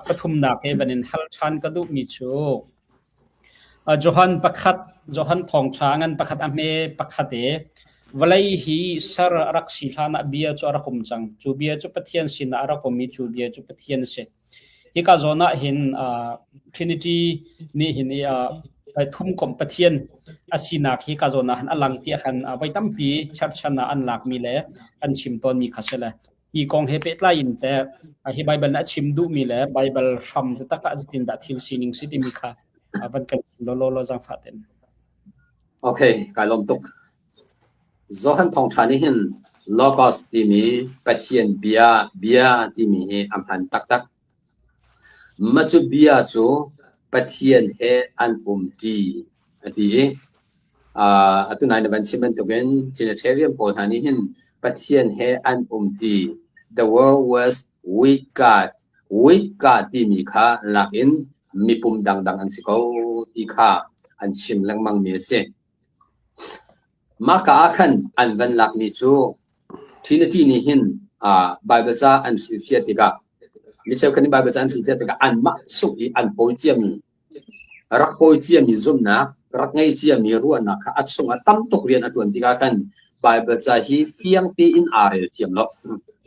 Pathumnak he van in hal ṭhan ka duhmi cu Johan pakhat, Johan thawngṭha ngan pakhat a hme pakhat i vawlei hi ser a rak si hlan ah bia cu a rak um cang. Cu bia cu Pathian sinah a rak um i cu bia cu Pathian a si. Hika zawn ah hin Trinity nih hin thumkomh Pathian a sinak hi ka zawn ah hin a lang tiah khan voi tampi cherhchan ah an lakmi le an chim tawnmi kha si le hi kong he pehtlai in teh hi Baibal nih a chim duhmi le Baibal hram taktak ah zeitindah thil sining si timi kha van kan chim law law zaangfah ten. Okay, kai lawm tuk. Johan thawngṭha nih hin Logos timi Pathian bia bia timi hi a hman taktak. Mah cu bia cu Pathian he an umṭi a ti i atu nai na van chim bantukin Trinitarian pawl hna nih hin Pathian he an umṭi. The word was with God. With God timi kha lak in mipum dangdang an si ko ti kha an chim lengmangmi a si. Mahka ah khan an van lakmi cu Trinity nih hin Baibal ca an hrilhfiah tikah mi cheukhat nih Baibal ca an hrilhfiah tikah anmah chung i an pawi ciami rak pawi ciami zumhnak rak ngei ciami ruahnak kha a chungah tam tuk rian a ṭuan tikah khan Baibal ca hi fiang tein aa rel thiam lo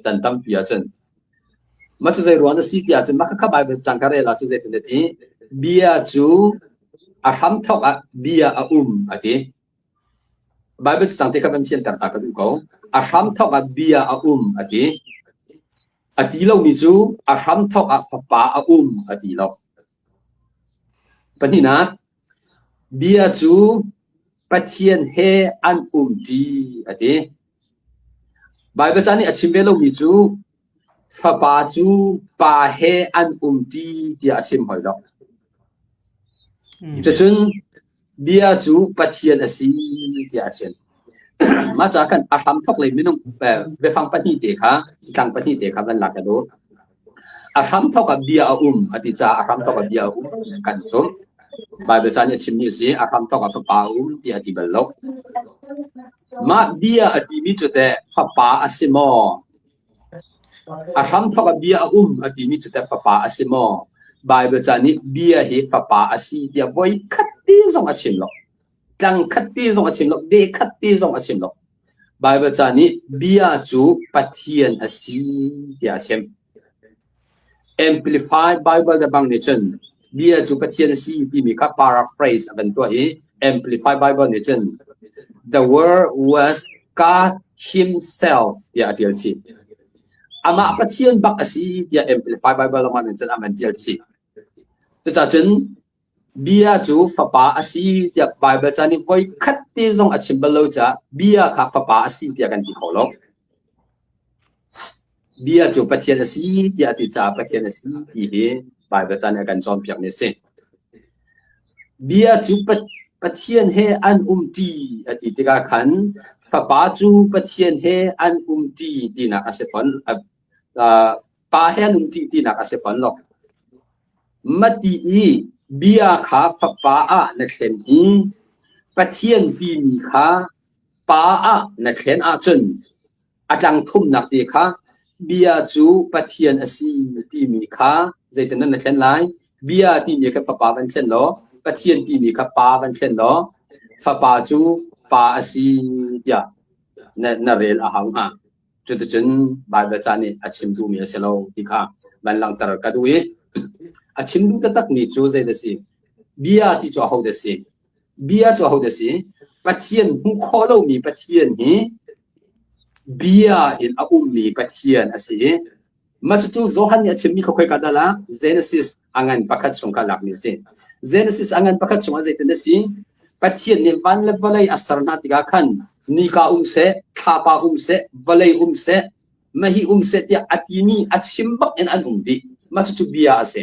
can tampi ahcun. Mah cu zei ruang na si ti ahcun mah khakha Baibal cang ka rel ahcun zeitin na ti? Bia cu a hramthawk ah bia a um a ti. Baibal cang te kha van fianter ta ka duh ko. A hramthawk ah bia a um a ti. A ti lomi cu a hramthawk ah fapa a um a ti lo. Pahnihnak, bia cu Pathian he an umṭi a ti. Baibal ca nih a chim ve lomi cu fapa cu pa he an umṭi tiah a chim hoi lo. Cucun bia cu Pathian a si tiah a chim. Mah ca khan a hramthawk lei minung biafang pahnih te kha tlang pahnih te kha van lak ka duh. A hramthawk ah bia a um a ti caah a hramthawk ah bia a um kan zumh. Baibal ca nih a chimmi a si. A hramthawk ah fapa a um tiah a ti bal lo. Mah bia a timi cu teh fapa a si maw? A hramthawk ah bia a um a timi cu teh fapa a si maw? Baibal ca nih bia hi fapa a si tiah voi khat te zong a chim lo. Tlang khat te zong a chim lo. Be khat te zong a chim lo. Baibal ca nih bia cu Pathian a si tiah a chim. Amplified Bible le bang nih cun bia cu Pathian a si timi kha paraphrase a van tuah i Amplified Bible nih cun the word was God himself tiah a ṭial chih. Amah Pathian bak a si tiah Amplified Bible lawngah nih cun a van ṭial chih. Cucaah cun bia cu fapa a si tiah Bible ca nih voi khat te zong a chim bal lo caah bia kha fapa a si tiah kan ti kho lo. Bia cu Pathian a si tiah a ti caah Pathian a si ti hi Baibal ca nih a kan cawnpiakmi a si. Bia cu Pathian he an umṭi a ti tikah khan Fapa cu Pathian he an umṭi tinak a si fawn. Pa he an umṭi tinak a si fawn lo. Mati i bia kha Fapa ah na thlen i Pathian timi kha Pa ah na thlen ahcun a tlang thumnak te kha bia cu Pathian a si timi kha zeitin na thlen lai? Bia timi kha fapa van thlen law Pathian timi kha pa van thlen law fapa cu pa a si tiah na, na rel a hau hnga. Cuticun Baibal ca nih a chim duhmi a si lo ti kha van langhter ka duh i a chim duh taktakmi cu zei dah si? Bia ti cu aho dah si? Bia cu aho dah si? Pathian hmuh khawh lomi Pathian hi bia in a ummi Pathian a si i mah cucu Johan nih a chimmi kha khoika dah lak? Genesis a ngan pakhat chung kha lakmi a si. Genesis a ngan pakhat chungah zeitin a si? Pathian nih van le vawlei a ser hna tikah khan nika um seh, thlapa um seh, vawlei um seh, mahi um seh tiah a timi a chim bak in an um dih. Mah cucu bia a si.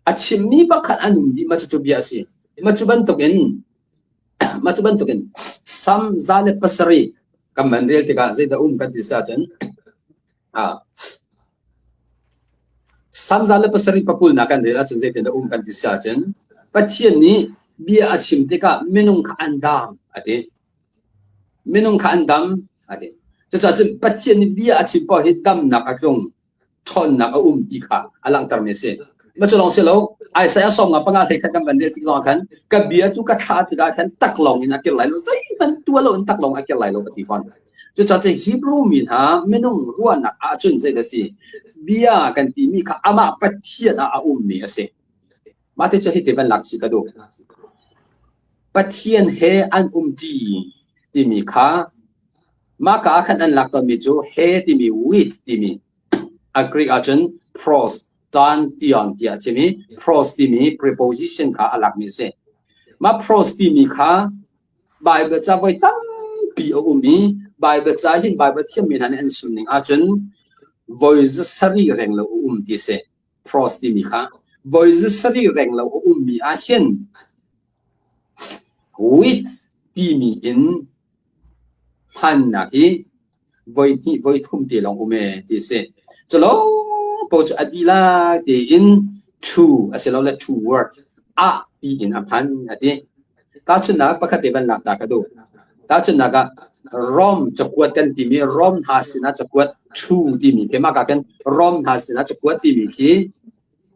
A chimmi bak khan an um dih. Mah cucu bia a si. Mah cu bantukin Mah cu bantukin Sam 107 kan van rel tikah zeidah um kan ti si ahcun Sam 107 pakulnak kan rel ahcun zeitindah um kan ti si ahcun Pathian nih bia a chim tikah minung kha an dam a ti. Minung kha an dam a ti. Cucaah cun Pathian nih bia a chim paoh hi damnak a tlung. ṭhawnnak a um ti kha a langhtermi a si. Mah cu lawng si lo, Isaiah 55 hlei khat kan van rel tik zongah khan ka bia cu ka thlah tikah khan taklawng in a kir lai lo, zeihmanh tuah lo in taklawng a kir lai lo a ti fawn. Cucaah cu Hebrew mi hna minung ruahnak ahcun zei a si? Bia kan timi kha amah Pathian ah a ummi a si. Mah te cu hiti van lak chih ka duh. Pathian he an umṭi timi kha mah ka ah khan an lak tawnmi cu he timi with timi a Greek ahcun pros tan tion tiah a chim i pros timi preposition kha a lakmi a si. Mah pros timi kha Baibal ca voi tampi a um i Baibal ca hin Baibal thiammi hna nih an chim ning ahcun voi zasarih reng lo a um ti a si. Pros timi kha voi zasarih reng lo a ummi ah hin with timi in hmannak hi voi hnih voi thum te lawng um ee ti a si. Culo po cu a dihlak tein to asilole to words ah tiin a hman a ti. Tahchunhnak pakhat te van lak ta ka duh. Tahchunhnak ah Rom cakuat kan timi Rom hna sinah cakuat to timi khi mah ka khin Rom hna sinah cakuat timi khi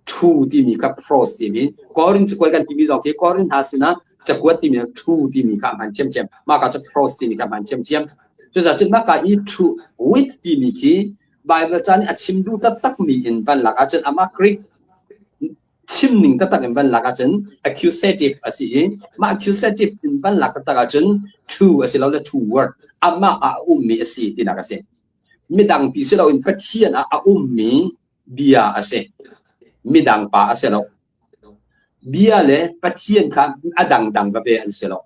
to timi kha pros timi Korin cakuat kan timi zong khi Korin hna sinah cakuat timi to timi kha hman ṭhiamṭhiam mah ka cu pros timi kha hman ṭhiamṭhiam cucaah cun mah ka i to with timi khi Bible ca nih a chim duh taktak mi in van lak ahcun amah Greek chim ning taktak in van lak ahcun accusative a si i mah accusative in van lak taktak ahcun to a si lo le to word amah ah a ummi a si tinak a si midang pi si loin Pathian ah a ummi bia a si. Midang pa a si lo. Bia le Pathian kha a dangdang veve an si lo.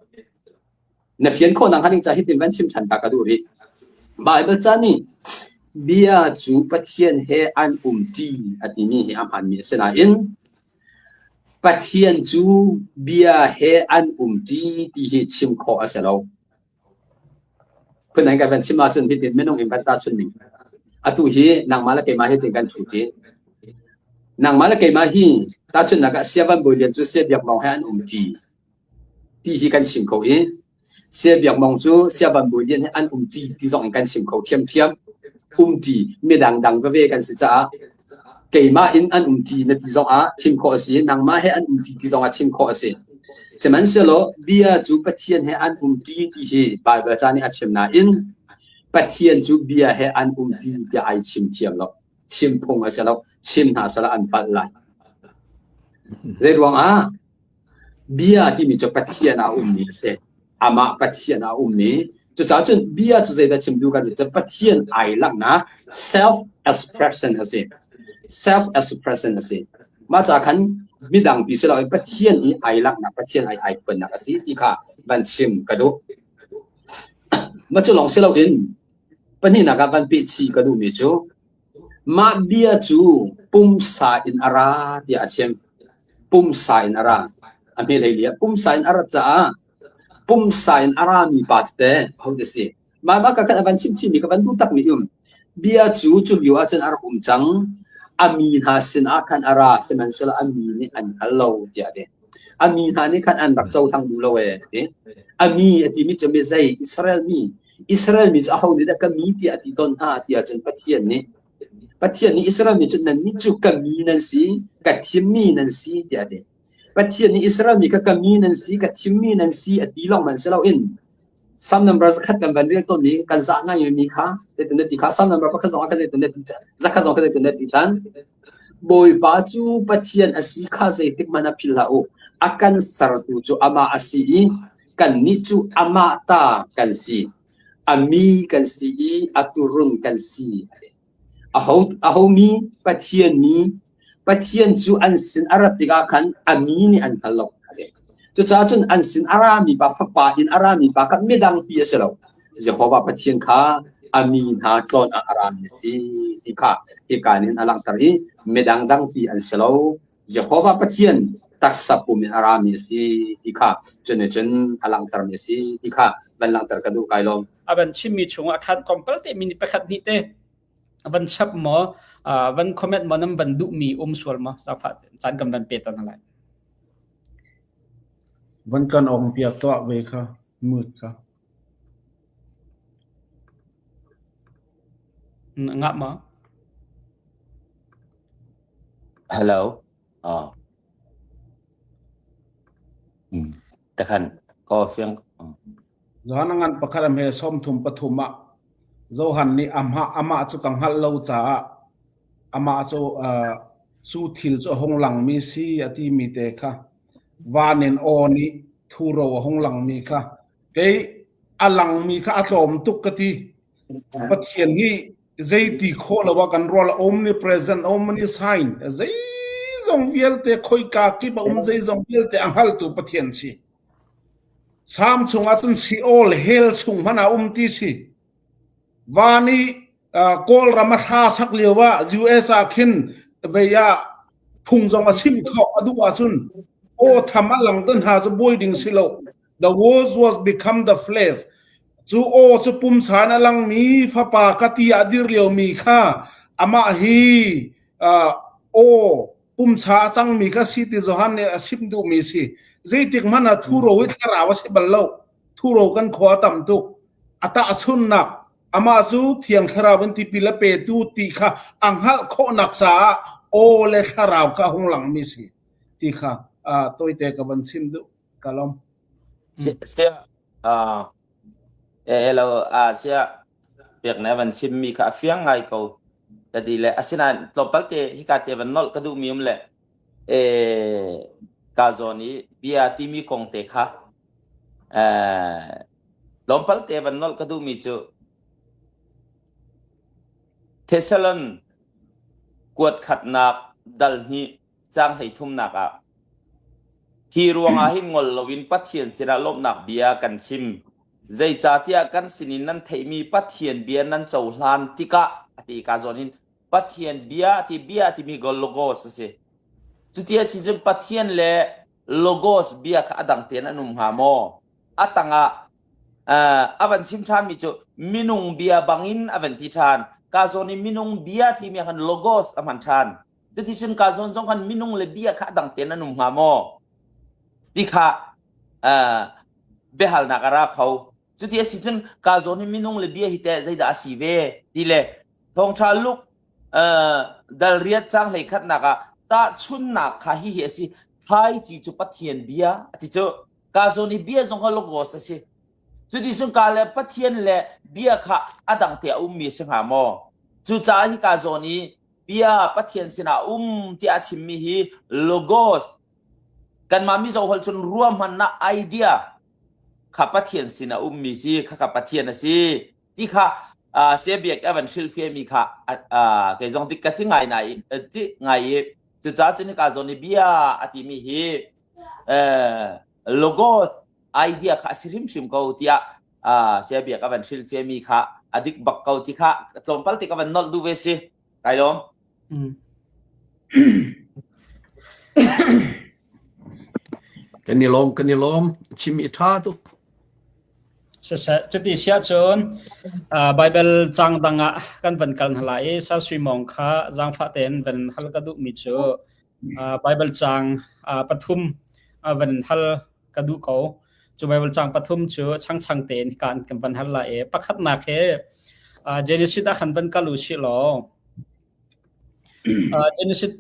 Na fian khawh nak hnga ding ca hitin van chim ṭhan ta ka duh rih. Bible ca nih bia cu Pathian he an umṭi a timi hi a hmaanmi a si nain Pathian cu bia he an umṭi ti hi chim khawh a si lo. Phundang kan van chim ahcun hitin minung in van tahchunh ning. Atu hi nangmah le keimah hitin kan ṭhu ṭi. Nangmah le keimah hi tahchunhnak ah Sia Van Bawi Lian cu Sia Biak Mawng he an umṭi ti hi kan chim kho i Sia Biak Mawng cu Sia Van Bawi Lian he an umṭi ti zong in kan chim kho ṭhiamṭhiam. Umṭi midang dang veve kan si caah keimah in an umṭi na ti zongah chim khawh a si, nangmah he an umṭi ti zongah chim khawh a si. Sihmanhsehlaw bia cu Pathian he an umṭi ti hi Baibal ca nih a chim nain Pathian cu bia he an umṭi tiah ai chim thiam lo. Chim phung a si lo. Chim hna sehla an palh lai. Zei ruangah Bia timi cu Pathian ah a ummi a si. Amah Pathian ah a ummi. Cucaah cun bia cu zeidah chim duh kan ti cun Pathian ai langhnak self expression a si. Self expression a si. Mah ca khan midang pi si loin Pathian i ai langhnak, Pathian ai ai phuannak a si ti kha van chim ka duh. Mah cu lawng si loin pahnihnak ah van peh chih ka duhmi cu mah bia cu pumsa in a ra tiah a chim. Pumsa in a ra. A hme hlei li ah pumsa in a rat caah pumsa in a rami pa cu teh ahodah si? Mah mah ka khan a van chim chihmi ka van duh takmi um. Bia cu cu lio ahcun a rak um cang. A mi hna sin ah khan a ra, sihmanhsehlaw a mi nih an hngal lo tiah a ti. A mi hna nih khan an rak cohlang duh lo ee a ti. A mi a timi cu mi zei? Israel mi. Israel mi cu aho nih dah ka mi tiah a ti tawn hna tiah cun Pathian nih Pathian nih Israel mi cu nannih cu ka mi nan si, ka thimmi nan si tiah a ti. Pathian nih Israel mi kha ka mi nan si, ka thimmi nan si a ti lawng hmanh si loin Psalm number zakhat kan van rel tawnmi kan zah ngaimi kha zeitin na ti kha Psalm number pakhat zong ah kha zeitin na ti zakhat zong kha zeitin na ti ṭhan. Bawipa cu Pathian a si kha zeitik hmanh ah philh hlah u. A kan sertu cu amah a si i kannih cu amah ta kan si. A mi kan si i a turun kan si. Aho, aho mi? Pathian mi. Pathian cu an sin a rat tikah khan a mi nih an hngal lo. Cucaah cun an sin a rami pa fapa in a rami pa kha midang pi a si lo. Jehovah Pathian kha a mi hna tlawn ah a rami a si ti kha hika nin a langhter i midang dang pi an si lo. Jehovah Pathian taksa pum in a rami a si ti kha cun cun a langhtermi a si ti kha van langhter ka duh kai lawm. A van chimmi chungah khan tlawmpal te minute pakhat hnih te van chap maw van comment maw nan van duhmi um sual maw caan kan van pe ta hna lai. Van kan ong piak tuah ve kha mut kha. Ngah ma? Hello. Oh. Mm. Takhan ko fiang. Johan ngan pakhat am he som thum pathum ah Johan nih amah amah cu ka hngalh lo caah amah cu uh, cu thil cu a hung langmi si a timi te kha van in aw nih thuro a hung langmi kha kei a langmi kha a tlawm tuk ka ti Pathian hi zeiti khawh lo ah kan rual omnipresent omniscient zeizong vialte khoika kip a um zeizong vialte a hngaltu Pathian si Sam chungah cun Sheol hell chung hmanh ah um ti si van i Kawlram a thla sak lio ah US ah khin vei ah phung zong a chim khawh a duh ahcun aw tham a lang te hna cu buai ding si lo The words was become the flesh. Cu aw cu pumsa in a langmi fapa ka ti ah dir liomi kha amah hi uh, aw pumsa a cangmi kha si ti Johan nih a chim duhmi si. Zeitik hmanh ah thuro hi thlarau a si bal lo. Thuro kan khua tam tuk. A tahchunnak amah cu thiang thlarau in tipil a petu ti kha a hngalh khawhnak caah aw le thlarau kha a hung langmi si ti kha uh, tawite ka van chim duh. Ka lawm. Sia uh, hello uh, sia pek na van chim mi kha a fiang ngai ko ka ti le asinain tlawmpal te hika te van nolh ka duh mi um le e ka zawn i bia timi kong te kha eh tlawmpal te van nolh ka duh mi cu Thessalon kuat khatnak dal hnih Caang hleithumnak ah Hi ruangah hin ngol loin Pathian sinah lawmhnak bia kan chim. Zeicahtiah kan sinin nan theihmi Pathian bia nan cohlan tikah a ti ka zawn hin Pathian bia ti bia timi go logos a si. Cuti a si cun Pathian le logos bia kha a dang tein an um hnga maw? A tangah uh, a van chim ṭhanmi cu minung bia bangin a van ti ṭhan. Ka zawn i minung bia timi ah khan logos a hman ṭhan. Cuticun ka zawn zong khan minung le bia kha a dang tein an um hnga maw? Ti kha uh, biahalnak a ra kho. Cuti a si cun ka zawn hi minung le bia hi teh zeidah a si ve? Ti le thawngṭha Luke uh, dal riat cang hlei khatnak ah tahchunnak kha hi hi a si. Thlaici cu Pathian bia a ti cu. Ka zawn i bia zong kha logos a si. Cuti cun ka le Pathian le bia kha a dang te a ummi a si hnga maw? Cucaah hi ka zawn i bia Pathian sinah um tiah a chimmi hi logos kanmah Mizo holh cun ruahmannak idea kha Pathian sinah ummi si kha kha Pathian a si ti kha uh, sia biak a van hrilhfiahmi kha uh, kei zong dik ka ti ngai nai ti ngai i cucaah cun hika zawn i bia a timi hi uh, logos idea kha a si hrimhrim ko tiah uh, sia biak a van hrilhfiahmi kha a dik bak ko ti kha tlawmpal te ka van nolh duh ve si kai lawm Mm. Kan i lawm, kan i lawm. Chim i ṭha tuk. Siseh, cuti siah cun uh, Bible cang dang ah kan van kal hna lai i Sa Sui Mawng kha zaangfah tein van hal ka duhmi cu uh, Bible cang uh, pathum uh, van hal ka duh ko. Cu Bible cang pathum cu changchang tein kan kan van hal lai i pakhatnak hi uh, Genesis ah khan van kal u sih law uh, Genesis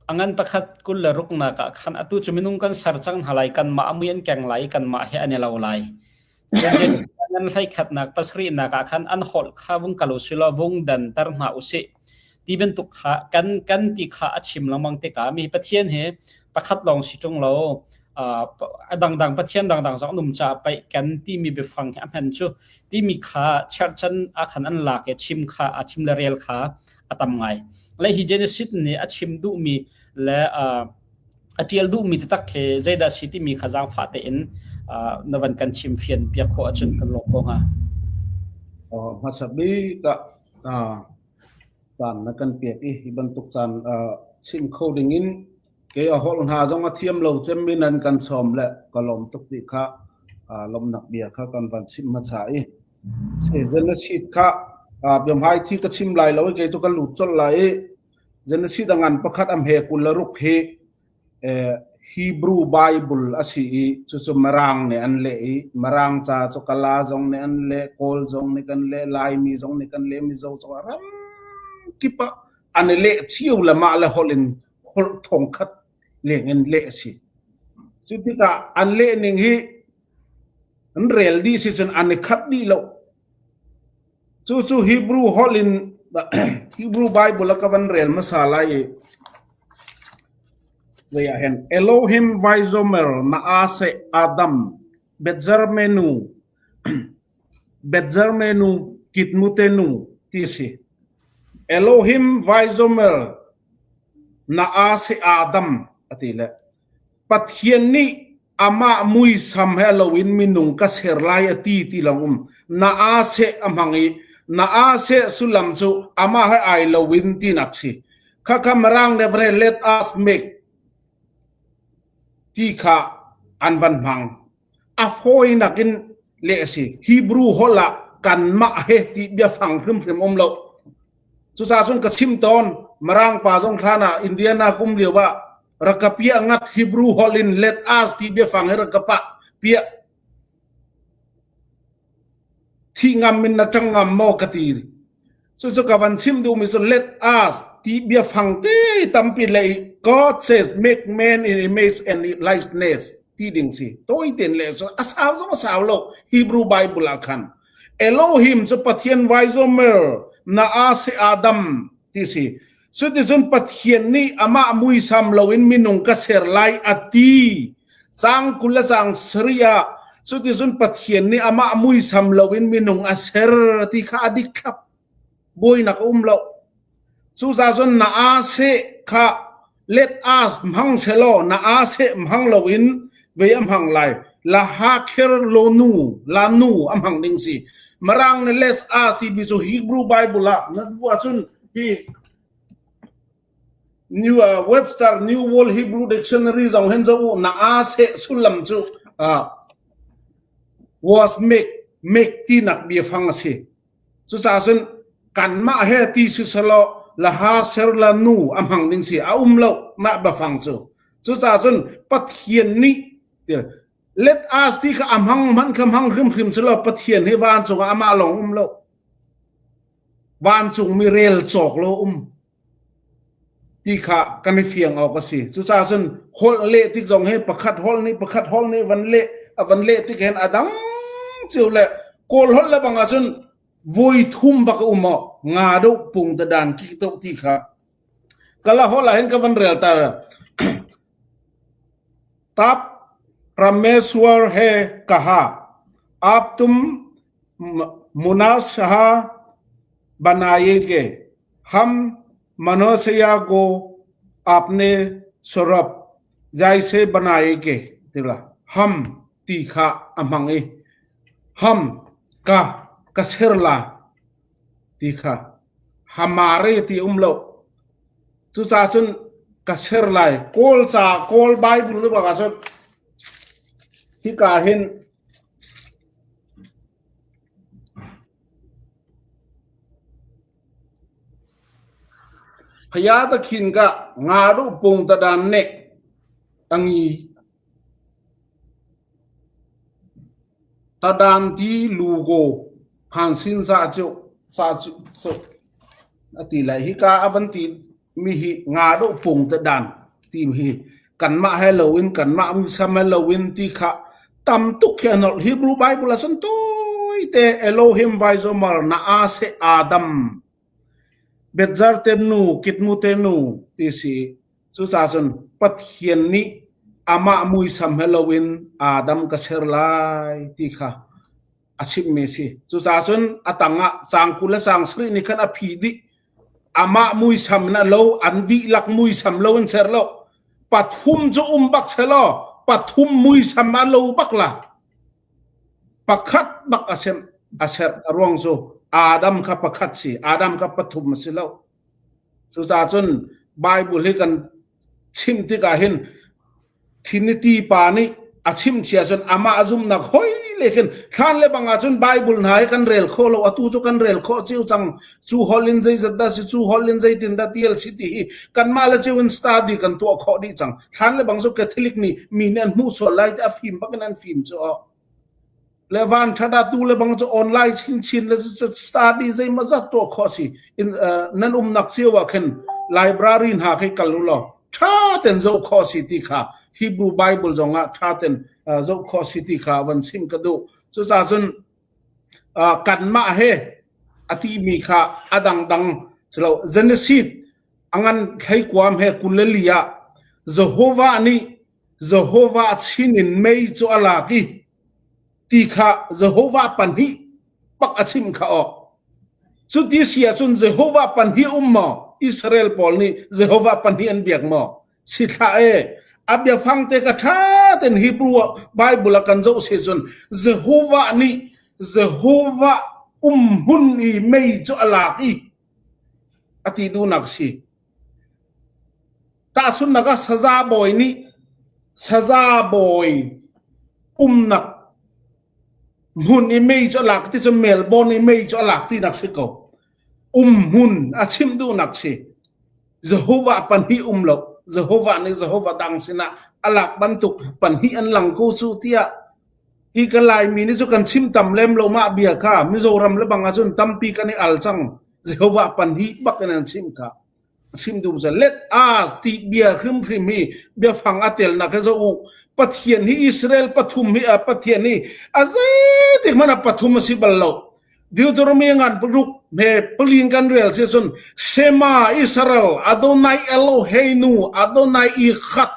a ngan pakhat kul le ruknak ah khan atu cu minung kan ser cang hna lai kanmah a mui an keng lai kanmah he an i lo lai. Nan hleikhatnak pasarihnak ah khan an holh kha vung kal usih law vung danter hna usih ti bantuk kha kan kan ti kha a chim lengmang tikah mi Pathian hi pakhat lawng si ṭung lo a dangdang Pathian dangdang zong an um caah paih kan timi biafang hi a hman cu timi kha cherhchan ah khan an lak i chim kha a chim le rel kha a tam ngai. Le hi Genesis nih a chim duhmi le a ṭial duhmi taktak khi zeidah si timi kha zaangfah tein na van kan chim fian piak khawh ahcun kan lawm ko hnga. Hmasa bik ah caan na kan pek i hi bantuk caan chim kho ding in kei a holh hna zong a thiam lo cemmi nan kan sawm le ka lawm tuk ti kha lawmnak bia kha kan van chim hmasa i Genesis kha biamhai thi ka chim lai lo i kei cu ka lut colh lai i Genesis a ngan pakhat a hme 26 hi Hebrew Bible a si i cucu Mirang nih an leh i Mirang ca cu Kala zong nih an leh, Kawl zong nih kan leh, Laimi zong nih kan leh, Mizo zong ram kip ah an i leh cio le mah le holh in Holh thongkhat leng in leh a si. Cu tikah an leh ning hi an rel dih si cun an i khat dih lo. Cucu Hebrew holh in Hebrew Bible a ka van rel hmasa lai i Zei ah hen Elohim Vaizomer Naase Adam Betzermenu Betzermenu Kitmutenu ti si. Elohim Vaizomer Naase Adam ati le Pathian nih amah muisam he loin minung ka ser lai a ti ti lawng um. Na aa seh a hmang i na aa seh sullam cu amah he ai loin tinak si. Khakha Mirang le vre let us make ti kha an van hmang. A fawinak in leh a si. Hebrew holh ah kanmah he ti biafang hrimhrim um lo. Cucaah cun ka chim tawn, Mirang pa zong hlan ah Indiana kum lio ah rak ka piah ngat Hebrew holh in let us ti biafang hi rak ka pah piah. Thi ngam in na ṭang ngam maw ka ti. Cucu ka van chim duhmi cu let us ti biafang te tampi le God says make man in image and likeness ti ding si. Tawi ten le cu a sau zong a sau lo Hebrew Bible ah khan. Elohim cu Pathian Vaizomer Naase Adam ti si. Cuticun Pathian nih amah muisam loin minung ka ser lai a ti. Caang 20 le caang sarih ah cuticun Pathian nih amah muisam loin minung a ser ti kha a dik thlap. Buainak a um lo. Cucaah cun na aa seh kha let us hmang selaw na aa seh hmang loin vei a hmang lai. La ha kher lo nu la nu a hmang ding si. Mirang nih let us timi cu Hebrew Bible ah na duh ahcun hi New uh, Webster New World Hebrew Dictionary zong hin zo na aa seh sullam cu uh, was make make tinak biafang a si. Cucaah cun kanmah he ti si selaw laha ser la nu a hmang ding si a um lo mah biafang cu. Cucaah cun Pathian nih let us ti kha a hmang hmanh kha hmang hrimhrim selaw Pathian hi vancung ah amah lawng um lo. Vancung mi rel cawk lo um. Ti kha kan i fiang awk a si. Cucaah cun holh leh tik zong hi pakhat holh nih pakhat holh nih van leh a van leh tik hin a dang cio le Kawl holh le bang ahcun voi thum bak a um aw nga do pung da dan ki to ti kha kala holh ah hin ka van rel tar tap Rameswar he kaha आप तुम मुनासहा बनाएंगे हम मनुष्य को आपने स्वरूप जैसे बनाएंगे tila ham ti kha a hmang i ham ka ka ser la ti kha hamare ti um lo cucaah cun ka ser lai kawl ca kawl bible nu bak ahcun hika hin Phaya takhin ka nga du pung ta dan ne angi ta dan ti lu go phan sin sa chu sa chu so ati lai hi ka avan ti mi hi nga do pung te dan ti hi kanmah he loin kanmah muisam he loin ti kha tam tuk khi an holh Hebrew Bible ah cun tawi te Elohim Vaizomar na ase Adam Betzar te nu Kitmu te nu ti si cucaah cun Pathian nih amah muisam he loin Adam ka ser lai ti kha a chimmi si cucaah cun a tangah caang 20 le caang sarih nih khan a phi dih amah muisam na lo an dihlak muisam lo in ser lo pathum cu um bak selaw pathum muisam a lo bak la pakhat bak a sem a ser a ruang cu Adam kha pakhat si Adam kha pathum a si lo cucaah cun Bible hi kan chim tikah hin Trinity pa nih a chim chia cun amah zumnak hoi le khin thlan le bang ahcun Bible hna hi kan rel kho lo atu cu kan rel khawh cio cang cu holh in zeizat dah si cu holh in zeitin dah tial si ti hi kanmah le cio in study kan tuah khawh dih cang thlan le bang cu Catholic nih mi nih an hmuh sual lai ti a fim bak in an fim cu le van thada tu le bang cu online chinchin le study zeimaw zat tuah khawh si in nan umnak cio ah khin library hna khi kal u law. Ṭha ten zoh khawh si ti kha Hebrew Bible zong ah ṭha ten zoh khawh si ti kha van chim ka duh. Cucaah cun kanmah he a timi kha a dangdang lo Genesis a ngan thleikuam he 24 ah Jehovah nih Jehovah chin in mei cu a lak i ti kha Jehovah pahnih pak a chim kha awk. Cuti si ahcun Jehovah pahnih um maw? Israel pawl nih Jehovah pahnih an biak maw? Si thlah e. A biafang te ka ṭha ten Hebrew Bible a kan zoh si cun Jehovah nih Jehovah um hmun i mei cu a lak i a ti duhnak si. Tahchunhnak ah saza bawi nih saza bawi umnak hmun i mei cu a lak ti cu Melbourne i mei cu a lak tinak si ko. Um hmun a chim duhnak si. Jehovah pahnih um lo. Jehovah nih Jehovah dang sinah a lak bantuk pahnih an lang ko cu tiah hi ka Laimi nih cu kan chim tam lem lo mah bia kha Mizoram le bang ahcun tampi kan i al cang. Jehovah pahnih bak in an chim kha. Chim duh cu let us ti bia hrimhrim hi biafang a telnak hi zoh u. Pathian hi Israel pathum hi Pathian hi a zeitik hmanh ah pathum a si bal lo. Deuteronomy ngan paruk he palin kan rel si cun Shema Israel Adonai Eloheinu Adonai Echad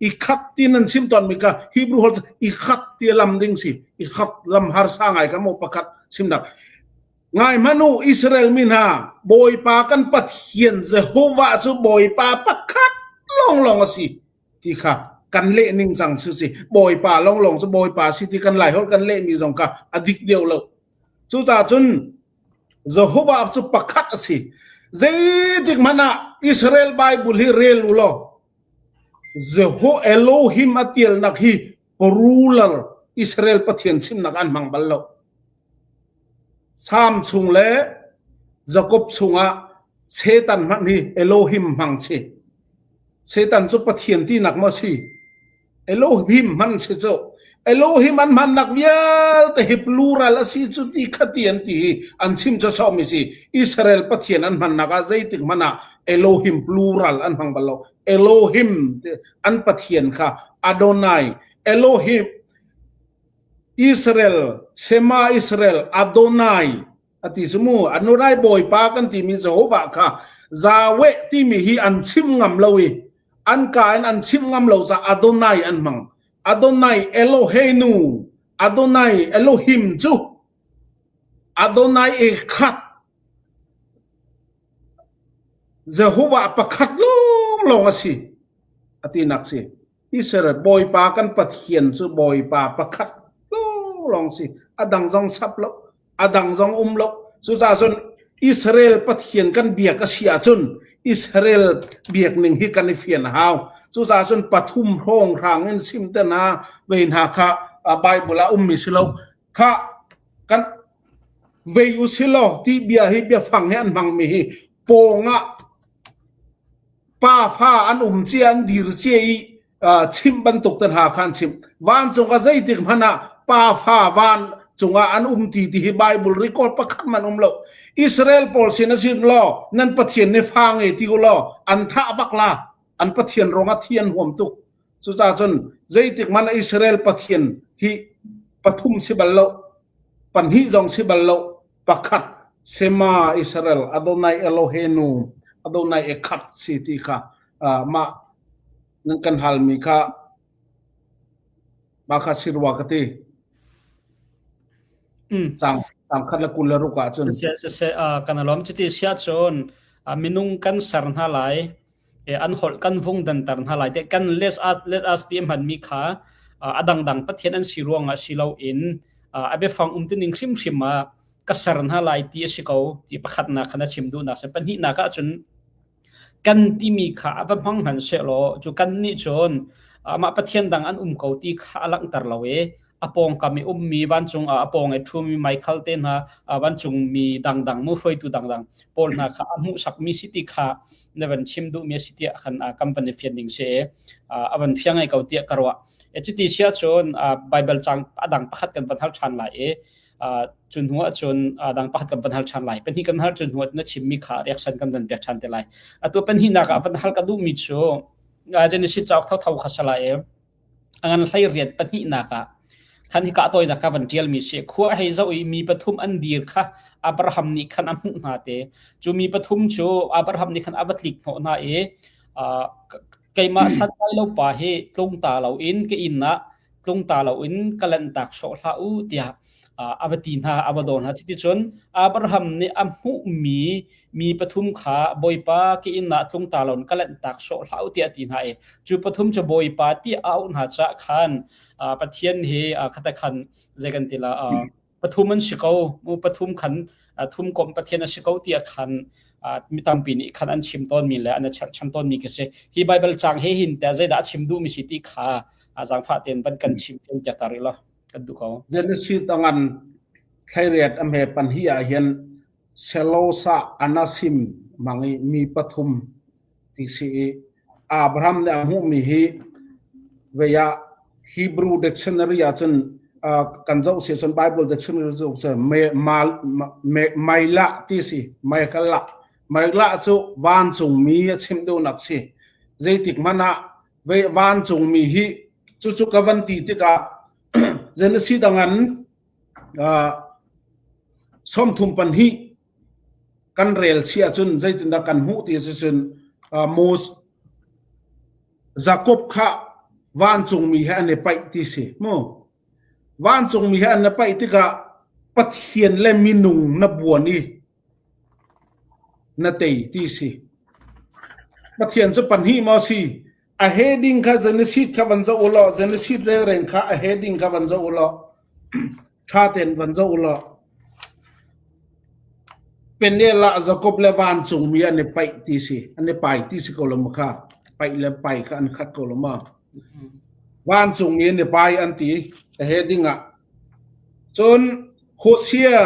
Ikhat ti nan chim tawn mi ka Hebrew holh Ikhat ti lam ding si Ikhat lam harsa ngai ka mo pakhat chimnak Ngai hmanh u, Israel mi hna, Bawipa kan Pathian Jehovah cu Bawipa pakhat lawnglawng a si ti kha kan leh ning cang cu si. Bawipa lawnglawng cu Bawipa si ti kan Laiholh kan lehmi zong kha a dik deuh lo. Cucaah cun Jehovah cu pakhat a si. Zeitik hmanh ah Israel Bible hi rel u law Jeho Elohim a tialnak hi ruler Israel Pathian chimnak an hmang bal lo. Sam chung le Jakob chungah Satan hmanh hi Elohim hmang si. Satan cu Pathian tinak maw si? Elohim hman si cu. Elohim an hmannak vialte hi plural a si cu ti kha ti an ti hi an chim chawchawmi si. Israel Pathian an hmannak ah zeitik hmanh ah Elohim plural an hmang bal lo. Elohim an Pathian kha Adonai Elohim Israel, Shema Israel, Adonai a ti cu mu. Adonai Bawipa kan timi Jehovah kha Yahweh timi hi an chim ngam lo i an ka in an chim ngam lo caah Adonai an hmang. Adonai Eloheinu, Adonai Elohim cu Adonai Echad Jehovah pakhat lawnglawng a si a tinak si. Israel Bawipa kan Pathian cu Bawipa pakhat lawnglawng si. A dang zong chap lo, a dang zong um lo. Cucaah cun Israel Pathian kan biak a si ahcun Israel biak ning hi kan i fian a hau. Cucaah cun pathum hrawng hrang in sim te hna ve hna kha Bible ah ummi si lo. Kha kan vei u si law ti bia hi biafang hi an hmangmi hi pawng ah pa fa an um cia an dir cia i chimh bantuk te hna kha an chimh vancung ah zeitik hmanh ah pa fa van cungah an um ti ti hi Bible record pakhat man um lo Israel pawl sin a sin law nan Pathian nih fa ngei ti u law an thah bak la an Pathian rong a thi an huam tuk cucaah cun zeitik hmanh ah Israel Pathian hi pathum si bal lo pahnih zong si bal lo pakhat Shema Israel Adonai Eloheinu Adonai Echad si ti kha mah nan kan halmi kha mah kha si rua ka ti. Cang cang khat le 26 ah cun. Siseh kan alom cuti sia cun minung kan ser hna lai an holh kan vung danter hna lai te kan let us let us ti hmanmi kha a dangdang pathian an si ruangah si loin a biafang um tining hrimhrim ah ka ser hna lai ti a si ko ti pakhatnak khan a chim duhnak si pahnihnak ah cun kan timi kha a va hmang hman sehlaw cu kan nih cun amah pathian dang an um ko ti kha a langhter lo i a pawngkam i ummi vancung ah a pawng i ṭhumi Michael te hna vancung mi dangdang mu hruaitu dangdang pawl hna kha a hmuhsakmi si ti kha na van chim duhmi a si tiah khan kan van i fian ding si a van fiang ngai ko tiah ka ruah. Cuti si ahcun Bible cang a dang pakhat kan van hal ṭhan lai i cu hnu ahcun a dang pakhat kan van hal ṭhan lai. Pahnih kan hal cu hnu ah na chimmi kha reaction kan van pek ṭhan te lai. Atu pahnihnak ah van hal ka duhmi cu. Genesis cauk thotho kha sala e angan hlei riat pahnihnak ah khan hika tawinak ka van ṭialmi si. Khua a hei zoh i mi pathum an dir kha Abraham nih khan a hmuh hna te. Cu mi pathum cu Abraham nih khan a va tlik hnawh hna i keimah santlai lo pa hi tlung ta loin ka inn ah tlung ta loin ka lanhtak sawh hlah u tiah a va ti hna, a va daw hna. Cuticun Abraham nih a hmuhmi mi pathum kha Bawipa ka inn ah tlung ta loin ka lanhtak sawh hlah u tiah a ti hna i cu pathum cu Bawipa ti a auh hna caah khan Pathian hi khata khan zei kan ti la pathum an si ko mu pathum khan thum komh Pathian a si ko tiah khan mi tampi nih khan an chim tawnmi le an cherhchan tawnmi khi si. Hi Bible cang he hin te zeidah a chim duhmi si ti kha zaangfah tein van kan chim piak ta rih law kan duh ko. Genesis angan thlairiat a hme pan hi ah hin Selosa Anasim mang i mi pathum ti si i Abraham nih a hmuhmi hi vei ah Hebrew dictionary ahcun kan zoh si cun Bible dictionary zoh cun Mailah ti si Mailah Mailah cu vancungmi a chim duhnak si. Zeitik hmanh ah vei vancungmi hi cucu ka van ti tikah Genesis dangan 32 kan rel chih ahcun zeitindah kan hmuh ti si cun Moses Jakob kha vancungmi he an i paih ti si mu. Vancungmi he an i paih tikah Pathian le minung na buan i na tei ti si. Pathian cu pahnih maw si? A heading kha Genesis kha van zoh u law Genesis relreng kha a heading kha van zoh u law ṭha tein van zoh u law Peniel ah Jakob le vancungmi an i paih ti si an i pai ti si ko lo ma kha paih le pai kha an khat ko lo ma vancungmi an i pai an ti a heading ah cun Hosea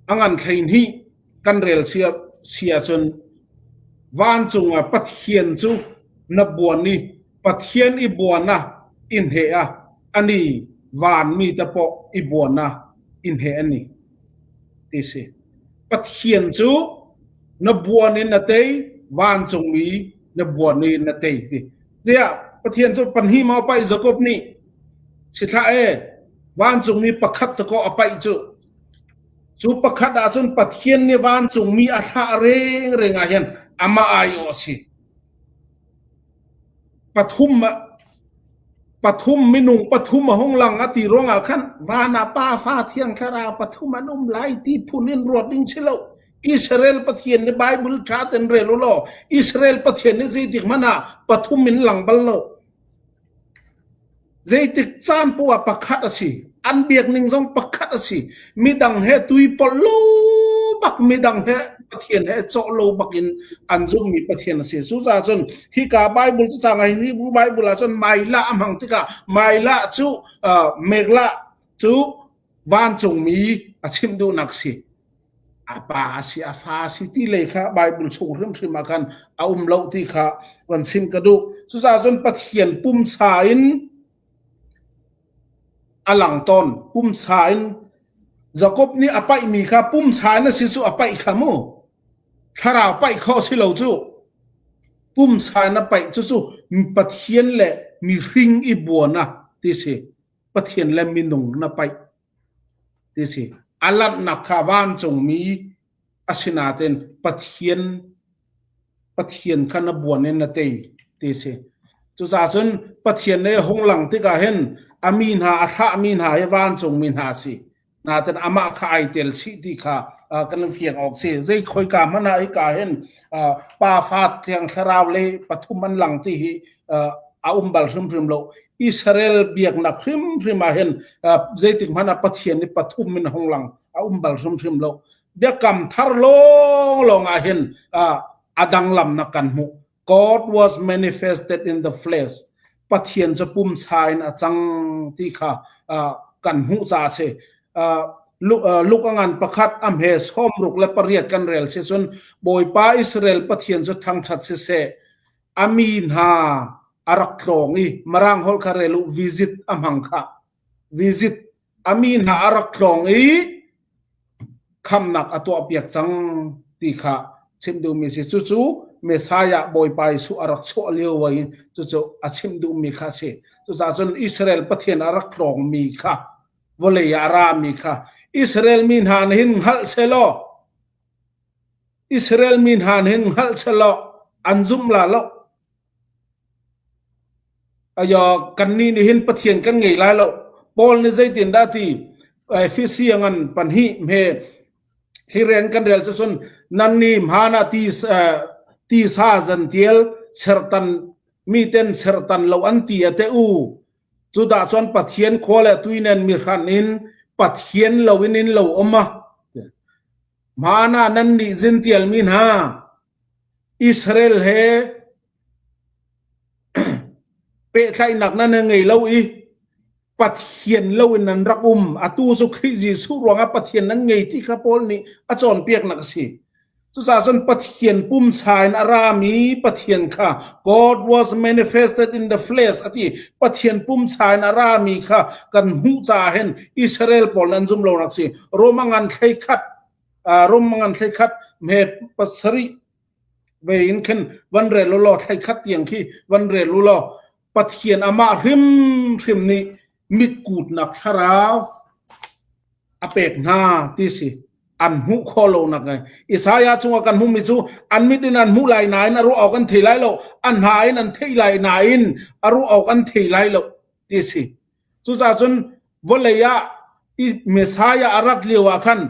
a ngan thlei hnih kan rel sia si ahcun vancung ah Pathian cu na buan i Pathian i buan ah i hne ah ani vanmi te pawh i buan ah i hne ani ti si. Pathian cu na buan in na tei vancungmi na buan i na tei ti. Tiah Pathian cu panhi maw paih Jakob nih si thlah e vancungmi pakhat te ko a paih cu Cu pakhat ahcun Pathian nih vancungmi a thlah rengreng ah hin amah aiawh a si. Pathum pathum minung pathum a hung lang a ti ruangah khan van ah Pa Fa Thiang Thlarau pathum an um lai ti phun in ruat ding si lo. Israel Pathian nih Bible ṭha ten rel u law Israel Pathian nih zeitik hmanh ah pathum in lang bal lo. Zeitik caan poah ah pakhat a si. An biakning zong pakhat a si. Midang he tuipolh lo bak, midang he Pathian he cawh lo bak in an zumhmi Pathian a si. Cucaah cun hika Bible cacang ah Hebrew Bible ah cun Mailah a hmang tikah Mailah cu uh, Meglah cu vancungmi a chimh duhnak si. A pa a si, a fa a si ti lei kha Bible chung hrimhrim ah khan a um lo ti kha van chim ka duh. Cucaah cun Pathian pumsa in a lang tawn. Pumsa in Jakob nih a paihmi kha pumsa in a si cu a paih kha mu. Thlarau paih khawh si lo cu. Pumsa in a paih cucu Pathian le mihring i buan ah ti si. Pathian le minung na paih ti si. A lanhnak kha vancungmi asinain Pathian Pathian kha na buan in na tei ti si. Cucaah cun Pathian nih hung lang tikah hin a mi hna a thlahmi hna hi vancungmi hna a si. Nain amah kha ai tel chih ti kha kan fiang awk si. Zei khoika hmanh ah hika hin pa fa thiang thlarau le pathum an lang ti hi a um bal hrimhrim lo. Israel biaknak hrimhrim ah hin zeitik hmanh ah Pathian nih pathum in hung lang a um bal hrimhrim lo. Biakam thar lawnglawng ah hin a danglamnak kan hmuh. God was manifested in the flesh. Pathian cu pumsa in a cang ti kha kan hmuh ca a si. Luke a ngan pakhat a hme 68 kan rel si cun Bawipa Israel Pathian cu thangṭhat siseh a mi hna a rak tlawng i Mirang holh kha rel u visit a hmang kha visit a mi hna a rak tlawng i khamnak a tuahpiak cang ti kha chim duhmi si. Cucu Messiah Bawipa Jesuh a rak chuah lio in cucu a chim duhmi kha a si. Cucaah cun Israel Pathian a rak tlawngmi kha vawlei ah a rami kha Israel mi hna nih hin hngalh selaw Israel mi hna nih hin hngalh selaw an zum la lo. Ayo kannih nih hin Pathian kan ngei lai lo. Paul nih zeitindah ti Efesi ngan panhih me hi rian kan rel cu cun nan nih hmaan ah ti tisa zantial sertan miten sertan lo an ti a te u cudah cun Pathian khua le tuinen mi hran in Pathian lo in in lo um a hmaan ah nan nih zintial mi hna Israel he pehtlaihnak nan ngei lo i Pathian lo in nan rak um. Atu cu Khrih Jesuh ruangah Pathian nan ngei ti kha Paul nih a cawnpiaknak a si. Cucaah cun Pathian pumsa in a rami Pathian kha God was manifested in the flesh a ti. Pathian pumsa in a rami kha kan hmuh caah hin Israel pawl an zum lo nak si. Roma ngan thlei khat Roma ngan thlei khat me pasarih ve in khin van rel u law thlei khat tiang khi van rel u law Pathian amah hrimhrim nih mitkutnak thlarau a pek hna ti si an hmuh khawh lonak ngai Isaiah chungah kan hmuhmi cu an mit in an hmuh lai nain a ruah awk an thei lai lo an hna in an theih lai nain a ruah awk an thei lai lo ti si cucaah cun vawlei ah i Messiah a rat lio ah khan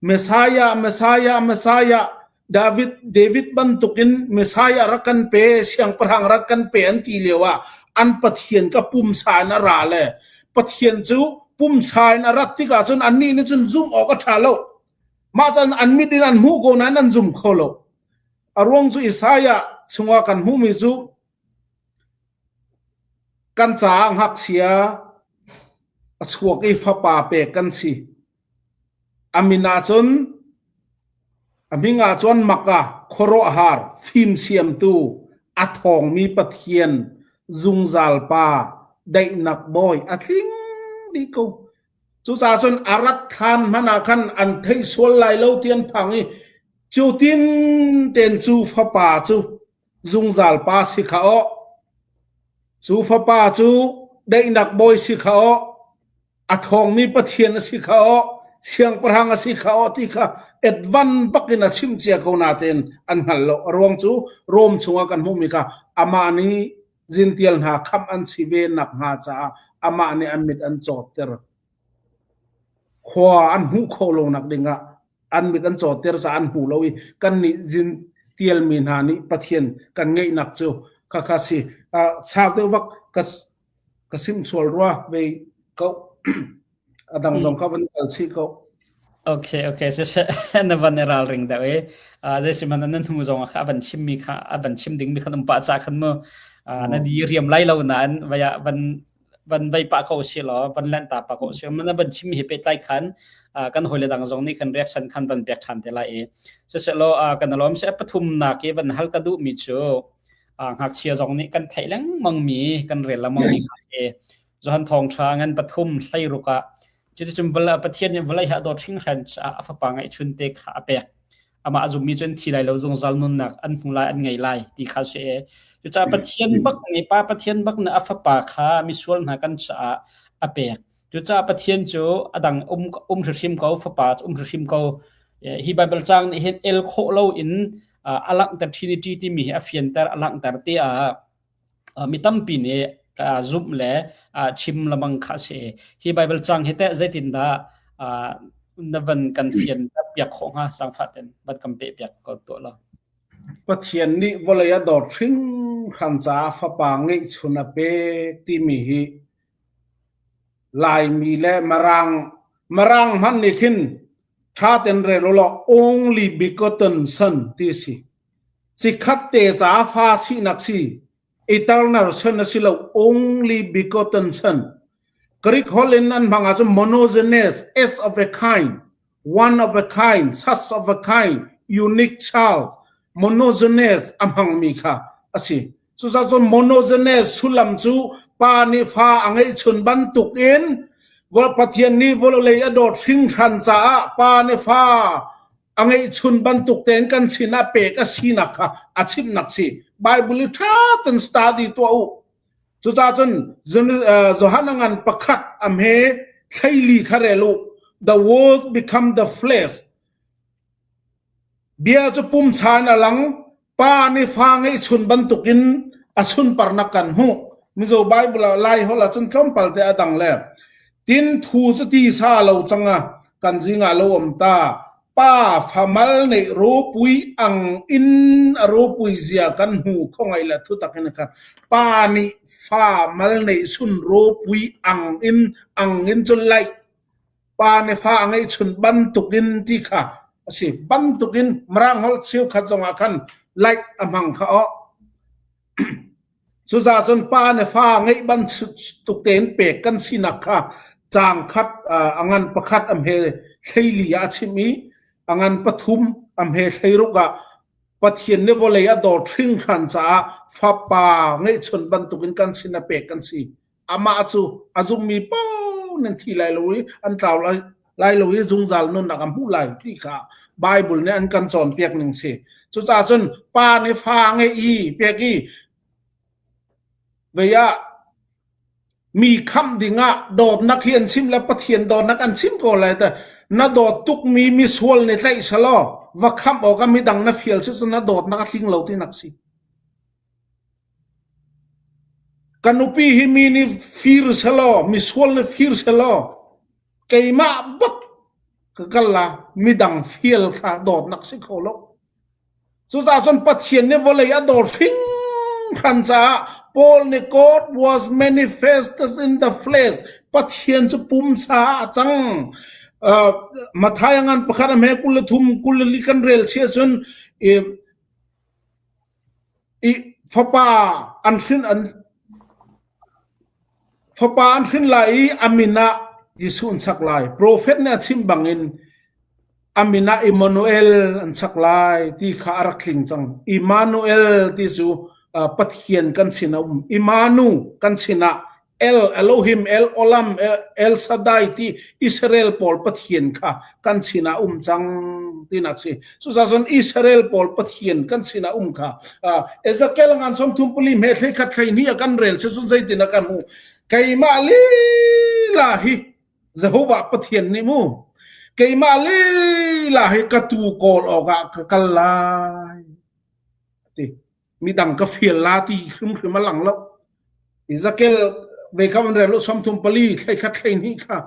Messiah, Messiah, Messiah, David, David bantukin Messiah rak kan pe, siangpahrang rak kan pe an ti lio ah an Pathian ka pumsa in a ra le Pathian cu pumsa in a rat tikah cun annih nih cun zumh awk a ṭha lo. Mah cun an mit in an hmuh ko nain an zum kho lo. A ruang cu Isaiah chungah kan hmuhmi cu kan caah ngakchia a chuak i fapa pek kan si. A min ahcun a hming ahcun Maka khuaruahhar fimsiamtu a thawngmi Pathian zungzal pa daihnak bawi a tling dih ko. Cucaah cun a rat thlan hmanh ah khan an theih sual lai lo ti an phang i cu tin ten cu fapa cu zungzal pa si kha aw. Cu fapa cu daihnak bawi si kha aw. A thawngmi Pathian a si kha aw, siangpahrang a si kha aw ti kha advan bak in a chim cia ko natein an hngal lo. A ruang cu Rom chungah kan hmuhmi kha amah nih zintial hna khamh an si ve nak hnga caah amah nih an mit an cawtter. Khua an hmuh kho lo nak dingah an mit an cawtter caah an hmu lo i kan nih zin tialmi hna nih Pathian kan ngeihnak cu khakha si. Uh, sau deuh vak ka Ka sim sual rua vei ko. A dang zong ka van kal chih ko. Okay, okay. Siseh na van i ralring deuh i zei si man nan hnu zong kha van chim mi kha a van chim ding mi khan um pah ca khan mu na di riam lai lo nain vaya van van vai pa ko si law van lent ta pa ko si man van chim hi pe tlai khan kan hoi le dang zong nih khan reaction khan van pek than te lai i siseh law kan alom se pathum nak i van hal ka duh mi cu ngakchia zong nih kan theih lengmang mi kan rel lengmang mi kha si Johan thawngṭha ngan pathum hleiruk ah cuticun Pathian nih vawlei ha dawt hringhran caah a fapa ngeihchun te kha a pek amah a zummi cu an thi lai lo zungzal nunnak an hmu lai an ngei lai ti kha si e cucaah Pathian bak nih pa Pathian bak nih a fapa kha misual hna kan caah a pek Cucaah Pathian cu a dang um um hrimhrim ko, Fapa cu um hrimhrim ko. Hi Baibal caang nih hin el khawh loin a langhter Trinity timi hi a fianter, a langhter tiah mi tampi nih zumh le chim lamang kha a si. Hi Baibal caang hi teh zeitindah na van kan fian piak khawh hnga sangfah ten van kan peh piak ko tuah law. Pathian nih vawlei a dawt hringhran caah Fapa ngeihchun a pek timi hi Laimi le Mirang Mirang hmanh nih khin ṭha ten rel u law only begotten son ti a si. Cikhat te ca fa sinak si eternal son a si lo only begotten son. Greek holh in an hmang ahcun monogenes s of a kind one of a kind, such of a kind, unique child, monogenes a hmangmi kha a si. Cucaah cun monogenes sullam cu pa nih fa a ngeihchun bantuk in Pathian nih vawlei a dawt hringhran caah pa nih fa a A ngeihchun bantuk tein kan sinah pek a sinak kha a chimnak si. Bible i ṭha ten study tuah u. Cucaah cun Johan a ngan pakhat a hme thleili kha rel u. The words become the flesh. Bia cu pumsa in a lang. Pa nih fa ngeihchun bantukin a sunparnak kan hmuh. Mizo Bible ah Lai holh ah cun tlawmpal te a dang le tin thu cu tisa lo cang a kan zingah lo om ta. Pa famal neih ropui ang in a ropui zia kan hmu khawngaih le thutak in kha pa nih fa mal neih sun ropui ang in ang in cun laih pa nih fa a ngeihchun bantukin ti kha a si. Bantukin Mirang holh cheukhat zongah khan laih a hmang kha aw. Cucaah cun pa nih fa ngeih bantuk tein pek kan sinak kha caang khat a ngan pakhat a hme thleili ah a chim i a ngan pathum a hme thleiruk ah Pathian nih vawlei a dawt hringhran caah fapa ngeihchun bantukin kan sin a pek kan si. Amah cu a zummi paoh nan thi lai lo i an tlau lai, lai lo i zungzal nunnak a hmuh lai ti kha Bible nih an kan cawnpiak ning si. Cucaah cun pa nih fa ngeih i pek i vei ah mi khamh dingah dawtnak hi an chim le Pathian dawtnak an chim ko lai ta na dawt tukmi misual nih tlaih selaw va khamh awk ah midang na fial si cun na dawtnak a tling lo tinak si. Ka nupi hi mi nih fir selaw, misual nih fir selaw, keimah bak ka kal la midang fial kha dawtnak si kho lo. Cucaah cun Pathian nih vawlei a dawt hringhran caah Paul nih God was manifested in the flesh. Pathian cu pumsa ah a cang. Uh, Matthai ngan pakhat a hme 23 24 kan rel sia cun I fapa an hrin an fapa an hrin lai i a min ah Jesuh an sak lai. Profet nih a chim bangin a min ah Immanuel an sak lai ti kha a rak tling cang. Immanuel ti cu uh, Pathian kan sin a um. Immanu kan sinah El Elohim, El Olam, El Shaddai ti Israel pawl Pathian kha kan sinah um cang tinak si. Cucaah Israel pawl Pathian kan sinah um kha Ezekiel ngan som thum pali me thlei khat thlei ni a kan rel si cun zeitin a kan hmu keimah lila hi Jehovah Pathian nih mu keimah lila hi ka tu kawl awkah ka kal lai ti midang ka fial la ti hrimhrim a lang lo Ezekiel ve kha van rel u 34 thlei khat thlei hnih kha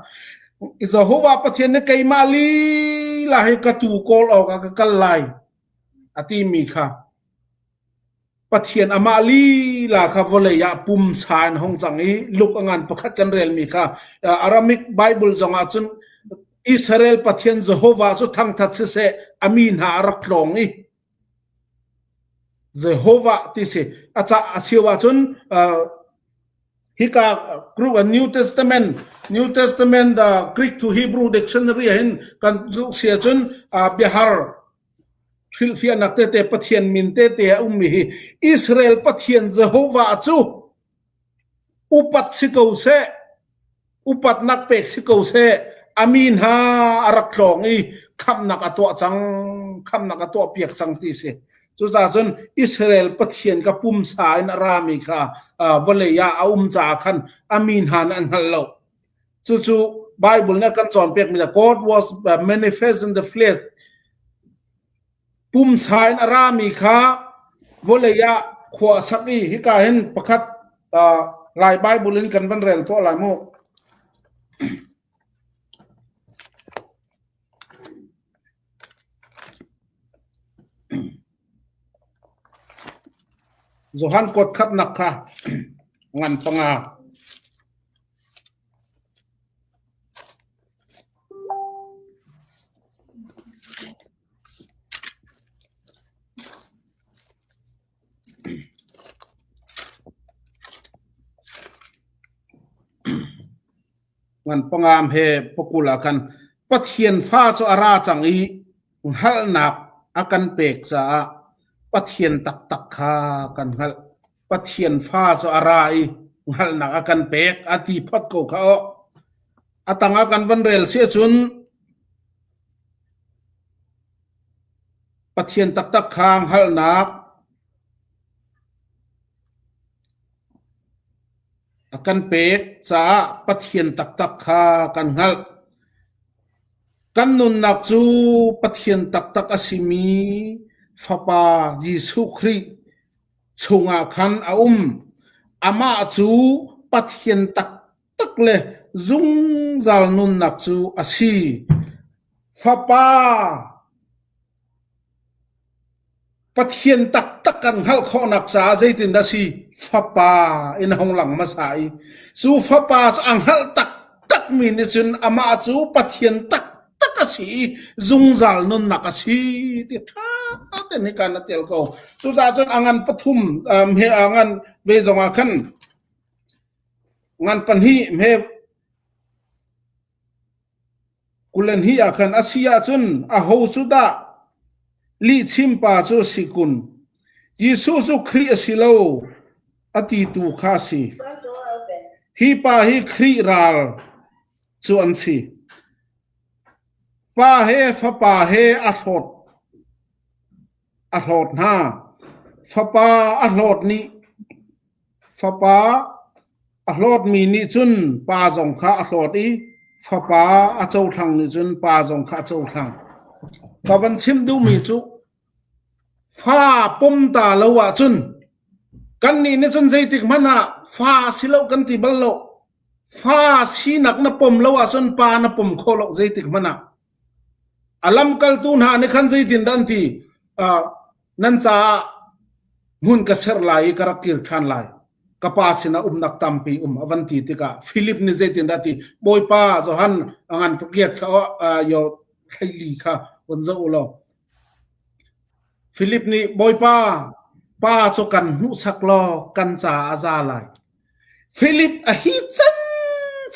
Jehovah Pathian nih keimah lila hi ka tu kawl awk ah ka kal lai a timi kha Pathian amah lila kha vawlei ah pumsa in hong cang i Luke a ngan pakhat kan relmi kha Aramaic Bible zong ah cun Israel Pathian Jehovah cu thangthat siseh a mi hna a rak tlawng i Jehovah ti si. A ca a cheu ahcun uh, hika Greek New Testament New Testament the Greek to Hebrew dictionary hin kan luh si ahcun uh, biahar hrilhfiahnak tete Pathian min tete a ummi hi Israel Pathian Jehovah cu upat si ko seh upatnak pek si ko seh a mi hna a rak tlawng i khamhnak a tuah cang khamhnak a tuah piak cang ti si cucaah cun Israel Pathian ka pumsa in a rami kha vawlei ah a um caah khan a mi hna nih an hngal lo cucu Bible nih a kan cawnpiakmi God was manifest in the flesh Pumsa in a rami kha vawlei ah khua a sak i hika hin pakhat uh, Lai Bible in kan van rel tuah lai mu. Johan kuat khatnak kha ngan panga. Ngan pangam he pakul ah khan Pathian fa cu a ra cang i hngalhnak a kan pek caah Pathian taktak kha kan hngalh. Pathian fa cu a ra i hngalhnak a kan pek a ti phot ko kha aw. A tang ah kan van rel si ahcun. Pathian taktak kha hngalhnak a kan pek caah Pathian taktak kha kan hngalh. Kan nunnak cu Pathian taktak a simi Fapa Jesuh Khrih chungah khan a um. Amah cu Pathian taktak le zungzal nunnak cu a si. Fapa Pathian taktak kan hngalh khawhnak caah zeitindah si? Fapa in a hung lang hmasa i cu Fapa cu a hngalh taktakmi nih cun amah cu Pathian taktak a si i zungzal nunnak a si ti ṭha tein hika na tel ko. Cucaah cun a ngan pathum he a ngan ve zongah khan ngan pahnih he 22 ah khan a si ahcun aho cu dah lihchimpa cu a si kun? Jesuh cu Khrih a si lo, a titu kha a si. Hi pa hi Khrih ral cu an si. Pa he fapa he a hlawt a hlawt hna. Fapa a hlawt nih Fapa a hlawtmi nih cun pa zong kha a hlawt i fapa a cohlang nih cun pa zong kha a cohlang. Ka van chim duhmi cu fa pom ta lo ahcun kannih nih cun zeitik hmanh ah fa si lo kan ti bal lo. Fa sinak na pom lo ahcun pa na pom kho lo zeitik hmanh ah. A lamkaltu hna nih khan zeitindah an ti? Uh, Nan caah hmun ka ser lai i ka rak kir ṭhan lai. Ka pa sinah umnak tampi um a van ti tikah Philip nih zeitindah ti Bawipa Johan a ngan pakiat kha yo thlaili kha von zoh u law Philip nih Bawipa pa cu kan hmuhsak law kan caah a za lai. Philip a hi can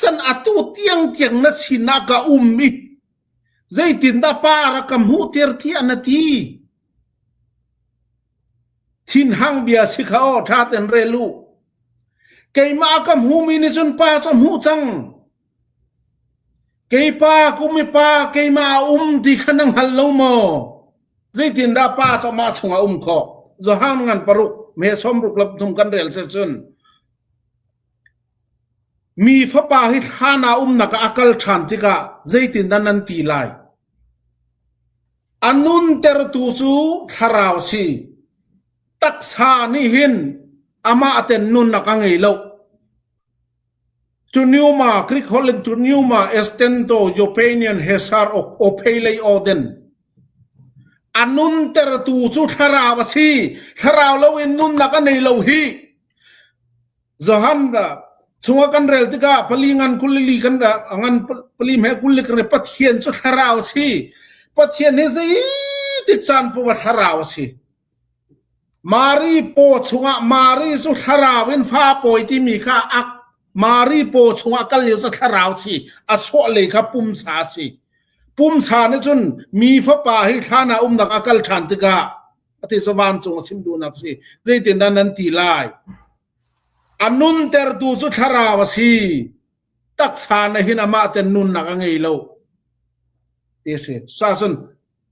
can atu tiang tiang na sinah ka um i zeitindah pa rak ka hmuhter tiah na ti? Thinhang bia si kha aw ṭha ten rel u. Keimah ka hmumi nih cun pa cu a hmuh cang. Kei pa kum i pa keimah a um ti kha na hngal lo maw? Zeitindah pa cu amah chungah um khawh? Johan ngan paruk me sawmruk le thum kan rel se cun mi fapa hi thlan ah umnak ah a kal ṭhan tikah zeitindah nan ti lai? A nuntertu cu thlarau a si. Taksa nih hin amah ten nunnak a ngei lo. Pneuma, Greek holh in pneuma, estento, Eupanian, hesar, opheilei oden. A nuntertu cu thlarau a si. Thlarau loin nunnak a nei lo hi. Johan chungah kan rel tikah pali ngan kulili kan ngan pali me kulli kan Pathian cu thlarau a si. Pathian hi zeitik caan poah thlarau a si. Mari paw chungah Mari cu thlarau in fa pawi timi kha ak Mari paw chungah kal lio cu thlarau si a chuah lei kha pumsa si. Pumsa nih cun mi fapa hi thlan ah umnak a kal ṭhan tikah ati cu vancung a chim duhnak si. Zeitindah nan ti lai? A nuntertu cu thlarau a si. Taksa na hin amah ten nunnak a ngei lo. Ti a si. Cucaah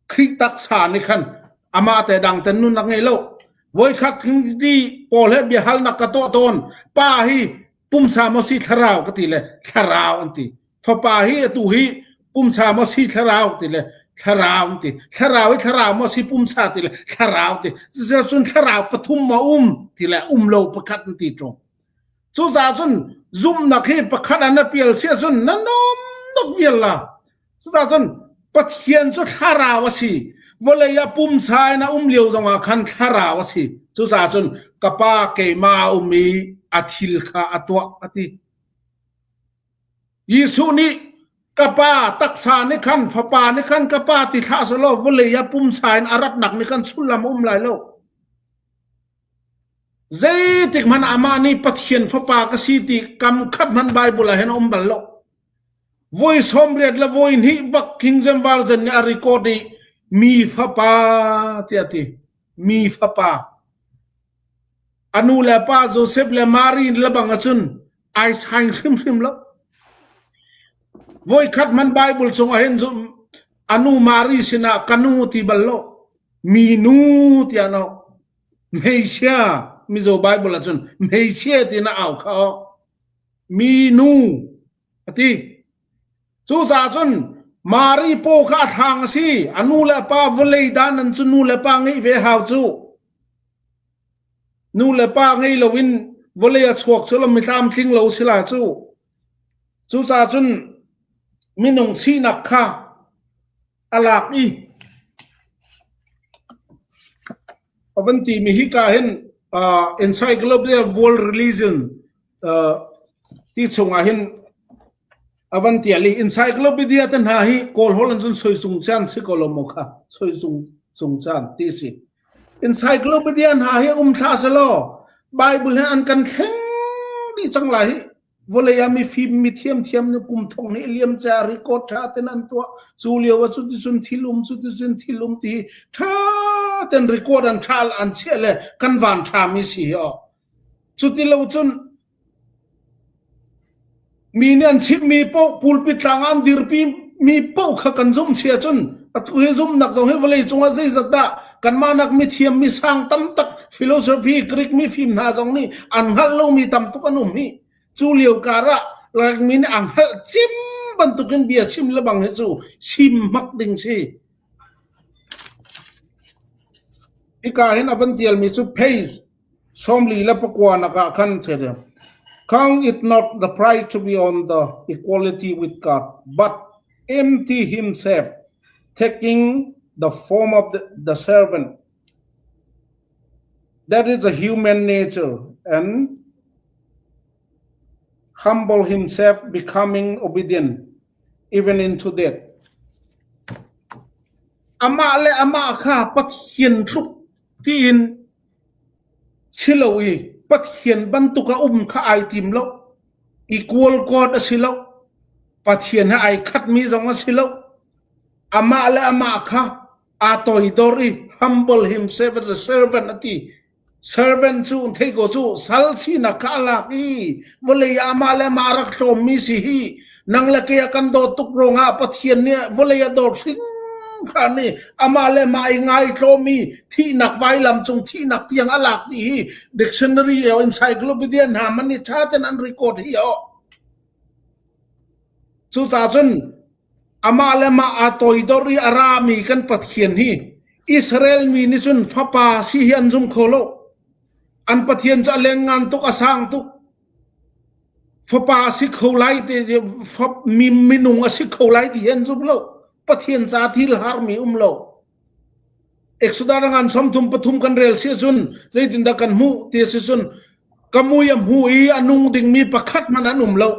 Khrih taksa nih khan amah te dang ten nunnak ngei lo. Voikhat ti Paul he biahalnak ka tuah tawn. Pa hi pumsa maw si thlarau ka ti le thlarau an ti. Fapa hi atu hi pumsa maw si thlarau ti le thlarau ti thlarau hi thlarau maw si pumsa ti le thlarau ti cun thlarau pathum maw um ti le um lo pakhat an ti ṭung cucaah cun zumhnak hi pakhat an pial sia cun na nom nok vial la cucaah cun Pathian cu thlarau a si vawlei ah pumsa in a um lio zongah khan thlarau a si cucaah cun ka pa keimah a um i a thil kha a tuah a ti Jesuh nih ka pa taksa nih khan fapa nih khan ka pa ti thlah selaw vawlei ah pumsa in a ratnak nih khan sullam a um lai lo. Zeitik hmanh amah nih Pathian fapa ka si ti kam khat hmanh Bible ah hin a um bal lo. Voi sawmriat le voi hnih bak King James Version nih a record i mi fapa tiah ti. Mi fapa. A nu le pa Joseph le Mary lebang ahcun ai saing hrimhrim lo. Voikhat man Bible chung ah hin a nu Mary sinah ka nu ti bal lo. Minu tiah an auh. Hmeichia Mizo Bible ahcun hmeichia tiin a au kha aw. Minu a ti. Cucaah cun Mari paw kha a thlang a si. A nu le a pa vawlei dan an cu nu le pa ngeih ve hau cu. Nu le pa ngei loin vawlei a chuak cu lo mi tlamtling lo si la cu. Cucaah cun minung sinak kha a lak i a van timi hika hin uh, Encyclopedia of World Religion uh, ti chungah hin a van tial i encyclopedia te hna hi kawl holh in cun soi sung chan si ko lo maw kha soi sung sung chan ti si encyclopedia hna hi um thla se law bible hin an kan thleng dih cang lai hi vawlei ah mifim mi thiamthiam nih kum thong nih liam ca record tha ten an tuah cu lio ah cuti cun thil um cuti cun thil um ti tha ten record an tha an chiah le kan van tha mi si hi o cuti lo cun Mi nih an chimmi paoh pulpit tlang ah an dirpi mi paoh kha kan zumh chia cun atu hi zumhnak zong hi vawlei cungah zeizat dah kanmah nak mithiam mi sang tamtak philosophy Greek mifim hna zong nih an hngalh lomi tam tuk an um hi cu lio kar ah mi nih an hngalh cim bantukin bia chim le bang hi cu sim hmak ding si hika hin a van tialmi cu page 44 nak ah khan Count it not the pride to be on the equality with God, but empty himself, taking the form of the, the servant. That is a human nature, and humble himself, becoming obedient even into death. Amah le amah kha Pathian tluk tiin Si lo i Pathian bantuk a um kha ai tim lo. Equal God a si lo. Pathian he ai khatmi zong a si lo. Amah le amah kha aa toidor i humble himself as a servant a ti. Servant cu thei ko cu sal sinak kha a lak i vawlei ah amah le amah a rak tlawmmi si hi Nang le kei a kan dawt tuk ruangah Pathian nih vawlei a dawt hringhran i amah le mah i ngaitlawm i thihnak vailam cung thihnak tiang a lak ti hi dictionary o encyclopedia hna man i ṭha ten an record hi o. Cucaah cun amah le mah aa toidor i a rami kan Pathian hi Israel mi nih cun fapa si hi an zum kho lo. An Pathian cu a lengngan tuk, a sang tuk. Fapa a si kho lai ti mi minung a si kho lai ti hi an zum lo. Pathian ca thil harmi um lo. Exodus ngan 33 kan rel si cun zeitindah kan hmuh ti si cun ka mui a hmu i a nung dingmi pakhat hmanh an um lo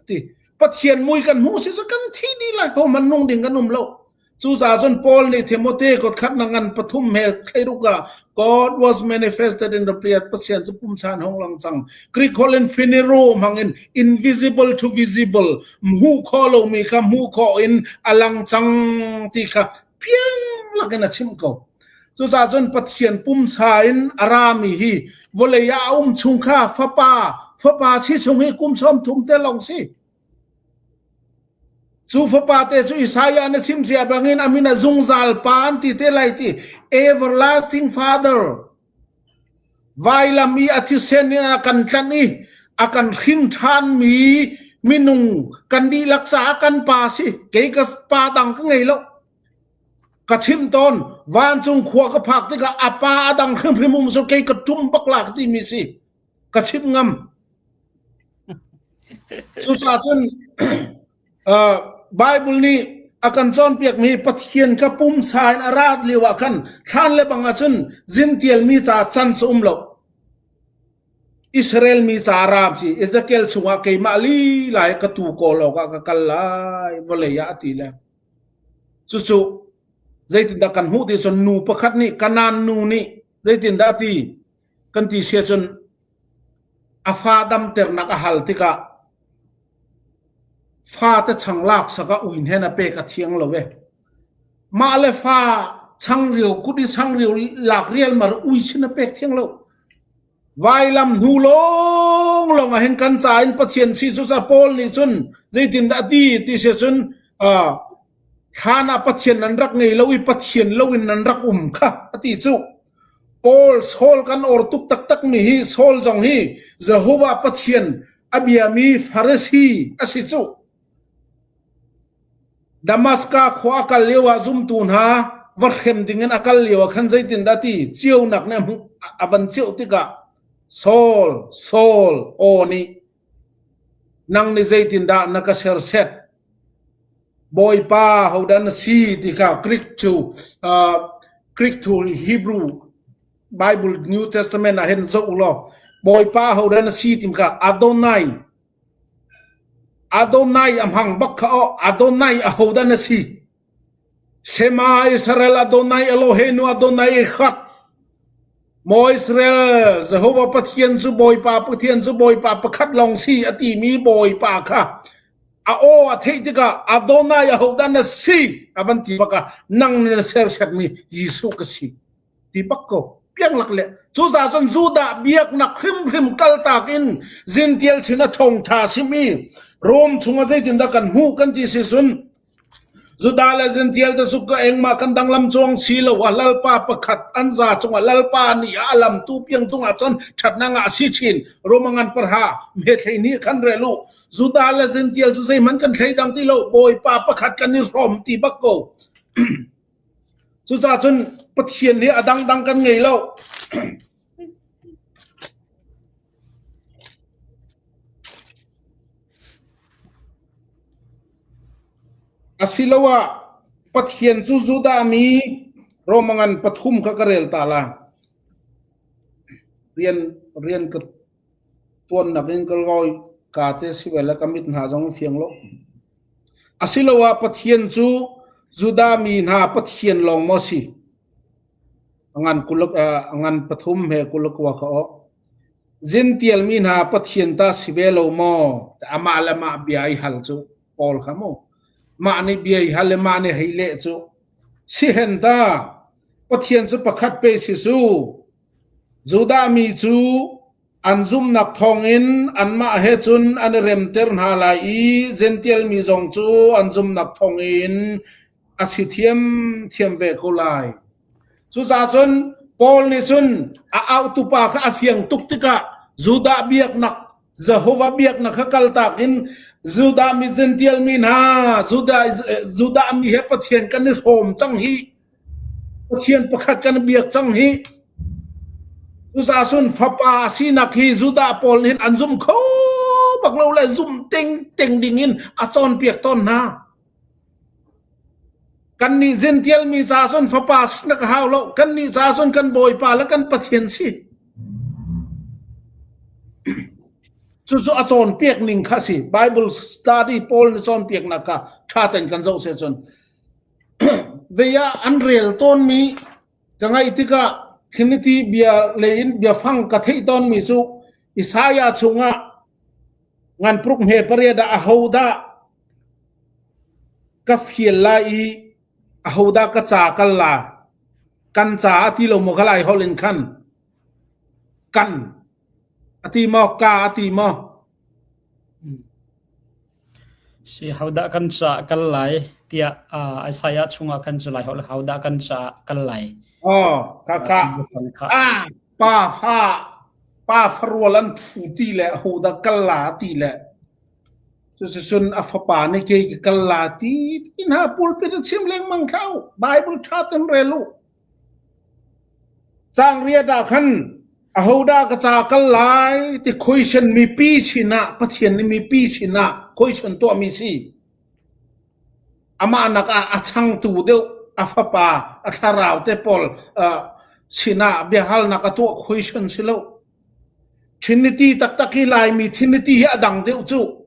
ti Pathian mui kan hmuh si cu kan thi dih lai ho man nung ding kan um lo Cucaah cun Paul nih Timote kutkhat na ngan pathum he thleiruk ah God was manifested in the flesh Pathian cu pumsa in hung lang cang. Greek holh in phainero hmang in invisible to visible hmuh khawh lomi kha hmuh khawh in a lang cang ti kha fiang lakin a chim ko. Cucaah cun Pathian pumsa in a rami hi vawlei ah a um chung kha fapa fapa si chung hi kum 30 te lawng si. Cu fapate cu Isaiah na chim cia bangin a min a zungzal pa an ti te lai ti everlasting father vailam i a thisen in a kan tlanh i a kan hrin ṭhanmi minung kan dihlak caah kan pa si kei ka pa dang ka ngei lo ka chim tawn vancung khua ka phak tikah a pa a dang hrimhrim um so kei ka ṭum bak la ka timi si ka chimh ngam. Cucaah cun uh, Bible nih a kan cawnpiakmi Pathian kha pumsa in a rat lio ah khan thlan le bang ahcun zintialmi ca can cu um lo. Israel mi ca ram si Ezekiel chungah keimah lila i ka tu kawl awkah ka kal lai vawlei ah a ti le. Cucu zeitindah kan hmuh ti cun nu pakhat nih Kanaan nu nih zeitindah a ti kan ti sia cun a fa damternak a hal tikah fate chang lak sak ah uin hen a pek a thiang lo e mah le fa changreu kut i changreu lak rial mar ui sin a pek thiang lo vailam hnu lawng lawng ah hin kan ca in pathian si cu ca Paul nih cun zeitin dah ti ti sia cun. Thlan ah Pathian nan rak ngei lo i Pathian loin nan rak um kha a ti cu. Paul Saul kan or tuk taktak mi hi Saul zong hi Jehovah Pathian a biami Pharisee a si cu. Damaska khua a kal lio ah zumtu hna va hrem dingin a kal lio ah khan zeitindah ti ceunak nih a hmuh a van ceuh tikah Saul Saul aw nih nang nih zeitindah na ka serset Bawipa hodah na si ti kha Greek to uh, Greek to Hebrew Bible New Testament ah hin zoh u law Bawipa hodah na si ti kha Adonai Adonai a hmang bak kha aw Adonai ahodah na si Shema Israel Adonai Eloheinu Adonai Echad Maw Israel Jehovah Pathian cu Bawipa Pathian cu Bawipa pakhat lawng si a timi Bawipa kha a aw a theih tikah Adonai ahodah na si a van ti bak ah nang na sersiatmi Jesuh ka si ti bak ko piang lak le cucaah cun Judah biaknak hrimhrim kaltak in zintial chin a thawngtha simi Rom chungah zeitindah kan hmuh kan ti si cun Judah le Gential te cu ka engmah kan danglam cuang si lo a lalpa pakhat an za cungah lalpa nih a lamtu piang cungah cun ṭhatnak ah si chin Romangan parha me thlei nih khan rel u Judah le Gential cu zeihmanh kan thleidang ti lo Bawipa pakhat kan i hrawm ti bak ko cucaah cun Pathian hi a dangdang kan ngei lo Asiloah Pathian cu Judah mi Roma ngan pathum kha ka rel ta la. Rian rian ka tuannak in ka lawi ka te si ve le ka mit hna zong fiang lo. Asiloah Pathian cu Judah mi hna Pathian lawng maw si? Ngan kuluk ngan pathum he kuluk wa kha o. Zintial mi hna Pathian ta si ve lo maw? Amah le mah bia i hal cu Paul kha mu. Mah nih bia i hal le mah nih hei leh cu. Si hen ta, Pathian cu pakhat pe si su. Judah mi cu an zumhnak thawngin anmah he cun an i remter hna lai i Jential mi zong cu an zumhnak thawngin a si thiamthiam ve ko lai. Cucaah cun Paul nih cun a auhtupa kha a fiang tuk tikah Judah biaknak Jehovah biaknak kha kaltak in Judah mi Gential mi hna Judah Judah mi he Pathian kan i hrawm cang hi Pathian pakhat kan biak cang hi Cucaah cun fapa sinak hi Judah pawl nih an zum kho bak lo le zum ting ting ding in a cawnpiak tawn hna. Kannih Jential mi ca cun fapa sinak a hau lo. Kannih ca cun kan Bawipa le kan Pathian si. Cucu a cawnpiak ning kha si. Bible study pawl nih cawnpiaknak kha ṭha tein kan zoh se cun. Vei ah an rel tawnmi ka ngaih tikah Trinity bia lei in biafang ka theih tawnmi cu Isaiah chungah ngan pruk hme pariat ah ahodah Ka fial lai i ahodah ka ca kal la? Kan ca a ti lo maw kha lai holh in khan? Kan a ti maw? Ka a ti maw? Si hodah kan ca kal lai tiah uh, Isaiah chungah khan cu lai holh hodah kan ca kal lai. Oh, ka ka. Ah, pa fa pa farual an thu ti le hodah kal la ti le Cuticun a fapa nih kei ka kal la ti ti hna pulpit a chim lengmang thlau. Bible ṭha ten rel u. Caang riat ah khan ahodah ka ca kal lai ti question mipi sinah Pathian nih mipi sinah question tuahmi si. Amah nak ah a changtu deuh a fapa a thlarau te pawl uh, sinah biahalnak a tuah question si lo. Trinity taktak hi Laimi Trinity hi a dang deuh cu.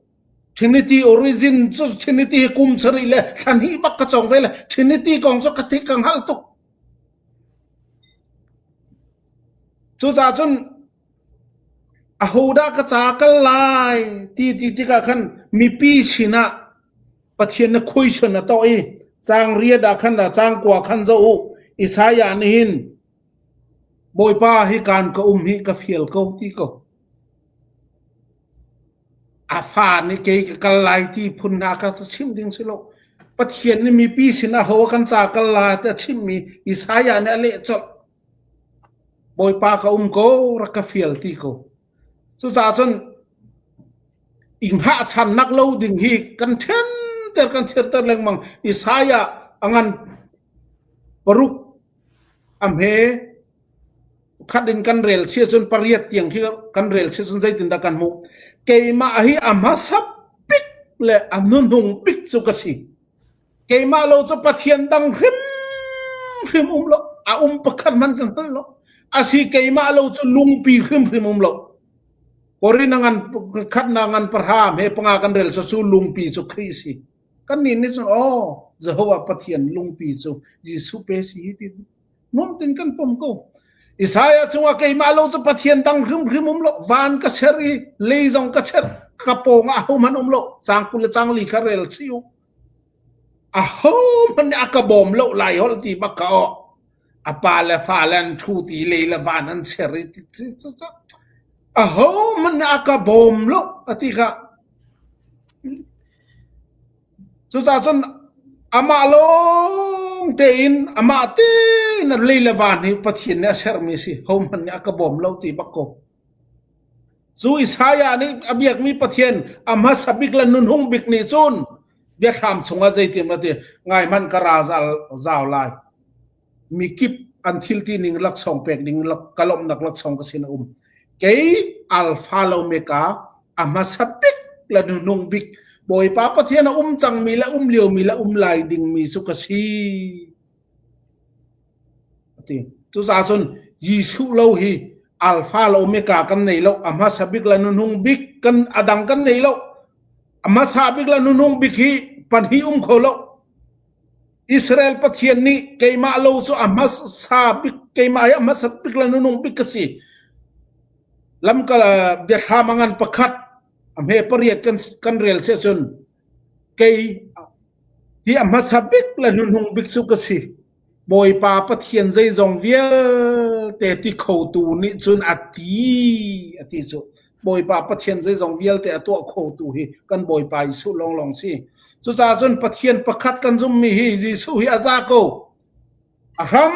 Trinity origin cu Trinity hi kum sarih le thla hnih bak ka cawng ve le Trinity kong cu ka thik ka hngalh tuk. Cucaah cun ahodah ka ca kal lai ti ti tikah khan mipi sinah Pathian na question a tuah i caang riat ah khan caang kua khan zoh u Isaiah nih hin Bawipa hi kaan ka um hi ka fial ko ti ko. A fa nih kei ka kal lai ti phun hna kha chim ding si lo. Pathian nih mipi sinah ho kan ca kal la ti a chimmi Isaiah nih a leh colh. Bawipa ka um ko, rak ka fial ti ko. Cucaah cun i hngahchannak lo ding hi kan ṭhenter kan thirter lengmang. Isaiah a ngan paruk a hme khat in kan rel sia cun pariat tiang khi kan rel sia cun zeitindah kan hmuh. Keimah hi a hmasa bik le a hnuhnung bik cu ka si. Keimah lo cu Pathian dang hrimhrim um lo. A um pakhat hmanh ka hngal lo. Asi keimah lo cu lungpi hrimhrim um lo. Korin ngan khat na ngan pahra he panga kan rel cu cu lungpi cu Khrih si. Kan nih nih cun oh Jehovah Pathian lungpi cu Jesuh pe si hi ti nuam tin kan pom ko. Isaiah cungah keimah lo cu Pathian dang hrimhrim um lo. Van ka ser i lei zong ka cher ka pawng ah hohmanh um lo. Cang kul le cang li kha rel chih u. Ahohmanh nih a ka bawm lo lai holh ti bak ka aw. A pa le fa le an ṭhu ti lei le van an ser i ahohmanh nih a ka bawm lo a ti kha. Cucaah cun amah lawng tein amah tein lei le van hi Pathian nih a sermi a si. Hohmanh nih a ka bawm lo ti bak ko. Cu Isaiah nih a biakmi Pathian a hmasa bik le nunhung bik nih cun biathlam chungah zeitin a ti ngai hmanh ka ra zau lai. Mikip an thil ti ning laksawng pek ding ka lawmhnak laksawng ka sin a um. Kei Alpha le Omega a hmasa bik le nunung bik Bawipa Pathian a um cangmi le um liomi le um lai dingmi cu ka si. Ati. Cucaah cun Jesuh lo hi Alpha le Omega kan nei lo. A hmasa bik le nuhnung bik kan a dang kan nei lo. A hmasa bik le nuhnung bik hi pahnih um kho lo. Israel Pathian nih keimah lo cu a hmasa bik keimah hi a hmasa bik le nuhnung bik ka si. Lamkal biathlam a ngan pakhat a hme pariat kan kan rel si cun Kei hi a hmasa bik le hnuhnung bik cu ka si. Bawipa Pathian zeizong vialte ti khotu nih cun a ti a ti cu. Bawipa Pathian zeizong vialte a tuah khotu hi kan Bawipa Jesuh lawnglawng si. Cucaah cun Pathian pakhat kan zummi hi Jesuh hi a za ko. A hram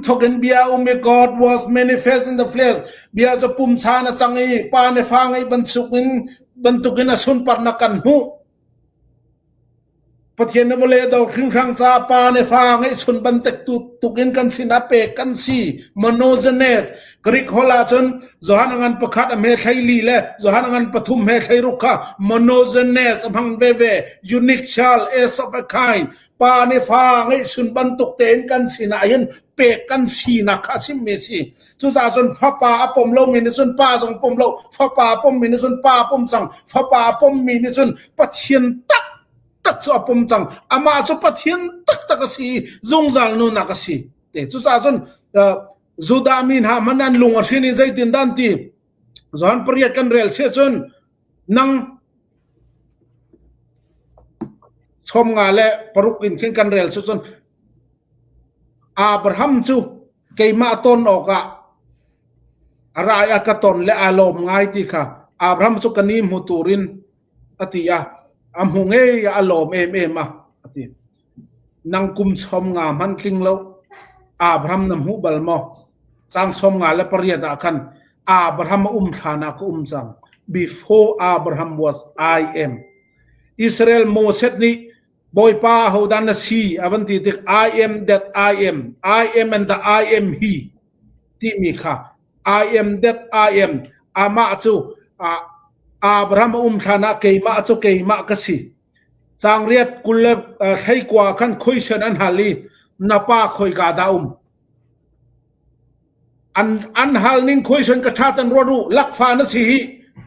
thawk in bia a um i God was manifest in the flesh. Bia cu pumsa in a cang i pa nih fa ngeih bantukin bantukin a sunparnak kan hmuh. Pathian nih vawlei a do hringhrang caah pa nih fa ngeihchun bantuk tukin kan sinah pek kan si. Monogenes. Greek holh ahcun Johan a ngan pakhat a hme thlei le Johan a ngan pathum hme thlei ruk kha monogenes a hmang veve. Unique child, as of a kind. Pa nih fa ngeihchun bantuk tein kan sinah hin pek kan sinak kha a chimmi a si. Cucaah cun fapa a pom lomi nih cun pa zong pom lo, fapa a pommi nih cun pa a pom cang, fapa a pommi nih cun Pathian taktak cu a pom cang. Amah cu Pathian taktak a si i zungzal nunnak a si. Te cucaah cun uh, Judah mi hna hmanh an lung a hrin i zeitindah an ti? Johan pariat kan rel chih cun nang Sawmnga le paruk in khin kan rel cu cun Abraham cu keimah ton awkah a ra i a ka ton le aa lawm ngai ti kha Abraham cu ka ni hmu turin a ti a a hmu ngei a lawm em em a a ti nang kum sawm nga hman tling lo Abraham na hmu bal maw cang sawm nga le pariat ah khan Abraham a um thlan ah ka um cang before Abraham was I am Israel Moses nih Bawipa ahodah na si a van ti tik I am that I am I am and the I am he timi kha I am that I am amah cu Abraham a um hlan ah keimah cu keimah ka si cangriat kul le thleikua khan khuisen an hal i na pa khoika dah um An an hal ning question ka tha tan ruat u lakfa na si hi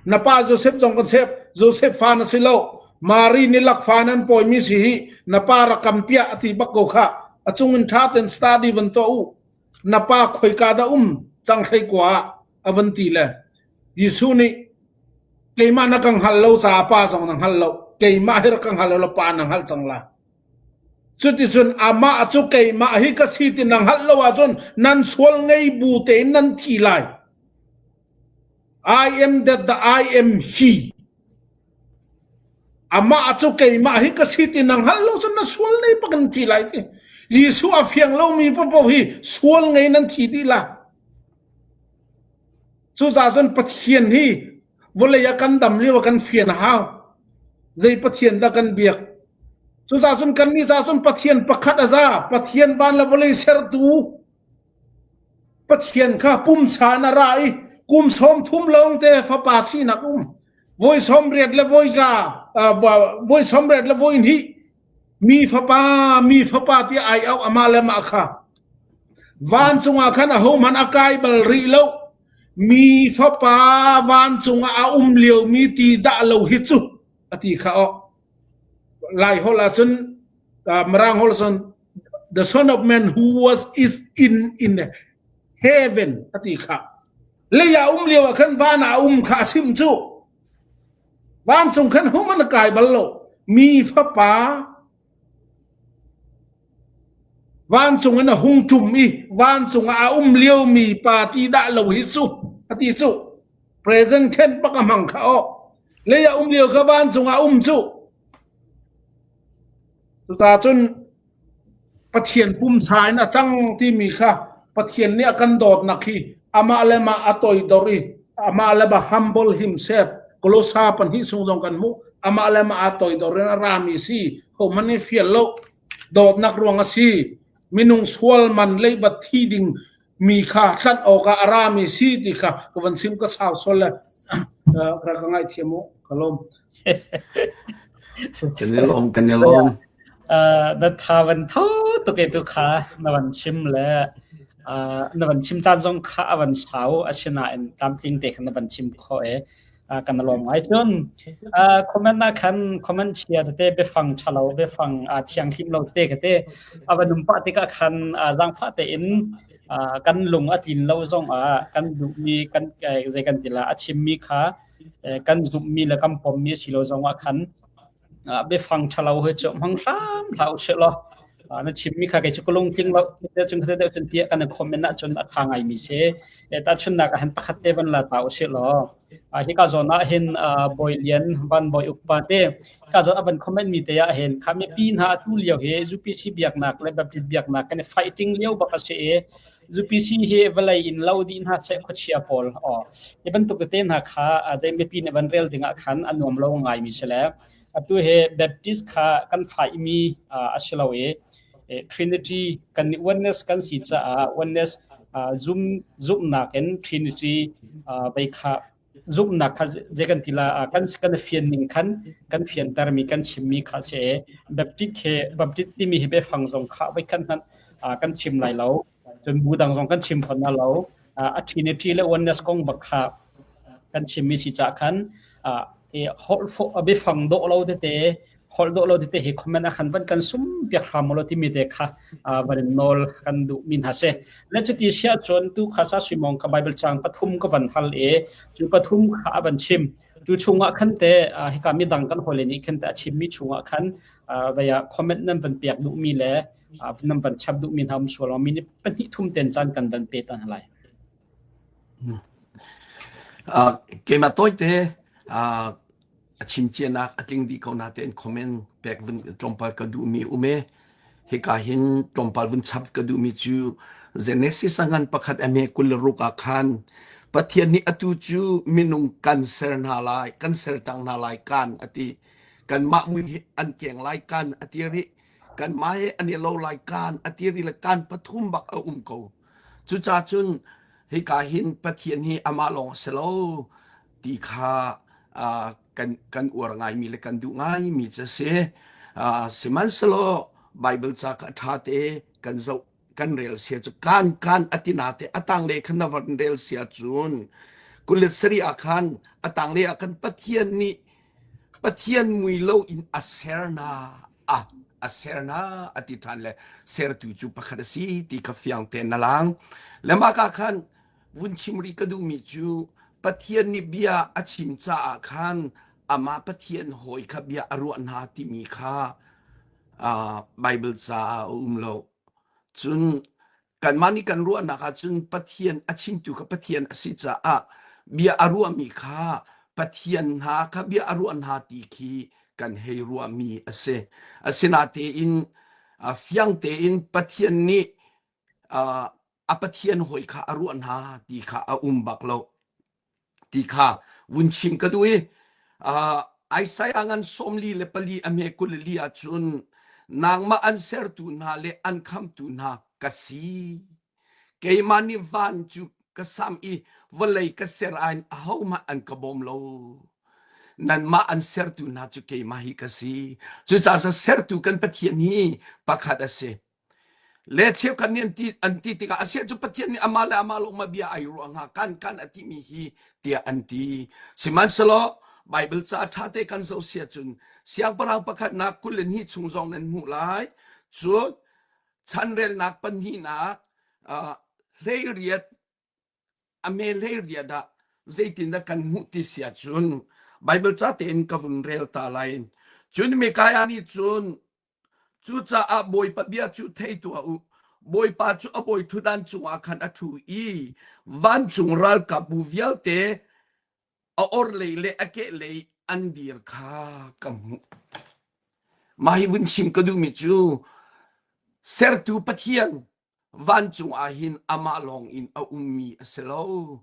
na pa Joseph zong kan sep Joseph fa na si lo Mary nih lakfa nan pawi mi si hi na pa rak kam piah ati bak ko kha a cung in tha ten study van to u na pa khoika da um cang thlei kwa a van ti le Jesuh nih keimah na kan hngal lo caah pa zong na hngal lo keimah hi rak kan hngal lo pa na hngal cang la Cuticun amah cu keimah hi ka si ti na hngalh lo ahcun nan sual ngei bu tein nan thi lai. I am that the I am he. Amah cu keimah hi ka si ti na hngalh lo cun na sual nei pak in thi lai ti. Jesuh a fiang lomi paohpaoh hi sual ngei nan thi dih la. Cucaah cun Pathian hi vawlei ah kan dam lio ah kan fian a hau. Zei Pathian dah kan biak? Cucaah cun kannih caah cun Pathian pakhat a za. Pathian van le vawlei sertu Pathian kha pumsa in a ra i kum 30 lawng te fapa sinak um. Voi 80 le voi ka voi 80 le voi hnih mi fapa mi fapa ti ai au ama le mah kha vancung ah khan ahohmanh a kai bal rih lo mi fapa vancung ah a um lio mi ti dah lo hi cu a ti kha o lai holh ahcun Mirang holh cun the son of man who was is in in heaven a ti kha lei ah um lio ah khan van ah um kha a chim cu vancung khan hum an kai bal lo mi fapa vancung in a hung ṭum i vancung ah a um lio mi pa ti dah lo hi cu a ti cu present khen bak a hmang kha o lei ah um lio kha vancung ah um cu Cucaah cun Pathian pumsa in a cang timi kha Pathian nih a kan dawtnak hi amah le mah a toidor i amah le mah humble himself Kolosa pahnih chung zong kan hmuh amah le mah aa toidor in a rami si hohmanh nih fial lo dawtnak ruang a si minung sual man leibat thi ding mi kha tlanh awkah a rami si ti kha ka van chim ka sau sual le ka ka ngaithiam u ka lawm Kan i lawm kan i lawm. Na tha van tho tuk e tu kha na van chim le na van chim caan zong kha a van sau asinain tlamtling te khan na van chim kho e kan lawm ngai cun comment na khan comment chia tete biafang thalo biafang thianghlim lo tete kate a van um pah tikah khan zaangfah tein kan lung a tlin lo zong ah kan duhmi kan zei kan ti la a chimmi kha kan zumhmi le kan pommi a si lo zong ah khan biafang ṭhalo hi cu hmang hram hlah usih law na chimmi kha kei cu ka lungtling lo cun kha deuh cun tiah kan comment ahcun a ṭha ngaimi si tahchunhnak ah hin pakhat te van la ta usih law hika zawn ah hin Bawi Lian Van Bawi Uk pa te hika zawn a van comment mi te ah hin kha mipi hna atu lio hi UPC biaknak le Baptist biaknak kan i fighting lio bak a si i UPC hi vawlei in lo dih hna seh khuachia pawl aw hi bantuk tete hna kha zei mipi nih van rel ding ah khan a nuam lo ngaimi si le atu hi Baptist kha kan faimi a si lo i Trinity kan nih oneness kan si caah oneness zum zumhnak in Trinity vei kha zumhnak kha zei kan ti la kan kan fian ning khan kan fiantermi kan chimmi kha si Baptist he Baptist timi hi biafang zong kha voi khat hmanh kan chim lai lo cun bu dang zong kan chim fawn na lo a Trinity le oneness kong bak kha kan chimmi si ca khan holh biafang dawh lo tete holh dawh lo tete hi comment ah khan van kan sum piak hram lo timi te kha van in nawl kan duh mi hna si le cuti sia cun tu kha sa suimong ka bible chang pathum ka van hal e cu pathum kha a van chim tu chungah khan te hika mi dang kan hole nih khan te a chim mi chungah khan vaya comment nan van piak duh mi le nan van chap duh mi hna um sual mi ni pahnih thum ten chan kan van pe ta lai Keimah tawite a chim cianak a tling dih ko natein comment pek vun tlawmpal ka duhmi um e. Hika hin tlawmpal vun chap ka duhmi cu Genesis a ngan pakhat a hme 26 ah khan Pathian nih atu cu minung kan ser hna lai, kan ser cang hna lai kan a ti. Kanmah mui hi an keng lai kan a ti rih. Kanmah he an i lo lai kan a ti rih le kan pathum bak a um ko. Cucaah cun hika hin Pathian hi amah lawng a si lo ti kha uh, kan, kan uar ngaimi le kan duh ngaimi cu a si. Uh, sihmanhsehlaw Bible ca kha ṭha te kan zoh kan rel sia cu kan kan a ti nate a tanglei khan na van rel sia cun 27 ah khan a tanglei ah khan Pathian nih Pathian mui lo in a ser na a a ser na a ti ṭhan le sertu cu pakhat a si ti kha fiang tein na lang. Le mah ka khan vun chim rih ka duhmi cu Pathian nih bia a chim caah khan amah Pathian hawi kha bia a ruah hna timi kha uh, Bible caah a um lo. Cun kanmah nih kan ruahnak ahcun Pathian a chimtu kha Pathian a si caah bia a ruahmi kha Pathian hna kha bia a ruah hna ti khi. kan hei ruahmi a si. Asinatein fiang tein Pathian nih a Pathian hawi kha a ruah hna ti kha a um bak lo ti kha vun chim ka duh i Isaiah ngan 44 a hme 24 ahcun nangmah an sertu hna le an khamtu hna ka si Keimah nih van cu ka samh i vawlei ka ser ah hin ahohmanh an ka bawm lo. Nanmah an sertu hna cu keimah hi ka si. Cucaah sertu kan Pathian hi pakhat a si. Le cheukhat nih an ti, an ti tikah a siah cu Pathian nih amah le amah lawng ma bia ai ruah hnga kan kan a timi hi tiah an ti. Sihmanhsehlaw Bible ca ṭha te kan zoh si ahcun siangpahrang pakhatnak 22 chung zong nan hmuh lai. Cun Chanrelnak pahnihnak 18 a me 18 ah zeitindah kan hmuh ti si ahcun Bible ca tein ka vun rel ta lai. Cun Mikaiah nih cun cucaah Bawipa bia cu thei tuah u. Bawipa cu a bawi ṭhutdan cungah khan a ṭhu i vancung ralkapbu vialte a orhlei le a kehlei an dir kha ka hmuh. Mah hi vun chim ka duhmi cu sertu Pathian vancung ah hin amah lawng in a ummi a si lo.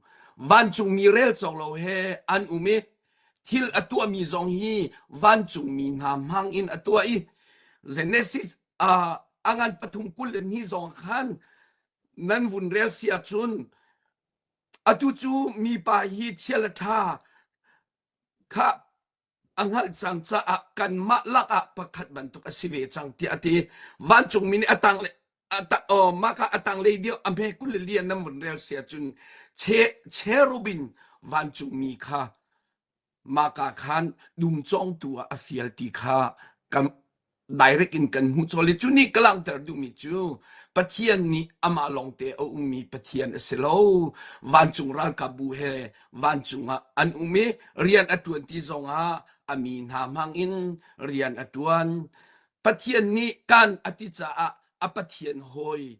Vancungmi rel cawk lo he an um i thil a tuahmi zong hi vancungmi hna hmang in a tuah i Genesis uh, a ngan pathum kul le hnih zong khan nan vun rel si ahcun Atu cu mipa hi thial a ṭha kha a hngalh cang caah kanmah lakah pakhat bantuk a si ve cang tiah a ti. Vancungmi nih a tang le mah kha a tanglei deuh a hme 20 le lian nan vun rel si ahcun cherubim vancungmi kha Mahka khan dum cawngtu ah a fial ti kha kan direct in kan hmuh colh i cu nih ka langhter duhmi cu Pathian nih amah lawngte a ummi Pathian a si lo. Vancung ralkapbu he vancung ah an um i rian a ṭuan ti zongah a mi hna hmang in rian a ṭuan. Pathian nih kan a ti caah a Pathian hawi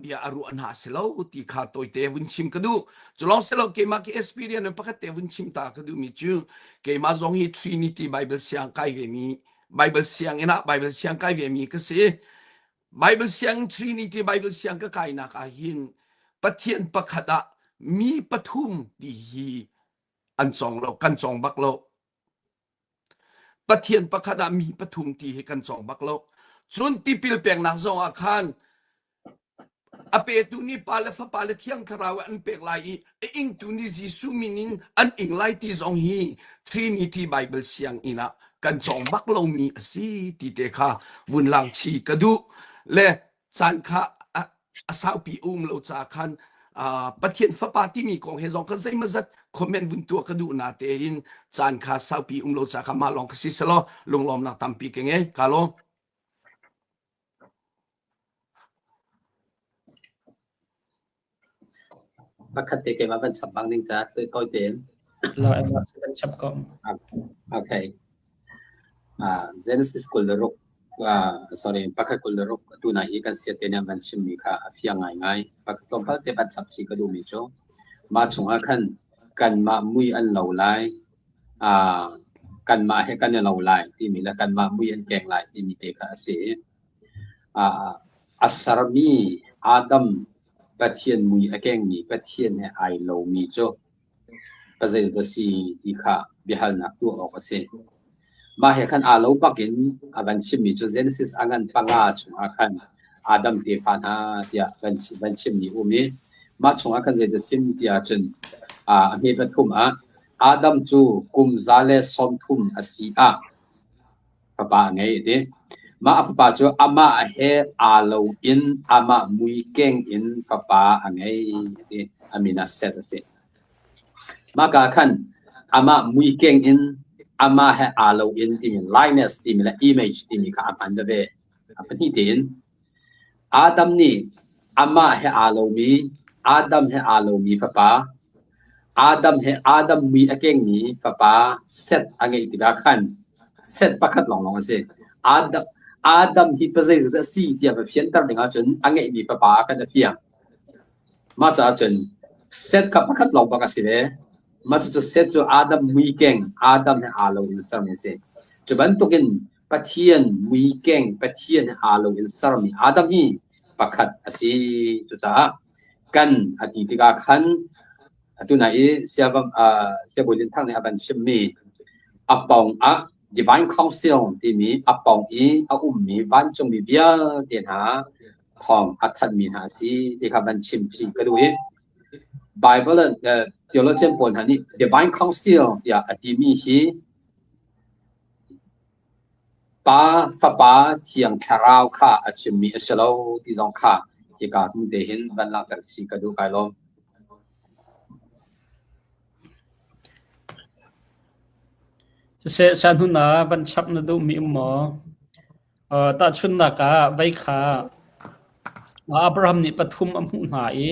bia a ruah hna si lo ti kha tawite vun chim ka duh. Cu lawng si lo keimah ki experience in pakhat te vun chim ta ka duhmi cu keimah zong hi Trinity Bible siang kai ve mi Bible sianginn ah Bible siang kai ve mi ka si. Bible siang Trinity Bible siang ka kainak ah hin Pathian pakhat ah mi pathum ti hi an cawng lo kan cawng bak lo. Pathian pakhat ah mi pathum ti hi kan cawng bak lo. Cun tipil peknak zong ah khan a petu nih Pa le Fapa le Thiang Thlarau an pek lai i a ingtu nih Jesuh min in an ing lai ti zong hi Trinity Bible sianginn ah kan cawng bak lomi a si ti te kha vun lang chi ka duh. Le caan kha a saupi a um lo caah khan Pathian Fapa timi kong he zong khan zeimazat comment vun tuah ka duh na tein caan kha saupi um lo caah kha mah lawng ka si selaw lunglawmnak tampi ka ngei ka lawm. Pakhat te keimah van chap bang ding ca tawi tein. La van chap ko. Okay. Uh, Genesis 26 uh, sorry pakhat 26 tu na hi kan siat te nih van chimmi kha a fiang ngaingai. Pakhat tlawmpal te van chap si ka duhmi cu mah chungah khan kanmah mui an lo lai uh, kanmah he kan i lo lai timi le kanmah mui an keng lai timi te kha a si. Uh, a sermi Adam Pathian mui a kengmi Pathian he ai lomi cu pazei va si ti kha biahalnak tuah awk a si. Mah he khan aa lo bak in a van chimmi cu Genesis a ngan panga chungah khan Adam tefa hna tiah van, van chimmi um i mah chungah khan zeidah chim ti ahcun a hme pathum ah Adam cu kum 130 a si ah fapa a ngei a ti. Mah a fapa cu amah he aa lo in amah mui keng in fapa a ngei a ti. A min ah Seth a si. Mah ka khan amah mui keng in amah he aa lo in timi likeness timi le image timi kha a hman veve. A pahnih tein Adam nih amah he aa lomi, Adam he aa lomi fapa, Adam he Adam mui a kengmi fapa Seth a ngeih tikah khan Seth pakhat lawnglawng a si. Adam, Adam hi pazeizat a si tiah va fianter ding ahcun a ngeihmi fapa ah khan a fiang. Mah caah cun Seth kha pakhat lawng bak a si ve. Mah cucu Seth cu Adam mui keng, Adam he aa lo in sermi a si. Cu bantukin Pathian muikeng Pathian he aa lo in sermi Adam hi pakhat a si. Cucaah kan a ti tikah khan atu nai i Siabawi Lin Thang nih a van chimmi a pawng ah Divine Council timi a pawng i a ummi vancungmi vialte hna thawng a thanhmi hna a si ti kha van chim chih ka duh i Bible theologian pawl hna nih Divine Council tiah a timi hi Pa, Fapa, Thiang Thlarau kha a chimmi a si lo ti zong kha hika hnu te hin van langhter chih ka duh kai lawm. Siseh sanhun ah van chap na duhmi um maw? Tahchunhnak ah vei kha Abraham nih pathum a hmuh hna i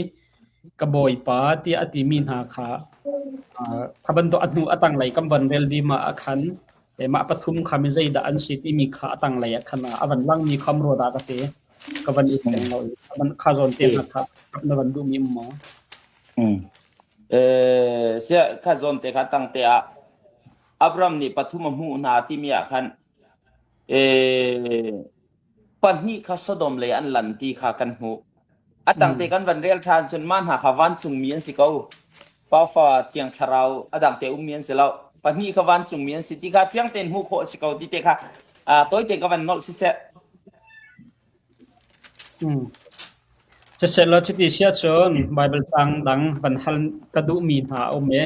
ka bawipa tiah a timi hna kha kha bantuk a hnu a tanglei kan van rel dih ah khan mah pathum kha mi zeidah an si timi kha a tanglei ah khan a van langmi kham rua dah ka ti ka van i thleng lo i kha zawn te hna kha na van duhmi um maw? Sia kha zawn te kha tang te ah Abraham nih pathum a hmuh hna timi ah khan Pahnih kha Sodom lei an lan ti kha kan hmuh. A tangte kan van rel ṭhan cun mah hna kha vancungmi an si ko. Pafa Thiang Thlarau a dangte ummi an si lo. Pahnih kha vancungmi an si ti kha fiang tein hmuh khawh a si ko ti te kha tawite ka van nolh siseh. Siseh law cuti si ahcun Baibal caang dang van hal ka duhmi hna a um i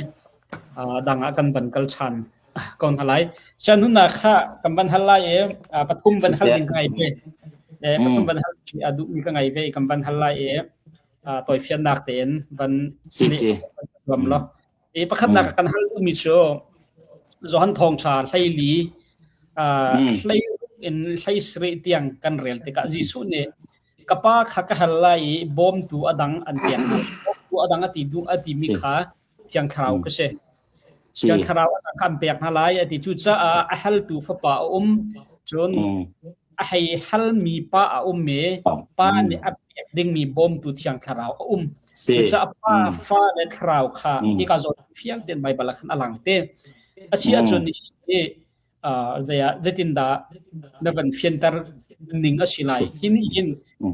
dang ah kan van kal ṭhan ko hna lai. Sianhunnak kha kan van hal lai i pathum van hal ding ka ngei ve. Pathum van hal a duhmi ka ngei ve i kan van hal lai i tawifiannak tein van zuam law. I pakhatnak kan hal duhmi cu Johan Thawngṭha hleili hlei in hlei sarih tiang kan rel tikah Jesuh nih ka pa kha ka hal lai i bawmtu a dang an pek bawmtu a dang a ti duh a timi kha Thiang Thlarau ka si. Thiang Thlarau a kan pek hna lai a ti. Cucaah a haltu fapa a um. Cun a hei halmi pa a um i pa nih a pek dingmi bawmtu Thiang Thlarau a um. Cucaah pa, fa le thlarau kha hika zawn fiang tein Baibal ah khan a lang te. A si ahcun hi zei ah zeitindah na van fianter ning a si lai. Hi nih hin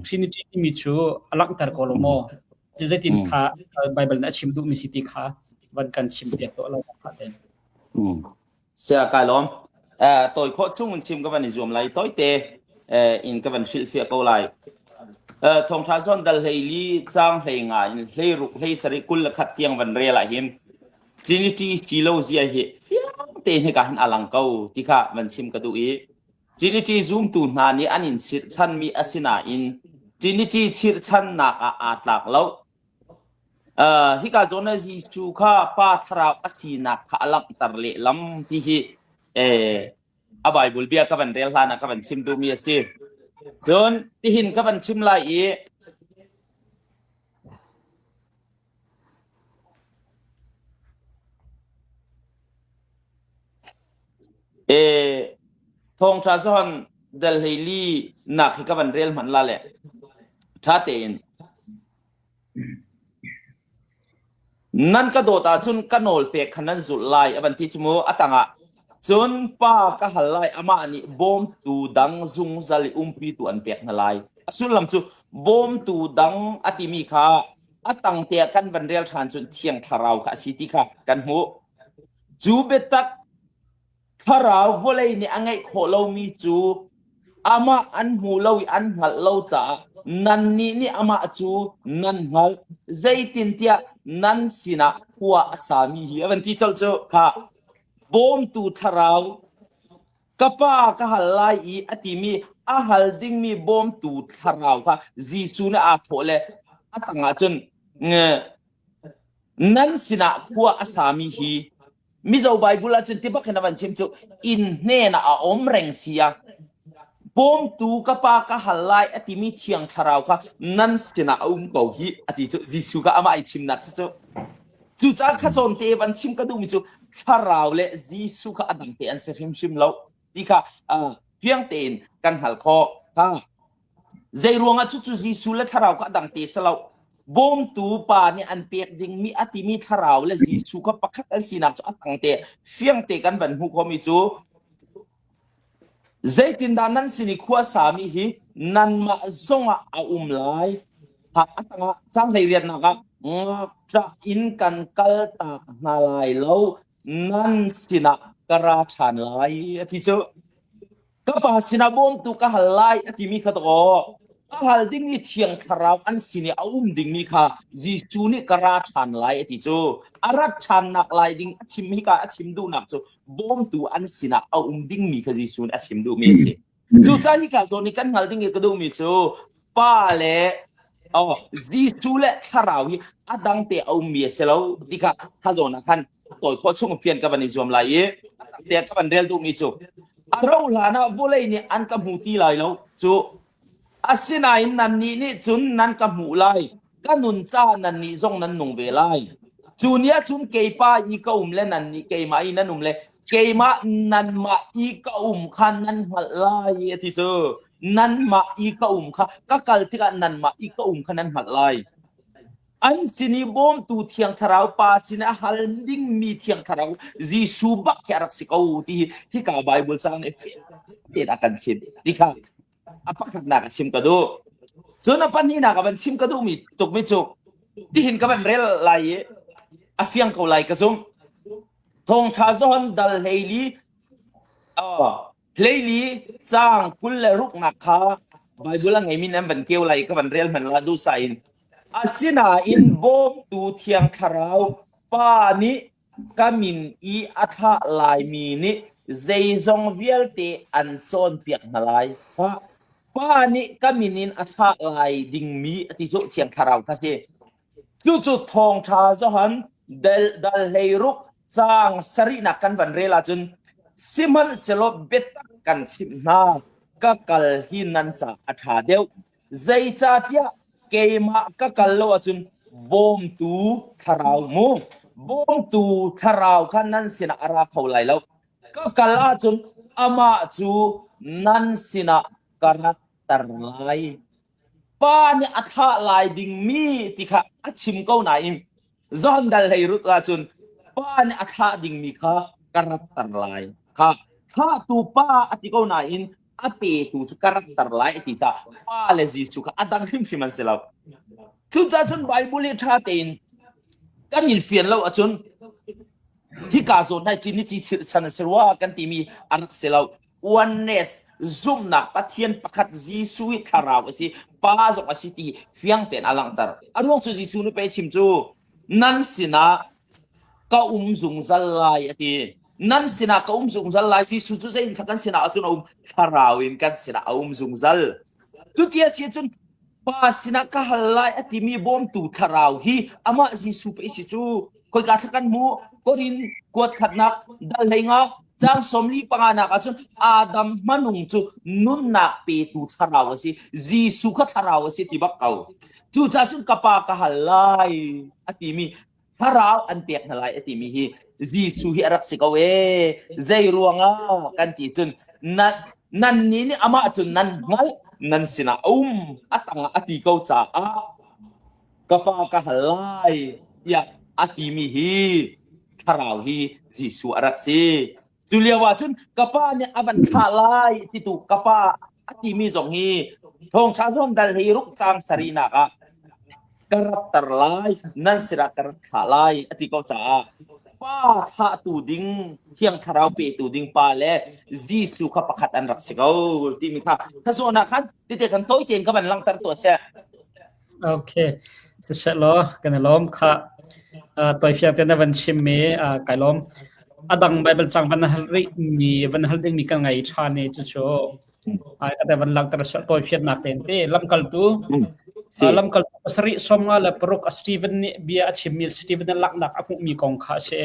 Trinity timi cu a langhter ko lo maw? Zeitin kha Baibal nih a chim duhmi si ti kha van kan chim piak tuah lo kha ten. Sia kai lawm. Tawi khawh chung in chim ka van i zuam lai. Tawite in ka van hrilhfiah ko lai. Thawngṭha zawn dal hlei li caang hlei nga in hlei ruk hlei sarih 21 tiang van rel ah hin Trinity si lo zia hi fiang tein hika hin a lang ko ti kha van chim ka duh i Trinity zumtu hna nih an in chirhchanmi a si nain Trinity chirhchannak ah aa tlak lo. Uh, hika zawn ah Jesuh kha Pa Thlarau a sinak kha a langhter lehlam ti hi eh, a Bible bia ka van rel hlan ah ka van chim duhmi a si. Cun tihin ka van chim lai i E thawngṭha zawn del hlei li nak hi ka van rel hmanh la le ṭha tein nan ka dawt ahcun ka nawl pek kha nan zulh lai a van ti cu mu a tangah cun pa ka hal lai amah nih bawmtu dang zungzal i umpitu an pek hna lai a sullam cu bawmtu dang a timi kha a tang te ah kan van rel ṭhan cun thiang thlarau kha a si ti kha kan hmuh Cu biatak thlarau vawlei nih a ngeih khawh lomi cu amah an hmu lo i an hngalh lo caah nannih nih amah cu nan hngalh. Zeitintiah nan sinah khua a sami hi a van ti colh cu kha bawmtu thlarau ka pa ka hal lai i a timi a hal dingmi bawmtu thlarau kha Jesuh nih aa thawh le a tangah cun Nan sinah khua a sami hi Mizo Bible ahcun ti bak hin a van chim cu inn hnen ah a um reng si ah bawmtu ka pa ka hal lai a timi thiang thlarau kha nan sinah a um ko hi a ti cu Jesuh kha amah i chimnak si cu cucaah kha zawn te van chim ka duhmi cu thlarau le Jesuh kha a dang te an si hrimhrim lo ti kha fiang tein kan hngalh khawh kha Zei ruangah cucu Jesuh le Thlarau kha a dang te si lo. Bawmtu pa nih an pek dingmi a timi Thlarau le Jesuh kha pakhat an sinak cu a tang te fiang te kan van hmuh khomi cu. Zeitindah nan sin i khua sami hi nanmah zongah a um lai? A tangah caang 18nak ah ngakṭah in kan kaltak hna lai lo, nan sinah ka ra ṭhan lai, a ti cu. Ka pa sinah bawmtu ka hal lai a timi kha dawh ka hal dingmi Thiang Thlarau an sin i a um dingmi kha Jesuh nih ka ra ṭhan lai a ti cu. A rat ṭhannak lai ding a chim hika a chim duhnak cu bawmtu an sinah a um dingmi kha Jesuh nih a chim duhmi a si. Cucaah hika zawn i kan hngal ding i ka duhmi cu Pa le oh, Jesuh le Thlarau hi a dang te a ummi a si lo ti kha kha zawn ah khan tawi khawh chung fian ka van i zuam lai i te ka van rel duhmi cu a rauh hlan ah vawlei nih an ka hmu ti lai lo cu asinain nannih nih cun nan ka hmuh lai ka nun caah nannih zong nan nung ve lai cu ni ah cun keipa i ka um le nannih keimah i nan um le keimah nanmah i ka um kha nan hngalh lai a ti cu nanmah i ka um kha ka kal tikah nanmah i ka um kha nan hngalh lai an sin i bawmtu thiang thlarau pa sin a hal dingmi thiang thlarau Jesuh bak hi a rak si ko ti hika Bible cang nih fiang tein a kan chim ti kha a pakhatnak a chim ka duh cun a pahnihnak a van chim ka duhmi tukmi cu tihin ka van rel lai i a fiang ko lai ka zumh thawngtha Johan dal 12 hleili caang 26nak kha Bible a ngeimi nan van keu lai ka van rel hman la duhsah in asinain bawmtu thiang thlarau pa nih ka min i a thlah laimi nih zeizong vialte an cawnpiak hna lai. Pa nih ka min in a thlah lai dingmi a ti cu Thiang Thlarau kha si. Cucu thawngṭha Johan dal, dal 16 caang sarihnak kan van rel ahcun sihmanhsehlaw biatak kan chimh hna ka kal hi nan caah a ṭha deuh Zeicahtiah keimah ka kal lo ahcun bawmtu thlarau mu bawmtu thlarau kha nan sinah a ra kho lai lo. Ka kal ahcun amah cu nan sinah ka ratter lai. Pa nih a thlah lai dingmi ti kha a chim ko nain John dal hlei rut ahcun pa nih a thlah dingmi kha ka ratter lai. Kha thlahtu pa a ti ko nain a petu cu ka ratter lai a ti caah pa le Jesuh kha a dang hrimhrim an si lo. Cucaah cun Bible hi ṭha tein kan in fian lo ahcun hika zawn hai Trinity chirhchan a si rua kan timi a rak si lo. Oneness zumhnak Pathian pakhat Jesuh hi thlarau a si pa zong a si ti fiang tein a langhter. A ruang cu Jesuh nih pei chim cu nan sinah ka um zungzal lai a ti. Nan sinah ka um zungzal lai Jesuh cu zei in kan sinah ahcun a um thlarau in kan sinah a um zungzal. Cuti a si ahcun Pa sinah ka hal lai a timi bawmtu thlarau hi amah Jesuh pei si cu khoika thla kan hmu Korin kuat khatnak dal 15 caang 45 nak ahcun Adam hmanung cu nunnak petu thlarau a si Jesuh kha thlarau a si ti bak ko cucaah cun ka pa ka hal lai a timi thlarau an pek hna lai a timi hi Jesuh hi a rak si ko ee zei ruangah kan ti cun nan nan nih nih amah cun nan hngalh nan sinah a um a tangah a ti ko caah ka pa ka hal lai tiah a timi hi thlarau hi Jesuh a rak si Cu lio ah cun ka pa nih a van thlah lai titu ka pa a timi zong hi thawngṭha zong dal hi ruk caang sarihnak ah ka ratter lai nan sinah ka rat thlah lai a ti ko caah pa thlahtu ding thiang thlarau petu ding pa le Jesuh kha pakhat an rak si ko timi kha kha zawn ah khan tete kan tawi tein ka van langhter tuah seh Okay. Siseh law kan i lawm kha tawifiang te na van chim mi kai lawm. A dang Bible cang van hal rih mi van hal ding mi kan ngai than i cucu ai ka te van langhter tawifiannak tein te lamkaltu lamkaltu pasarih 56 Stephen nih bia a chim mi Stephen nih laknak a hmuh mi kong kha a si.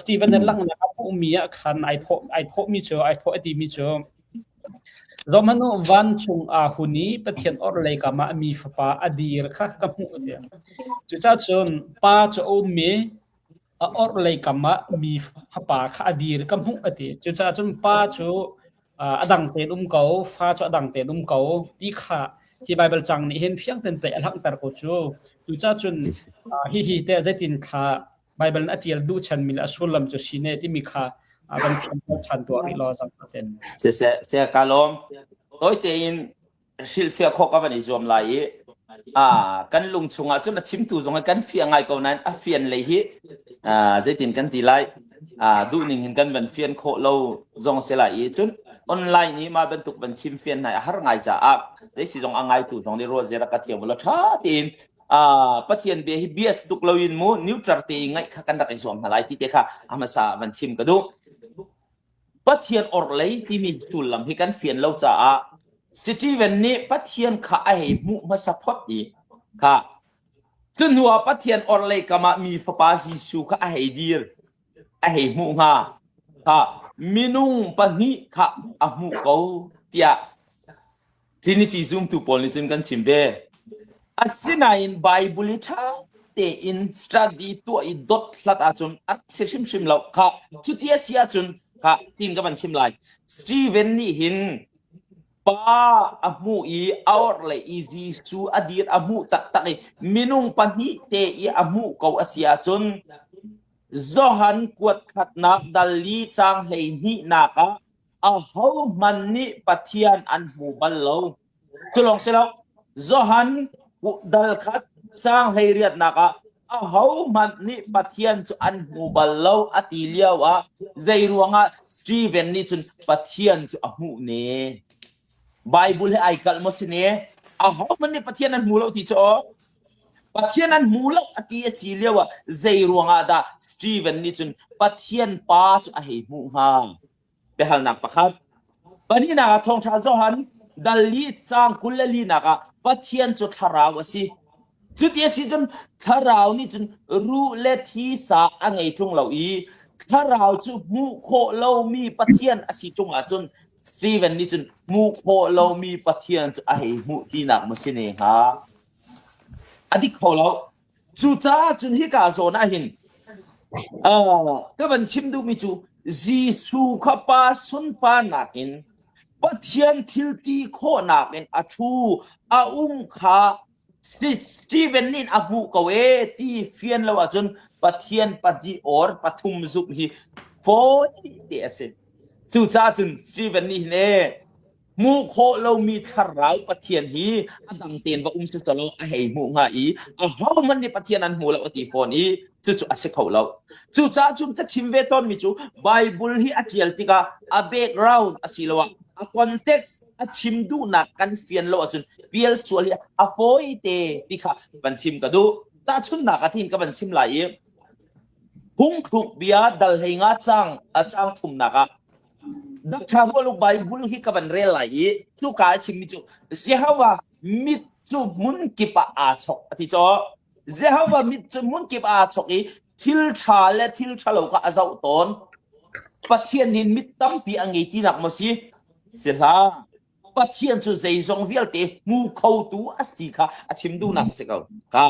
Stephen nih laknak a hmuh mi ah khan ai thawh ai thawh mi cu ai thawh a ti mi cu Zohhmanh u, vancung aa hun i Pathian orhlei kam ah mi Fapa a dir kha ka hmuh tiah. Cucaah cun Pa cu a um i a orhlei kam ah mi Fapa kha a dir ka hmuh a ti. Cucaah cun Pa cu a dang tein um ko, Fa cu a dang tein um ko ti kha hi Baibal cang nih hin fiang tein pei a langhter ko cu. Cucaah cun hihi teh zeitin kha Baibal in a ṭial duh chanmi le a sullam cu si ne timi kha. Van fian ṭhan tuah rih law zang ten. Siseh, saya ka lawm. Tawi tein hrilhfiah khawh ka van i zuam lai i kan lung chungah cun a chimtu zong hi kan fiah ngai ko nain a fian lei hi zeitin kan ti lai duhning hin kan van fian khawh lo zong si lai i cun online i mah bantuk van chim fian hna a har ngai caah zeisi zong a ngaitu zong nih ruah zia rak ka thiam lo ṭha tein Pathian bia hi bias tuk loin mu neutral te i ngaih kha kan rak i zuam hna lai ti te kha a hmasa van chim ka duh. Pathian orhlei timi sullam hi kan fian lo caah Stephen nih Pathian kha a hei hmuh hmasa phot i kha cu hnu ah Pathian orhlei kam ah mi fapa Jesuh kha a hei dir a hei hmuh hnga kha minung pahnih kha a hmuh ko tiah Trinity zumtu pawl nih cun kan chim ve. Asinain Bible i ṭha tein study tuah i dothlat ahcun a rak si hrimhrim lo. Kha cuti a si ahcun kha tin ka van chim lai. Stephen nih hin pa a hmuh i a orhlei i Jesuh a dir a hmuh taktak i minung pahnih te i a hmuh ko a si ahcun Johan kuat khatnak dal li caang 12nak ah ahohmanh nih Pathian an hmu bal lo. Cu lawng si lo, Johan dal khat caang 18nak ah ahohmanh nih Pathian cu an hmu bal lo a ti lio ah zei ruangah Stephen nih cun Pathian cu a hmuh ne? Bible he ai kalh maw si ne? Ahohmanh nih Pathian an hmu lo ti cu aw. Pathian an hmu lo a ti a si lio ah zei ruangah dah Stephen nih cun Pathian pa cu a hei hmuh hnga? Biahalnak pakhat. Pahnihnak ah Thawngṭha Johan dal li caang 24 nak ah Pathian cu thlarau a si. Cuti a si cun thlarau nih cun ruh le thisa a ngei ṭung lo i thlarau cu hmuh khawh lomi Pathian a si ṭung ahcun Stephen nih cun hmuh khawh lomi Pathian cu a hei hmuh tinak maw si ne hnga? A dik kho lo. Cucaah cun hika zawn ah hin ka van chim duhmi cu Jesuh kha pa sunparnak in Pathian thil ti khawhnak in a ṭhu a um kha Stephen nih a hmuh ko ee ti fian lo ahcun Pathian pahnih or pathum zumh hi fawi te a si. Cucaah cun Stephen nih hin ee Hmuh khawh lomi thlarau Pathian hi a dang tein va um si selaw a hei hmuh hnga i ahohmanh nih Pathian an hmu lo a ti fawn i cucu a si kho lo. Cucaah cun ka chim ve tawnmi cu Bible hi a ṭial tikah a background asiloah a context a chim duhnak kan fian lo ahcun pial sual hi a fawi te ti kha van chim ka duh. Tahchunhnak ah tin ka van chim lai i phungthluk bia dal 15 caang a caang thumnak ah Dr. Rualuk Bible hi ka van rel lai i cuka a chimmi cu Jehovah mit cu hmun kip ah aa chok a ti caw. Jehovah mit cu hmun kip ah aa chok i thil ṭha le thil ṭha lo kha a zoh tawn. Pathian nih mit tampi a ngei tinak maw si? Si hlah. Pathian cu zeizong vialte hmu khotu a si kha a chim duhnak a si ko. Ka.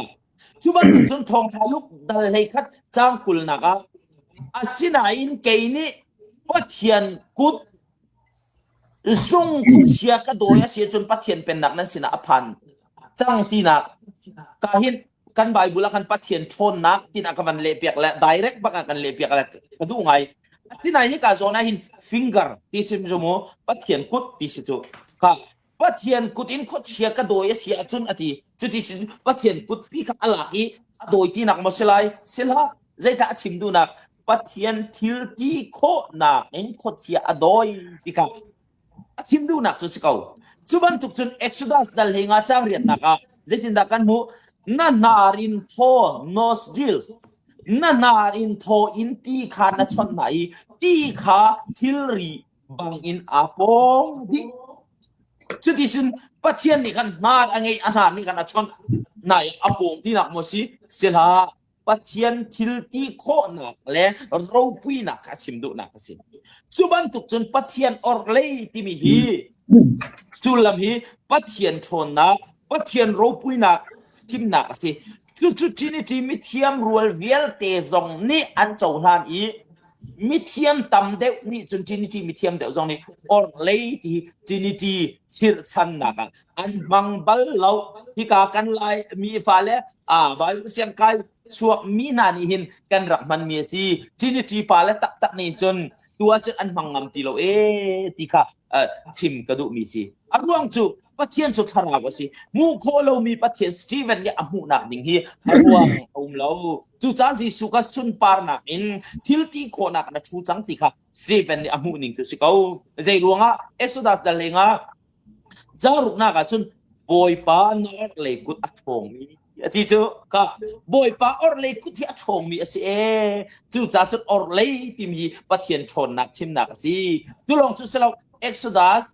Cu bantuk cun thawngṭha Luke dal 11 caang 20 nak ah asinain kei nih Pathian kut zung khuachia ka dawi a si ahcun Pathian pennak nan sinah a phan cang tinak ka hin kan Bible ah khan Pathian ṭhawnnak tinak ka van lehpiak le direct bak ah kan lehpiak le ka duh ngai. Asinain hika zawn ah hin finger ti si cu mu Pathian kut ti si cu kha Pathian kut in khuachia ka dawi a si ahcun a ti. Cuti sin Pathian kut pi kha a lak i a dawi tinak maw si lai? Si hlah. Zeidah a chim duhnak? Pathian thil ti khawhnak in khuachia a dawi ti kha a chim duhnak cu si ko. Cu bantuk cun Exodus dal 15 caang riatnak ah zeitindah kan hmuh? Na hnar in thaw nostrils na hnar in thaw in ti kha na chawnh hna i ti kha thilri bangin aa pawng dih. Cuticun Pathian nih khan hnar a ngeih a hnar nih khan a chawnh hna i a pawng tinak maw si? Si hlah. Pathian thil ti khawhnak le ropuinak kha a chim duhnak a si. Cu bantuk cun Pathian orhlei timi hi sullam hi Pathian ṭhawnnak, Pathian ropuinak chimnak a si. Cucu Trinity mithiam rual vialte zong nih an cohlan i mithiam tam deuh nih cun Trinity mithiam deuh zong nih orhlei ti Trinity. Chirhchannak ah an hmang bal lo. Hika kan Lai mi fale a Bible siangkai chuak mi hna nih hin kan rak hman mi a si. Trinity pa le taktak nih cun tu ahcun an hmang ngam ti lo ee ti kha chim ka duh mi si. A ruang cu Pathian cu thlarau a si. Hmuh khawh lomi Pathian Stephen nih a hmuhnak ding hi a ruang a um lo. Cucaah Jesuh kha sunparnak in thil ti khawhnak na ṭhu cang ti kha Stephen nih a hmuh ning cu si ko. Zei ruangah Exodus dal lengah Zaruknak ah cun Bawipa na orhlei kut a ṭhawngmi a ti cu ka Bawipa orhlei kut hi a ṭhawngmi a si ee. Cucaah cun orhlei timi hi Pathian ṭhawnnak chimnak a si. Cu lawng cu si lo Exodus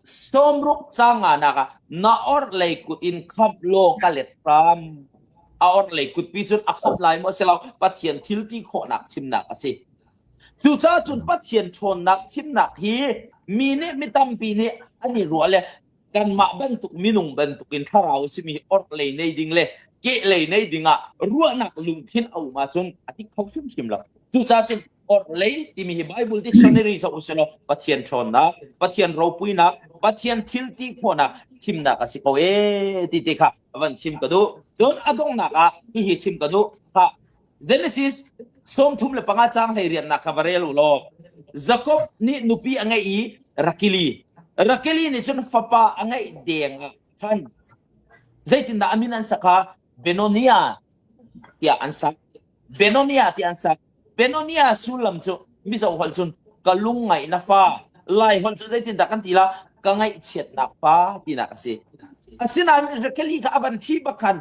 sawmruk canganak ah na orhlei kut in khamh law ka let hram. A orhlei kutpi cun a khamh lai maw si lo Pathian thil ti khawhnak chimnak a si. Cucaah cun Pathian ṭhawnnak chimnak hi mi nih mi tampi nih an i ruah le kanmah bantuk minung bantukin thlarau a simi orhlei nei ding le kehlei nei ding ah ruahnak lungthin a um ahcun a dik kho hrimhrim lo. Cucaah cun orhlei timi hi Bible dictionary zoh usih law Pathian ṭhawnnak, Pathian ropuinak, Pathian thil ti khawhnak thimnak a si ko ee ti te kha van chim ka duh. Cun a donghnak ah hihi chim ka duh. Kha Genesis 35 caang 18 kha va rel u law Jakob nih nupi a ngeih i Rakili Rakili nih cun fapa a ngeih deng ah khan zeitindah a min an sak kha Benonia tiah an sak Benonia tiah an sak Benonia sullam cu Mizo holh cun ka lungngaih na fa Lai holh cu zeitindah kan ti la ka ngaihchiatnak pa tinak a si asinain Rakeli kha a van thi bak khan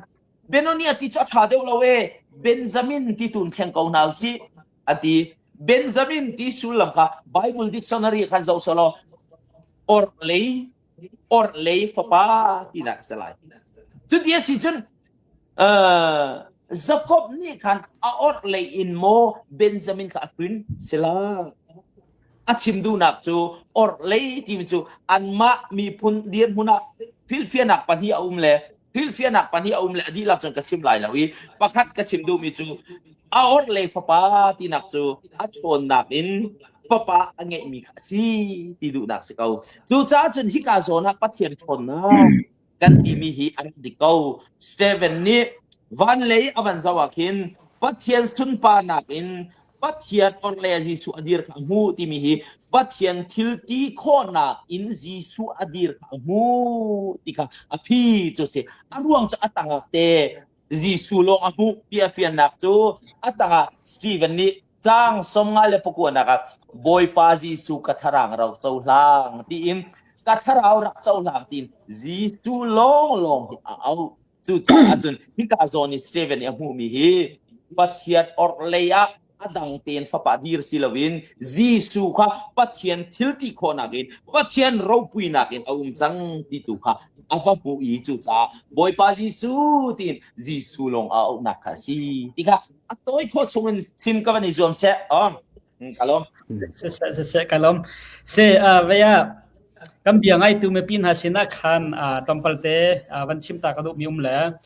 Benoni a ti cu a ṭha deuh lo ee, Benjamin ti tu in thleng ko hna usih, a ti. Benjamin ti sullam kha Bible dictionary khan zoh selaw orhlei orhlei fapa tinak a si lai. Cuti a si cun uh, Jacob nih khan a orhlei in maw Benjamin kha a hrin? Si lo. A chim duhnak cu orhlei timi cu anmah miphun dirhmun ah hrilhfiahnak pahnih a um le hrilhfiahnak pahnih a um le a dihlak cun ka chim lai lo i pakhat ka chim duhmi cu a orhlei fapa tinak cu a ṭhawnnak in fapa a ngeihmi kha a si ti duhnak si ko. Cucaah cun hika zawn ah Pathian ṭhawnnak kan timi hi an dik ko. Stephen nih van lei a van zoh ah khin Pathian sunparnak in Pathian orhlei ah Jesuh a dir kha a hmuh timi hi Pathian thil ti khawhnak in Jesuh a dir kha a hmuh ti kha a phi cu a si. A ruang cu a tangah te Jesuh lawng a hmuh ti a fiannak cu a tangah Stephen nih caang 59 ah Bawipa Jesuh ka thlarang rak cohlang tiin ka thlarau rak cohlang tiin Jesuh lawnglawng hi a auh. Cucaah cun hika zawn i Stephen i a hmuhmi hi Pathian orhlei ah a dang tein fapa dir si loin Jesuh kha Pathian thil ti khawhnak in Pathian ropuinak in a um cang ti tu kha a va hmuh i cucaah Bawipa Jesuh tiin Jesuh lawng a auhnak kha a si ti kha a tawi khawh chung in chim ka van i zuam seh. Oh, ka lawm. Se se se ka lawm. Se vaya kan bia ngaitu mipi hna sinah khan tlawmpal te van chim ta ka duhmi um le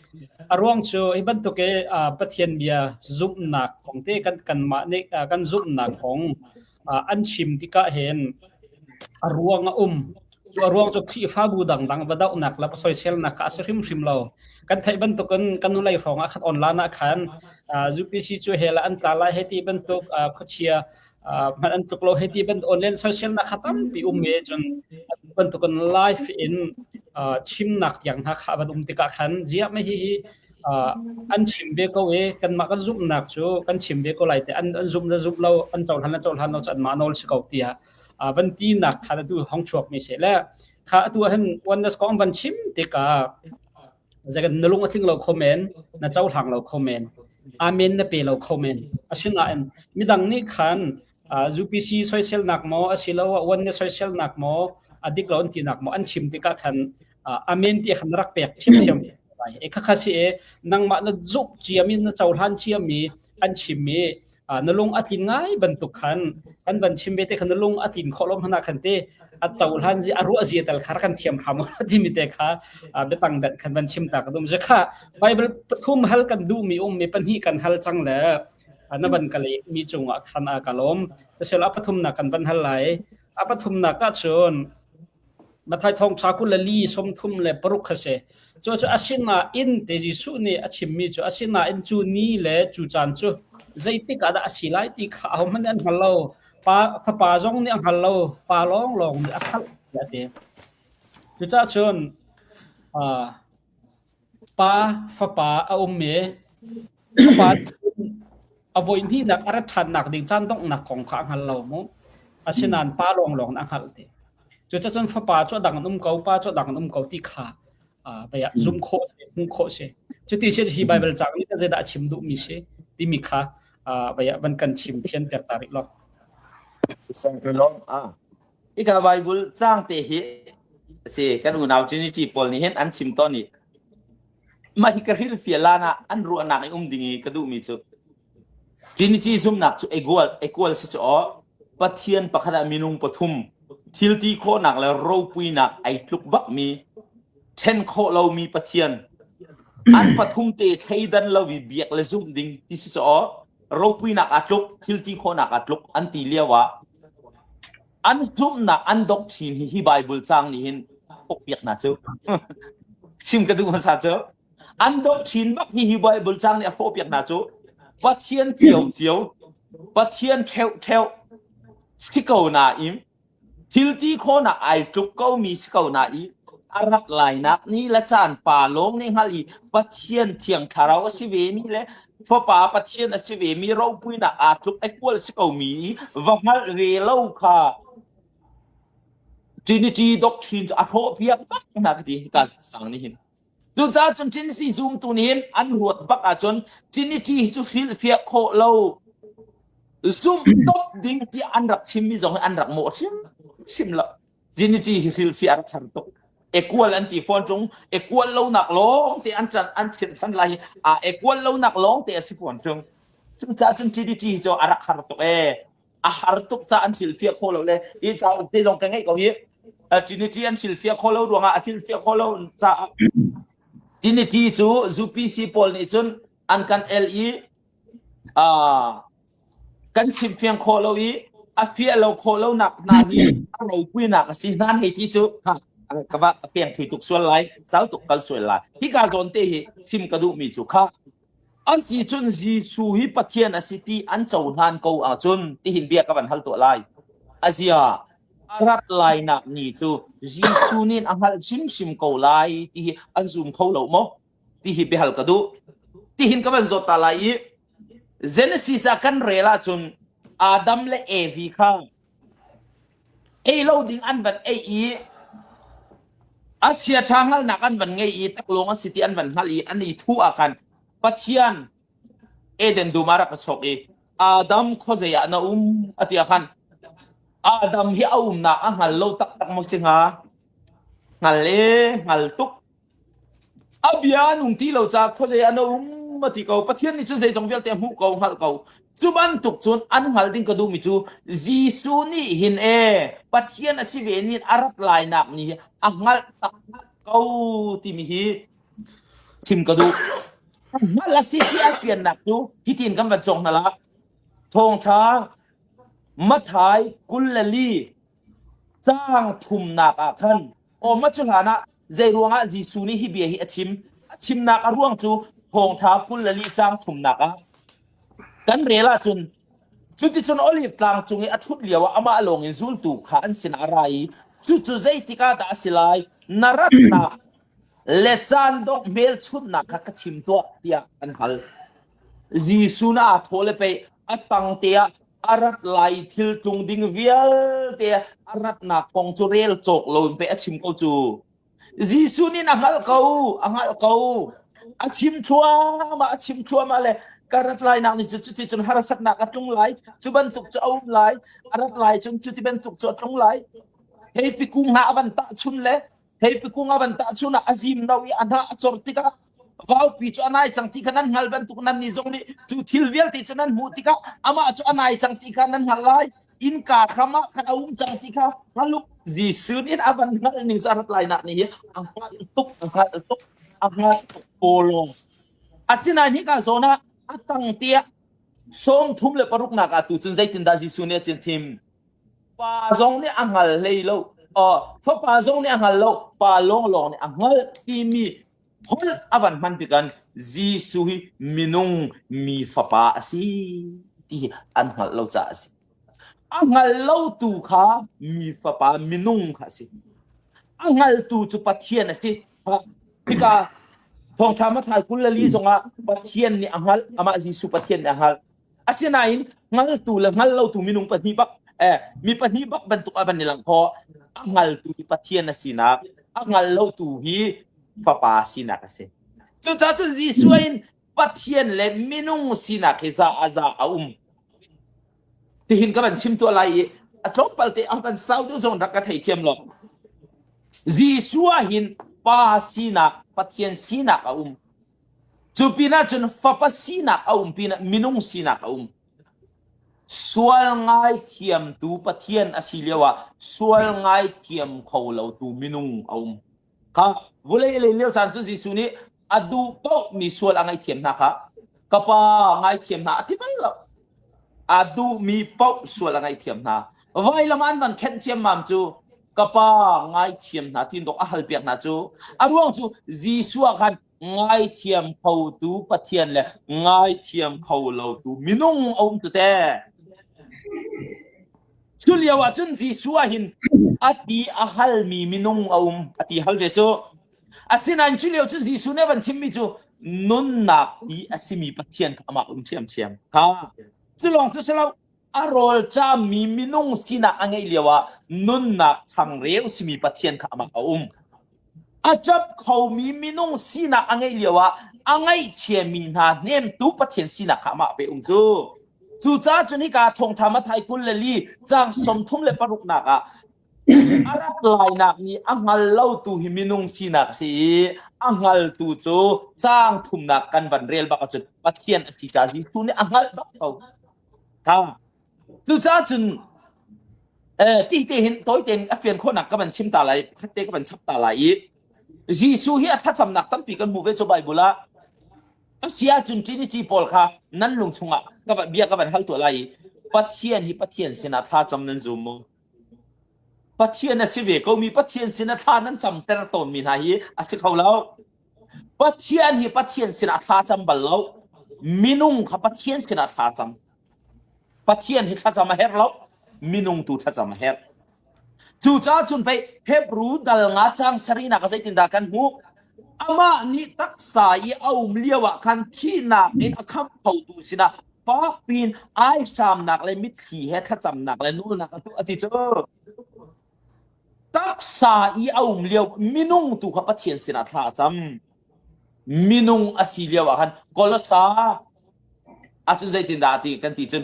a ruang cu hi bantuk i Pathian bia zumhnak kong te kan kanmah nih kan zumhnak kong an chim tikah hin a ruang a um. Cu a ruang cu Khrihfabu dangdang va dohnak le va soiselnak kha a si hrimhrim lo. Kan theih bantukin kan hnulei hrawng ah khat online ah khan UPC cu hell ah an tla lai hei ti bantuk khuachia hmanh an tluk lo hei ti bantuk online soiselnak kha tampi um i cun bantukin live in chimnak tiang hna kha van um tikah khan ziah mah hihi an chim ve ko i kanmah kan zumhnak cu kan chim ve ko lai te an an zumh le zumh lo an cohlan le cohlan lo cu anmah nawl si ko tiah van tinak kha atu hong chuak mi si le kha atu hin oneness kong van chim tikah zekan na lung a tling lo kho men na cohlang lo kho men amen na pe lo kho men asinain midang nih khan UPC soiselnak maw asiloah oneness soiselnak maw adik lo an tinak maw an chim tikah khan amen ti khan rak pek thiamthiam e kha kha si e nangmah na zuk ciami na cohlan ciami an chimmi na lung a tlin ngai bantuk khan kan van chim ve te khan na lung a tlin khawh lo hmana khan te a cohlan zi a ruah zia tal kha kan thiam hram timi te kha biatang dat khan van chim ta ka dum je kha bible pathum hal kan duh mi um mi pahnih kan hal cang le na van ka le mi cungah khan a ka lawm pasel a pathum na kan van hal lai a pathum na ka chun. Matthai thawngṭha 24 36 kha si. Cu cu asinain te Jesuh nih a chimmi cu asinain cu ni le cu caan cu zeitik ah dah a si lai ti kha ahohmanh nih an hngal lo. Pa, fapa zong nih a hngal lo, pa lawnglawng nih a hngalh tiah a ti. Cucaah cun uh, Pa fapa a um i fapa a voihnihnak a rat ṭhannak ding caan donghnak kong kha a hngal lo mu. Asinain pa lawnglawng nih a hngalh ti. Cucacun fapa cu a dang an um ko, pa cu a dang an um ko ti kha vei ah zumh khawh si, hmuh khawh si. Cuti si hi Baibal caang nih zeidah a chim duhmi si timi kha vei ah van kan chim fian piak ta rih law. Sisang ka lawm. Ah. Hika Bible caang te hi si kan unau Trinity pawl nih hin an chim tawn i mah hi ka hrilhfial lan ah an ruahnak i um ding i ka duhmi cu Trinity zumhnak cu equal equal si cu aw Pathian pakhat ah minung pathum thil ti khawhnak le ropuinak ai tluk bakmi ṭhen khawh lomi Pathian an pathum te thleidan lo i biak le zumh ding ti si cu aw ropuinak aa tluk thil ti khawhnak aa tluk an ti lio ah an zumhnak an doctrine hi hi Bible caang nih hin pokpiak hna cu chim ka duh hmasa cu an doctrine bak hi hi Bible caang nih a hrawhpiak hna cu Pathian cio cio Pathian ṭheuh ṭheuh si ko nain Thil ti khawhnak ai tluk komi si ko na i a rak lainak ni le caan pa lawng nih hngalh i Pathian Thiang Thlarau a si vemi le Fapa Pathian a si vemi ropuinak aa tluk equal si komi i va hngalh ve lo kha Trinity doctrine cu a hrawhpiak bak hna ka ti hika sang nih hin. Cucaah cun Trinity zumtu nih hin an ruat bak ahcun Trinity hi cu hrilhfiah khawh lo zumh top ding tiah an rak chimmi zong hi an rak mawh hrimhrim lo. Trinity hi hrilhfiah a rak har tuk. Equal an ti fawn ṭung. Equal lonak lawng te an ṭan an chirhchan lai hi aa equal lonak lawng te a si fawn ṭung. Cucaah cun Trinity hi cu a rak har tuk ee. A har tuk ca an hrilhfiah khawh lo le hi cauk te zong ka ngeih ko hi. Trinity an hrilhfiah khawh lo ruangah a hrilhfiah khawh lo caah Trinity cu UPC pawl nih cun an kan el i kan chimfiang khawh lo i a fiah lo khawh lonak hna hi a ropuinak a si hna hei ti cu ka va peng thui tuk sual lai sau tuk kal sual lai hika zawn te hi chim ka duhmi cu kha a si cun Jesuh hi Pathian a si ti an cohlan ko ahcun tihin bia ka van hal tuah lai azia a rat lainak ni cu Jesuh nih a hngalh hrimhrim ko lai ti hi an zum kho lo maw ti hi biahal ka duh. Tihin ka van zawt ta lai i Genesis ah kan rel ahcun Adam le Evi kha ei lo ding an van ei i a chia ṭha hngalhnak an van ngei i taklawng a si ti an van hngalh i an i thu ah khan Pathian Eden dum ah rak ka chok i Adam khuazei ah na um a ti ah khan Adam hi a umnak a hngal lo taktak maw si hnga hngal e hngal tuk A bia a nung ti lo caah khuazei ah na um a ti ko. Pathian nih cun zeizong vialte a hmuh ko, hngalh ko. Cu bantuk cun an hngalh ding ka duhmi cu Jesuh nih hin ee Pathian a si ve nih a rat lainak ni hi a hngalh taktak ko timi hi chim ka duh. A hngalh a si ti a fiannak cu hitin kan van cawng hna la. Thawngṭha Matthai 24 caang thumnak ah khan Aw ma cu hlan ah zei ruangah Jesuh nih hi bia hi a chim? A chimnak a ruang cu thawngṭha 24 caang thumnak ah kan rel ahcun cuticun Olive tlang cung i a ṭhut lioah amah lawng in zultu kha an sinah a ra i cucu zeitik ah dah a si lai? Na ratnak le caan dongh hmelchunhnak kha ka chim tuah tiah an hal. Jesuh na aa thawh le pei a tang te ah a rat lai thil tlung ding vialte a ratnak kong cu rel cawk lo in pei a chim ko cu. Jesuh nih a hngalh ko, a hngalh ko. A chim thluahmah, a chim thluahmah le ka rat lai nak nih cu cuti cun harsatnak a tlung lai, cu bantuk cu a um lai, a rat lai cun cuti bantuk cu a tlung lai. Theipi kung hna a van tahchun le Theipi kung a van tahchun ah a zim no i a hnah a cor tikah vaupi cu a nai cang ti kha nan hngal bantuk nan nih zong nih cu thil vialte cu nan hmuh tikah amah cu a nai cang ti kha nan hngalh lai innka hram ah khan a um cang ti kha hngal u Jesuh nih a van hngalh ning cu a rat lai nak nih hi a hngalh tuk a hngalh tuk a hngalh tuk pawlawng asinain hika zawn ah a tang tiah 36 nak ah tu cun zeitindah Jesuh nih a chim Pa zong nih a hngal hlei lo. Fapa zong nih a hngal lo, Pa lawnglawng nih a hngalh timi holh a van hman tikan Jesuh hi minung mi fapa a si ti hi an hngalh lo caah a si. A hngal lotu kha mi fapa minung kha a si. A hngaltu cu Pathian a si. Hika thawngṭha Matthai 24 zongah Pathian nih a hngalh, amah Jesuh Pathian nih a hngalh. Asinain hngaltu le hngal lotu minung pahnih bak eh, mi pahnih bak bantuk a van i langh khawh. A hngaltu hi Pathian a sinak, a hngal lotu hi Fapa sinak a si. Cucaah cun Jesuh in Pathian le minung sinak hi za a za a um. Tihin ka van chim tuah lai i a tlawmpal te a van sau deuh zong rak ka theithiam lo. Jesuh ah hin Pa sinak, Pathian sinak a um. Cu pinah cun fapa sinak a um pinah minung sinak a um. Sual ngaithiamtu Pathian a si lioah sual ngaithiam kho lotu minung a um. Kha vulei lei lio caan cu Jesuh nih a duh paohmi sual a ngaihthiam hna kha ka pa ngaithiam hna a ti bal lo. A duhmi paoh sual a ngaihthiam hna. Vailam an van khenh ciammam cu ka pa ngaithiam hna tin dawk a halpiak hna cu a ruang cu Jesuh ah khan ngaithiam khotu Pathian le ngaithiam kho lotu minung a um tu te. Cu lio ah cun Jesuh ah hin a ti a halmi minung a um a ti hal ve cu. Asinain cu lio cun Jesuh nih a van chimmi cu nunnak ti a simi Pathian kha amah um ṭhiamṭhiam. Kha cu lawng cu si lo a rawl caammi minung sinak a ngeih lio ah nunnak changreu simi Pathian kha amah a um. A ṭap khomi minung sinak a ngeih lio ah a ngaihchiami hna hnemtu Pathian sinak kha amah pe um cu. Cucaah cun hika thawngṭha Matthai 24 caang 36 nak ah a rak lainak nih a hngal lotu hi minung sinak a si i a hngaltu cu caang thumnak kan van rel bak ahcun Pathian a si caah Jesuh nih a hngalh bak ko. Kha cucaah cun eh, ti te hin tawi tein a fian khawhnak ka van chim ta lai, khat te ka van chap ta lai i Jesuh hi a thlacamnak tampi kan hmuh ve cu Bible ah. A si ahcun Trinity pawl kha nan lung chungah ka van, bia ka van hal tuah lai i Pathian hi Pathian sinah thlacam nan zum maw? Pathian a si ve komi Pathian sinah thla nan camter tawnmi hna hi a si kho lo. Pathian hi Pathian sinah thla cam bal lo. Minung kha Pathian sinah thla cam. Pathian hi thlacam a herh lo. Minung tu thlacam a herh. Cucaah cun pei Hebrew dal nga cang sarihnak ah zeitindah kan hmuh? Amah nih taksa i a um lio ah khan thihnak in a khamh khotu sinah fak piin aihramnak le mitthli he thlacamnak le nawlnak a tuah ti cu taksa i a um lio minung tu kha Pathian sinah thla a cam. Minung a si lio ah khan Kolosa ahcun zeitindah ti kan ti cun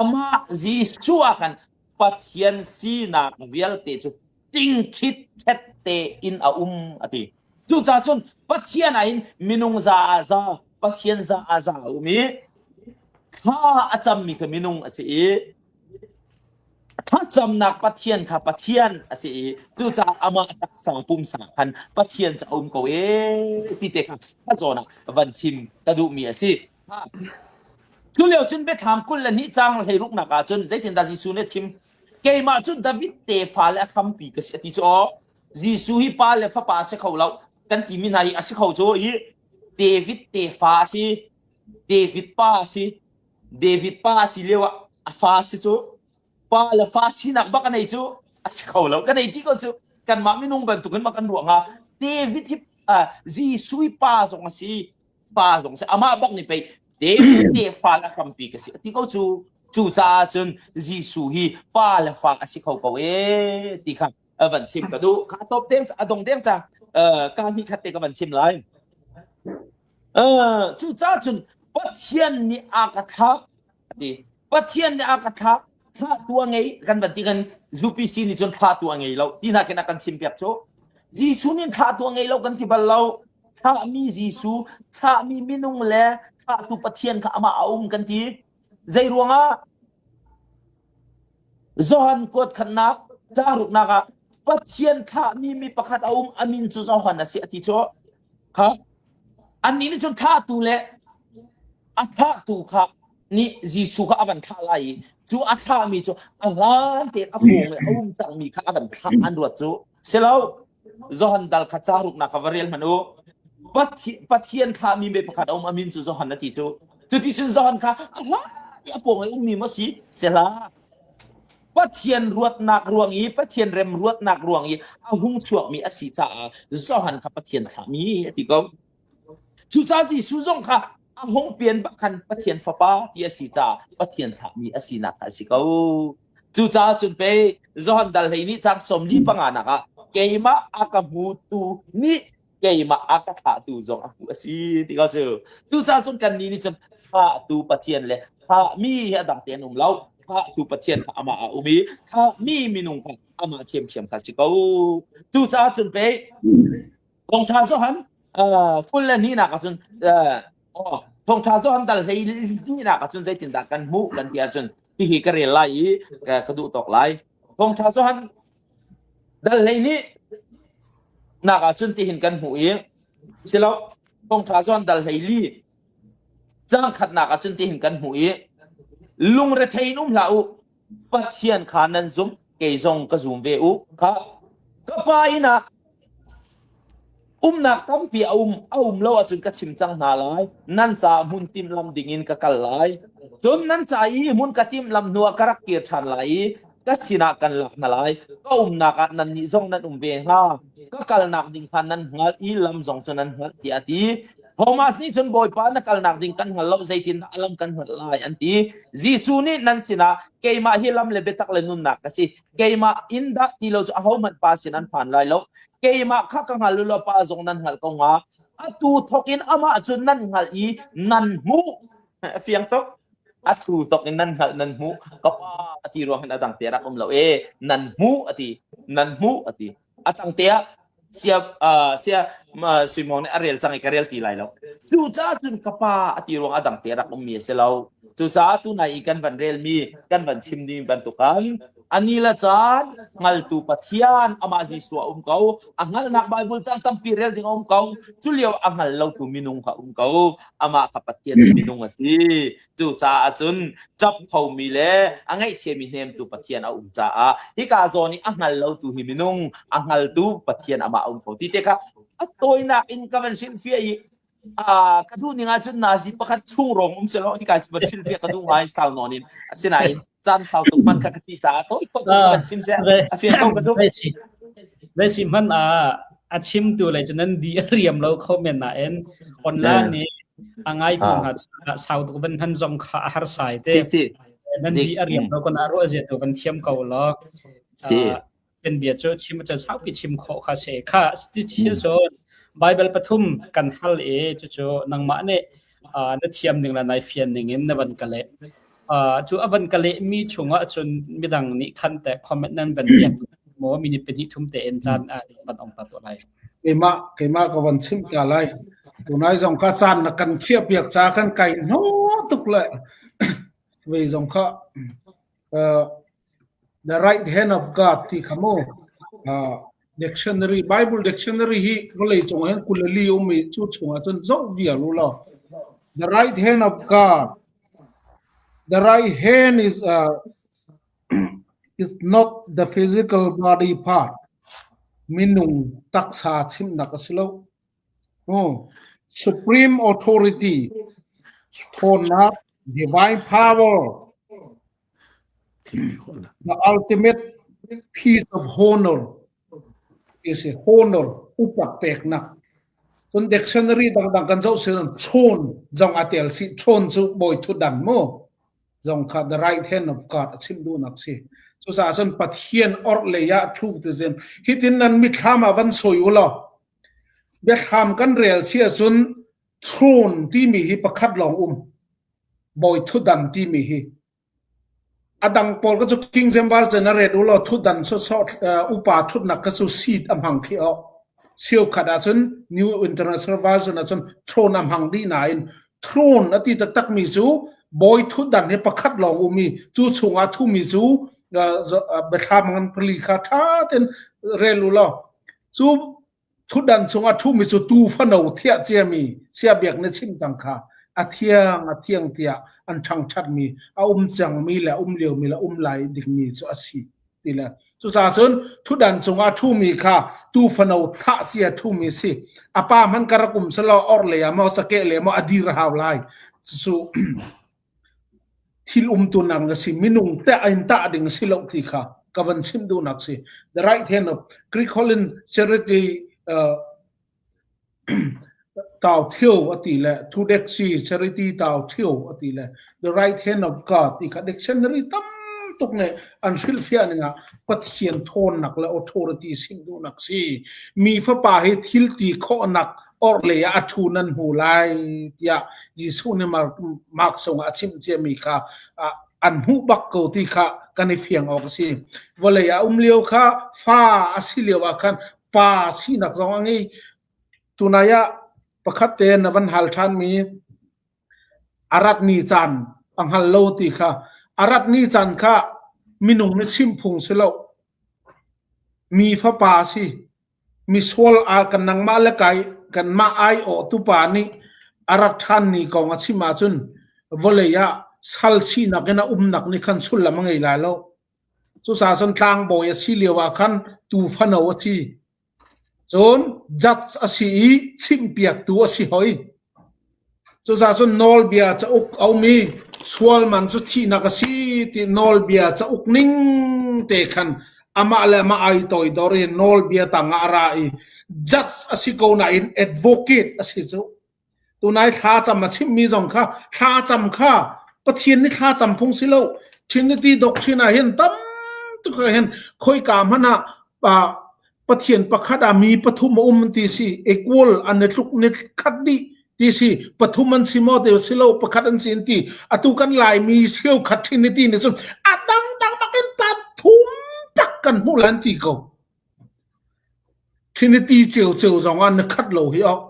amah Jesuh ah khan Pathian sinak vialte cu tingkhit khet tein a um a ti. Cucaah cun Pathian ah hin minung za ah za, Pathian za ah za a um i thla a cammi kha minung a si i thlacamnak Pathian kha Pathian a si i cucaah amah taksa pumsa khan Pathian cu a um ko ee ti te kha a zawn ah van chim ka duhmi a si. Cu lio cun biathlam 22 caang 16 nak ah cun zeitindah Jesuh nih a chim? Keimah cu David tefa le a hrampi ka si a ti cu aw. Jesuh hi pa le fapa a si kho lo kan timi hna hi a si kho cu hi David tefa a si. David pa a si. David pa a si lio ah a fa a si cu. Pa le fa sinak bak a nei cu a si kho lo. Ka nei ti ko cu kanmah minung bantukin ma kan ruah hnga. David hi uh, Jesuh hi pa zong a si. Pa zong si amah bak nih pei David tefa le hrampi ka si a ti ko cu cu caah cun Jesuh hi pa le fa a si kho ko ee ti kha a van chim ka duh kha top deng a dong deng ca ka hnih khat te ka van chim lai cu caah cun Pathian nih a ka thlah ti Pathian nih a ka thlah thlahtu a ngei kan van ti kan UPC nih cun thlahtu a ngei lo ti hna khin a kan chim piak cu Jesuh nih thlahtu a ngei lo kan ti bal lo thlahmi Jesuh thlahmi minung le thlahtu Pathian kha amah a um kan ti zei ruangah Johan kuat khatnak caang ruknak ah Pathian thlahmi mi pakhat a um a min cu Johan a si a ti cu kha annih nih cun thlahtu le a thlahtu kha nih Jesuh kha a van thlah lai i. Cu a thlahmi cu a hlan tein a pawng i a um cangmi kha a van thlah an ruat cu. Silo, Johan dal kha ca ruknak kha va rel hmanh u. Pathian thlahmi mi pakhat a um a min cu Johan a ti cu. Cuti cun Johan kha a hlan i a pawng i ummi maw si? Sihlah. Pathian ruatnak ruang i Pathian rem ruatnak ruang i a hung chuakmi a si caah Johan kha Pathian thlahmi a ti ko. Cucaah Jesuh zong kha a hung pian bak khan Pathian Fapa ti a si caah Pathian thlahmi a sinak kha a si ko. Cucaah cun pei Johan dal hlei nih caang 45 nak ah keimah a ka hmutu nih keimah a ka thlahtu zong a hmuh a si ti ko cu. Cucaah cun kannih nih cun thlahtu Pathian le thlahmi hi a dang tein um lo. Thlahtu Pathian kha amah a um i thlahmi minung kha amah ṭhiamṭhiam kha a si ko. Cucaah cun pei Thawngṭha Johan kul le hnihnak ahcun Thawngṭha Johan dal hlei hnihnak ahcun zeitindah kan hmuh kan ti ahcun hihi ka rel lai i ka duh tawk lai. Thawngṭha Johan dal hlei hnih nak ahcun tihin kan hmuh i silo Thawngṭha Johan dal hlei li cang khatnak ahcun tihin kan hmuh i lungrethei in um hlah u Pathian kha nan zumh, kei zong ka zum ve u. Kha ka pa inn ah umnak tampi a um a um lo ahcun ka chim cang hna lai. Nan caah hmun timhlam dingin ka kal lai. Cun nan ca i hmun ka timhlam hnuah ka rak kir ṭhan lai i ka sinah kan lak hna lai. Ka umnak ah nannih zong nan um ve hnga. Ka kalnak ding kha nan hngalh i lam zong cu nan hngalh tiah a ti. Thomas nih cun Bawipa na kalnak ding kan hngal lo zeitindah a lam kan hngalh lai an ti. Jesuh nih nan sinah keimah hi lam le biatak le nunnak ka si. Keimah in dah ti lo cu ahohmanh Pa sin an phan lai lo. Keimah kha ka hngal u law Pa zong nan hngalh ko hnga. Atu thawk in amah cu nan hngalh i nan hmuh. A fiang tuk. A thu tok in nan hngalh nan hmuh. Ka pa a ti ruang hin a dang te rak um lo e. Nan hmuh a ti. Nan hmuh a ti. A tang te ah sia uh, sia uh, Suimong nih a rel cang i ka rel ti lai lo. Cucaah cun ka pa a ti ruang a dang te rak ummi a si lo. Cucaah tunai i kan van relmi, kan van chim ding bantukan ani la caan hngaltu Pathian amah Jesuh a um ko. A hngalhnak Bible caan tampi rel ding a um ko. Cu lio a hngal lotu minung kha um ko. Amah kha Pathian minung a si. Cucaah cun ṭap khomi le a ngaihchiami hnemtu Pathian a um caah hika zawn i a hngal lotu hi minung a hngaltu Pathian amah a um ko ti te kha a tawinak in ka van hrilhfiah i ka duh ning ahcun nazi pakhat chung rong um selaw hika cu van hrilhfiah ka duh ngai sau nawn in asinain caan sau tuk man kha ka ti caah tawi khawh cu ka van chim seh a fian ko ka zumh. Zei si hmanh ah a chimtu le cu nan di a riam lo kho men nain online i a ngaitu hna sau tuk van hman zong kha a harsai te. Si si. Nan di a riam lo kon a ruah zia tu van thiam ko law. Si. Kan bia cu chim cun saupi chim khawh kha si. Kha ti thil cun Bible pathum kan hal i cucu nangmah nih na thiam ning le nai fian ning in na van ka leh. Cu a van ka lehmi chungah cun midang nih khan teh comment nan van piak maw minute pahnih thum tein caan van ong ta tuah lai. Keimah keimah ka van chim ta lai. Tunai zong kha caan na kan khiah piak ca kan kai no tuk le ve zong kha the right hand of God ti kha mu dictionary Bible dictionary hi vawlei cung hin kulali um i cu chungah cun zoh vial u law the right hand of God the right hand is uh, is not the physical body part minung taksa chimnak a si lo oh supreme authority ṭhawnnak divine power The ultimate piece of honor is a honor upat peknak. Cun dictionary dangdang kan zoh sin throne zong a tel si throne cu bawi thutdan mu zong kha the right hand of God a chim duhnak si. Cucaah cun Pathian orh lei ah thu ti zin hitin nan mithlam ah van soi u law biathlam kan rel si ahcun throne timi hi pakhat lawng um bawi thutdan timi hi A dang pawl ka cu King James Version a ret u law thutdan sawsawh upa thutnak ka cu seat a hmang khi awk. Cheukhat ahcun New International Version ahcun throne a hmang dih nain throne a ti taktakmi cu bawi thutdan hi pakhat lawng um i cu chungah thumi cu biathlam ngan pali kha ṭha tein rel u law cu Thutdan chungah ṭhumi cu tuu fano thiah ciami siabiak na chim cang kha. A thiang, a thiang tiah an ṭhangṭhatmi, a um cangmi le a um liomi le um lai dingmi cu a si ti le cucaah cun ṭhutdan cungah ṭhumi kha tuufano thah cia ṭhumi si. A pa hmanh ka rak um selaw orhlei ah maw cakeh lei maw a dir a hau lai. Cucu thil umtunak na si minung te in tah ding si lo ti kha ka van chim duhnak si the right hand of Greek holh in charity uh, tau thio ati le thu dek si charity tau thio ati le the right hand of God ti kha dictionary tam tuk ne an hrilhfiah ning ah Pathian thawnnak le authority sim duhnak si mi fapa hi thil ti khawhnak orhlei ah a ṭhu nan hmu lai tiah Jesuh nih Mark sungah a chimh ciami kha an hmuh bak ko ti kha kan i fiang awk a si. Vawlei a um lio kha fa a si lio ah khan pa sinak zong a ngei. Tunai ah pakhat te na van hal ṭhanmi a rat ni caan a hngal lo ti kha a rat ni caan kha minung nih chimh phung si lo. Mi fapa a si. Misual ah kan nangmah le kai kanmah aiawhtu pa nih a rat ṭhan ni kong a chim ahcun vawlei ah sal sinak in a umnak nih khan sullam a ngei lai lo. Cucaah cun tlangbawi a si lio ah khan tuufano a si. Cun judge a si i chimhpiaktu a si hoi. Cucaah cun nawlbia cauk a um i sual man cu thihnak a si ti nawlbia cauk ning te khan amah le amah ai toidor i nawlbia tangah a ra i judge a si ko nain advocate a si cu. Tunai thlacam a chimmi zong kha thlacam kha Pathian nih thlacam phung si lo. Trinity doctrine ah hin tam tuk ah hin khoika hmanh ah Pathian pakhat ah mi pathum a um ti si equal an i tluk ni khat dih ti si pathum an si maw ti si lo pakhat an si an ti atu kan Laimi cheukhat Trinity nih cun a dang dang bakin pathum tak kan hmuh lan ti ko Trinity ceu ceu zong ah na khat lo hi ok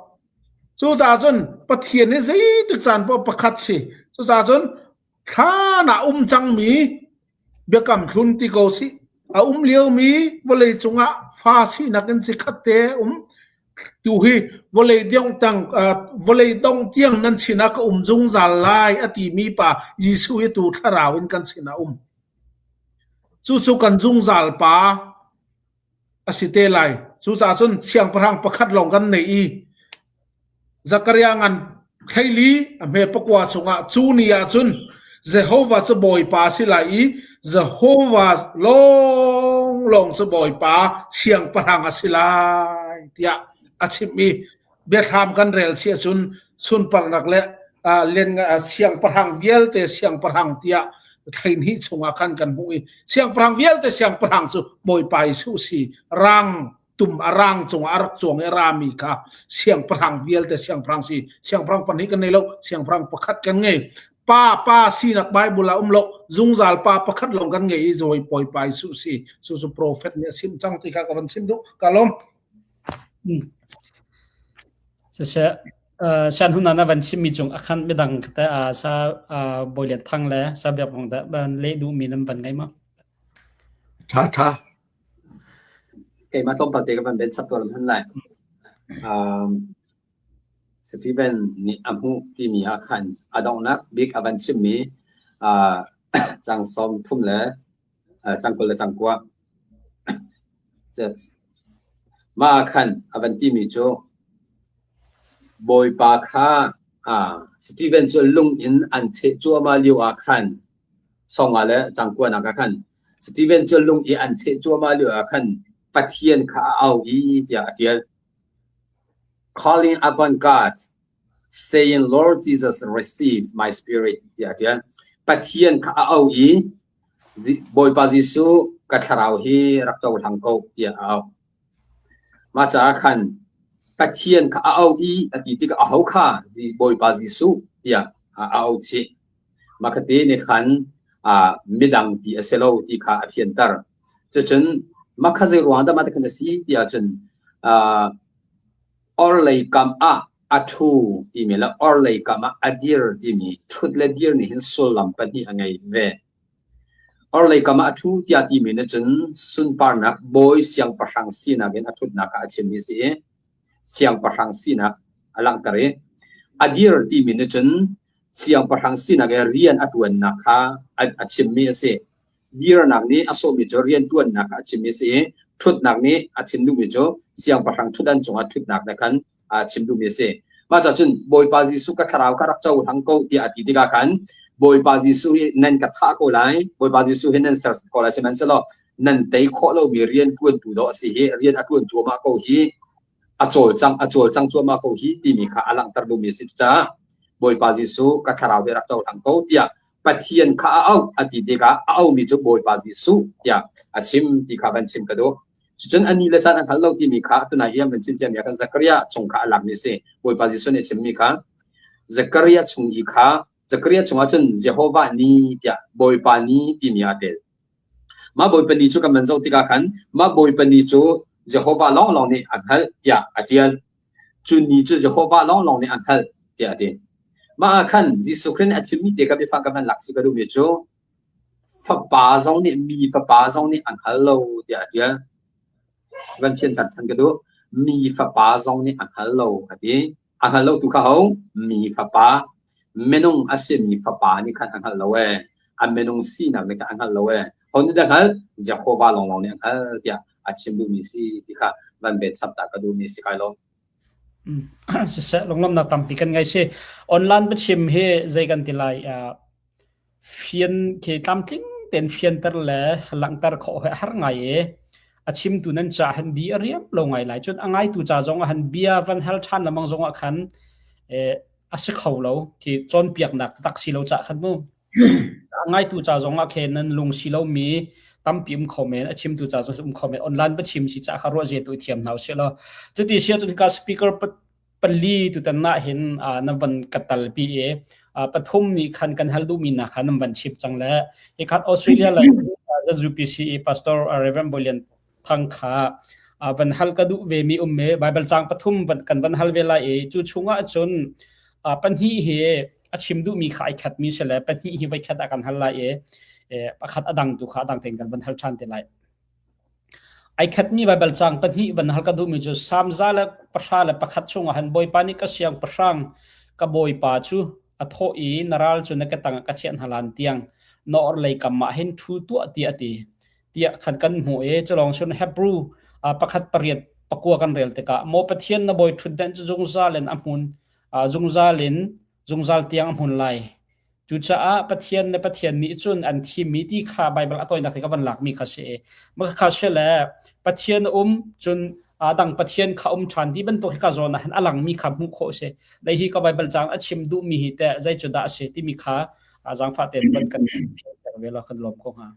cucaah cun Pathian hi zeitik caan poah pakhat si cucaah cun Thlan ah um cangmi biakam thlun ti ko sih. A um liomi vawlei cungah fa sinak in cikhat te um. Tu hi vawlei dong tang vawlei dong tiang nan sinah ka um zungzal lai a timi pa Jesuh hi tu thlarau in kan sinah um. Cucu kan zungzal pa a si te lai. Cucaah cun siangpahrang pakhat lawng kan nei i Zakariah ngan thleili a hme pakua chungah cu ni ah cun Jehovah cu Bawipa a si lai i Jehovah lawnglawng cu Bawipa siangpahrang a si lai tiah a chimh i biathlam kan rel chih ahcun sunparnak le lian siangpahrang vialte siangpahrang tiah thleihnih chungah khan kan hmuh i siangpahrang vialte siangpahrang cu Bawipa Jesuh si rang tum a rang cungah a rak cuang i a rami kha siangpahrang vialte siangpahrang si siangpahrang pahnih kan nei lo siangpahrang pakhat kan ngei pa pa sinak Bible ah um lo zungzal pa pakhat lawng kan ngei i zawi Bawipa Jesuh si cu cu prophet nih a chim cang ti kha ka van chim duh ka lawm Siseh, sian hun na van chimmi cung akhan midang te sa Bawi Lian Thang le sa Biak Vong dah ban leh duhmi nan van ngei ma? Tha tha. Keimah tlawmpal te ka van ben chap tuah lam han lai. Um, Stephen nih a hmuh timi ah khan a donghnak bik a van chimmi uh, cang sawm thum le cang 20 le cang 9. Mah ah khan a van timi cu Bawipa kha Steven cu lung in an cheh cuahmah lio ah khan songa le cang kuanak ah khan Steven cu lung i an cheh cuahmah lio ah khan Pathian kha a au i tiah a ṭial. Calling upon God, saying, Lord Jesus, receive my spirit tiah a ṭial. Pathian kha a au i Bawipa Jesuh ka thlarau hi rak cohlang ko tiah a auh. Mah caah khan Pathian kha a auh i a ti tikah aho kha Bawipa Jesuh tiah a auh chih. Mah khati nih khan midang ti a si lo ti kha a fianter. Cucun mah kha zei ruang dah mah ti khan a si ti ahcun Orhlei kam ah a ṭhu timi le orhlei kam ah a dir timi ṭhut le dir nih hin sullam pahnih a ngei ve. Orhlei kam ah a ṭhu tiah timi nih cun sunparnak bawi siangpahrang sinak in a ṭhutnak kha a chimmi a si i siangpahrang sinak a langhter i a dir timi nih cun. Siangpahrang sinak i rian a ṭuannak kha a chimmi a si. Dirnak nih a sawhmi cu rian ṭuannak kha a chimmi a si i ṭhutnak nih a chim duhmi cu siangpahrang ṭhutdan cungah ṭhutnak le khan a chim duhmi a si. Mah cah cun Bawipa Jesuh ka thlarau ka rak cohlang ko tiah a ti tikah khan Bawipa Jesuh hi nan ka thah ko lai, Bawipa Jesuh hi nan sersiam ko lai, sihmanhsehlaw nan tei khawh lomi rian ṭuantu dawh a si hi, rian a ṭuan cuahmah ko hi, a cawlcang a cawlcang cuahmah ko hi timi kha a langhter duhmi a si. Cucaah Bawipa Jesuh ka thlarau hi rak cohlang ko tiah Pathian kha a auh a ti tikah a aumi cu Bawipa Jesuh tiah a chim ti kha van chim ka duh. Cucun a ni le caan a hngal lo timi kha tunai i an van chim ciami ah khan Zechariah chung kha a lakmi a si. Bawipa Jesuh nih a chimmi kha Zechariah chung i kha Zechariah chungah cun Jehovah ni tiah Bawipa ni timi aa tel. Mah Bawipa ni cu kan van zoh tikah khan mah Bawipa ni cu Jehovah lawnglawng nih a hngalh tiah a ṭial. Cu ni cu Jehovah lawnglawng nih a hngalh tiah a ti. Mah ah khan Jesuh Khrih nih a chimmi te ka biafang ka van lak si ka duhmi cu fapa zong nih mi fapa zong nih a hngal lo tiah a ṭial. Van fianter ṭhan ka duh. Mi fapa zong nih a hngal lo a ti. A hngal lo tu kha ho? Mi fapa. Minung a simi fapa nih khan a hngal lo ee. A minung sinak nih khan a hngal lo ee. Ho nih dah hngalh? Jehovah lawnglawng nih a hngalh tiah a chim duhmi si ti kha van bet chap ta ka duhmi si kai lo. Siseh, lunglawmhnak tampi kan ngei si. Online biachim hi zei kan ti lai? Fian khi tlamtling tein fianter le langhter khawh hi a har ngai i a chimtu nan ca han bi a riam lo ngai lai. Cun a ngaitu ca zong ah han bia van hal ṭhan lengmang zong ah khan eh, a si kho lo. Khi cawnpiaknak tak si lo cah khan mu. A ngaitu ca zong ah khen nan lung si lomi tampi um kho men, a chimtu ca zong um kho men. Online biachim si ca kha ruah zia tu i thiam hna usih law. Cuti si ahcun hika speaker pali tutan ah hin na van ka talpi i pathum nih khan kan hal duhmi na kha nan van chim cang le hi khat Australia le ZUPC i Pastor Reverend Bolian Thang kha van hal ka duh ve mi um me Bible cang pathum kan van hal ve lai i cu chungah cun pahnih hi a chim duhmi kha ai khat mi si le pahnih hi voi khat ah kan hal lai i pakhat a dang tu kha a dang tein kan van hal ṭhan te lai. Ai khatmi Baibal caang pahnih van hal ka duhmi cu Salm 101 chungah han Bawipa nih ka siangpahrang ka Bawipa cu a thawh i na ral cu na ke tangah ka chiah hna hlan tiang na orhlei kam ah hin ṭhu tuah tiah a ti tiah khan kan hmuh i culawng cun Hebrew pakhat pariat pakua kan rel tikah maw Pathian na bawi ṭhutdenh cu zungzal in a hmun zungzal in zungzal tiang a hmun lai Cucaah Pathian le Pathian nih cun an thimmi ti kha Baibal a tawinak i ka van lakmi kha si. Mah kha si le Pathian um cun a dang Pathian kha um ṭhan ti bantuk hi ka zawn ah hin a langmi kha hmuh khawh a si. Lei hi ka Baibal caang a chim duhmi hi teh zei cu dah a si timi kha zaangfah tein van kan fianter ve law kan lawm ko hnga.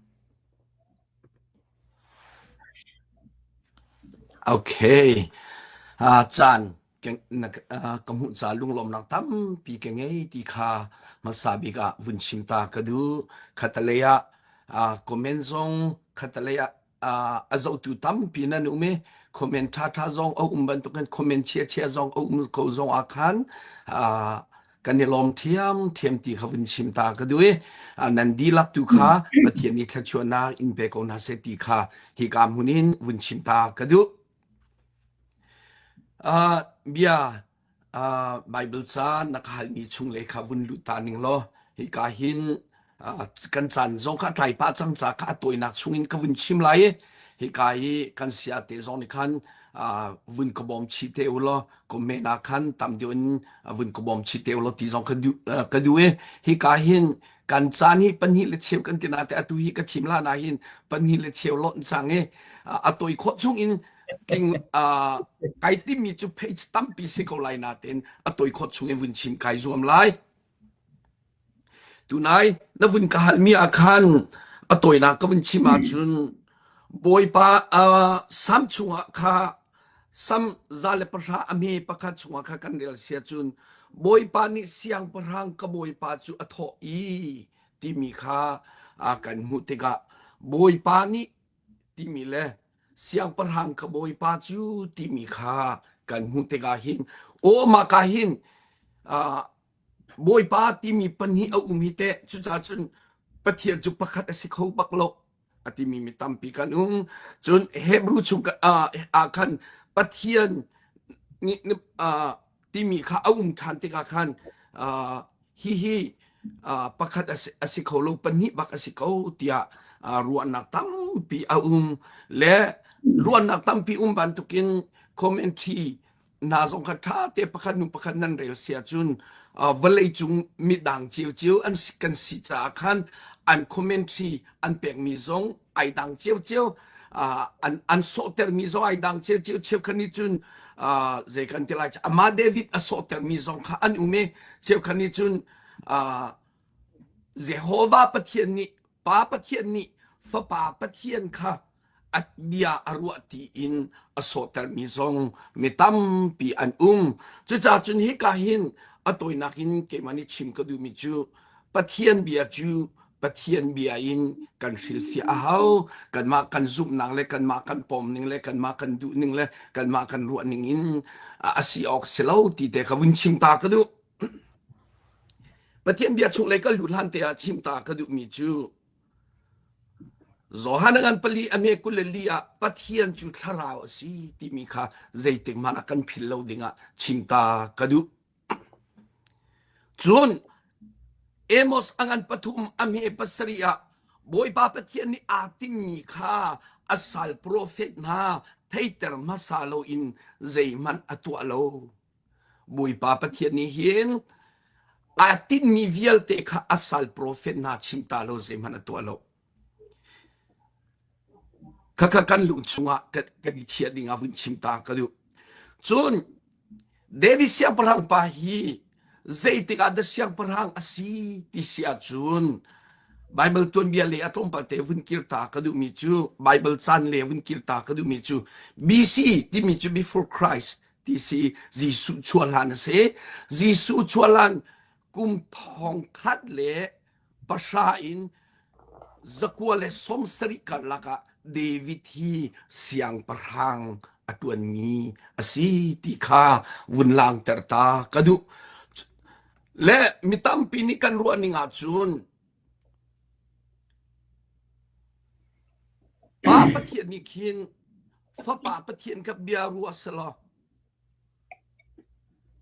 Okay. Uh, caan ka hmuh ca lunglawmnak tampi ka ngei ti kha hmasa bik ah vun chim ta ka duh. Khatalei ah comment zong khatalei ah a zohtu tampi nan um i comment ṭhaṭha zong a um bantukin comment chia-chia zong a um ko zong ah khan kan i lawm ṭhiamṭhiam ti kha vun chim ta ka duh i nan dihlak tu kha Pathian nih thluachuahnak in pe ko hna seh ti kha hika hmun in vun chim ta ka duh. Uh, bia uh, Bible ca na ka halmi chung le kha vun lut ta ning law hika hin uh, kan caan zong kha tlai pah cang ca kha a tawinak chungin ka vun chim lai i hika hi kan sia te zong nih khan uh, vun ka bawm chih te u law comment ah khan tam deuh in vun ka bawm chih te u law ti zong ka duh uh, ka duh i hika hin kan caan hi pahnih le cheu kan ti na te atu hi ka chim la na hin pahnih le cheu lawnh cang i a tawi khawh chung in tling kai timi cu page tampi si ko lai natein a tawi khawh chung in vun chim kai zuam lai tunai na vun ka halmi ah khan a tawinak ka vun chim ahcun bawipa sam chungah kha sam 110 a hme pakhat chungah kha kan rel sia cun bawipa nih siangpahrang ka bawipa cu a thawh i timi kha kan hmuh tikah bawipa nih timi le siangpahrang ka bawipa cu timi kha kan hmuh tikah hin aw mah ka hin bawipa timi pahnih a um hi teh cucaah cun Pathian cu pakhat a si kho bak lo a timi mi tampi kan um cun Hebrew chung ah khan Pathian nih timi kha a um ṭhan tikah khan. Hihi pakhat a si kho lo, pahnih bak a si ko tiah ruahnak tampi a um le ruahnak tampi um bantukin commentary hna zong kha ṭha te pakhat hnu pakhat nan rel si ahcun vawlei cung midang ciocio an kan si caah khan an commentary an pekmi zong ai dang ciocio an an sawhtermi zong ai dang ciocio cheukhat nih cun zei kan ti lai amah David a sawhtermi zong kha an um i cheukhat nih cun Jehovah Pathian nih Pa Pathian nih Fapa Pathian kha a bia a ruah tiin a sawhtermi zong mi tampi an um. Cucaah cun hika hin a tawinak in keimah nih chim ka duhmi cu Pathian bia cu Pathian bia in kan hrilhfiah a hau. Kanmah kan zumhnak le kanmah kan pawmning le kanmah kan duhning le kanmah kan ruahning in a si awk si lo ti te kha vun chim ta ka duh. Pathian bia chung lei kan lut hlan te ah chim ta ka duhmi cu Johan ngan pali a me 24 ah Pathian cu thlarau a si timi kha zeitik hmanh ah kan philh lo dingah chim ta ka duh. Cun Amos a ngan pathum a hme pasarih ah Bawipa Pathian nih aa timmi kha a sal profet hna theiter hmasa loin zeihmanh a tuah lo. Bawipa Pathian nih hin aa tinhmi vialte kha a sal profet hna chim ta lo zeihmanh a tuah lo. Khakha kan lung chungah kan i chiah ding ah vun chim ta ka duh. Cun David siangpahrang pa hi zeitik ah dah siangpahrang a si ti si ahcun Bible tuanbia le a tlawmpal te vun kir ta ka duhmi cu Bible caan le vun kir ta ka duhmi cu BC timi cu before Christ ti si Jesuh chuah hlan a si. Jesuh chuah hlan kum thong khat le pahra in 190 karlak ah David hi siangpahrang a ṭuanmi a si ti kha vun langter ta ka duh. Le mi tampi nih kan ruah ning ahcun Pa Pathian nih khin Fapa Pathian kha bia ruah selaw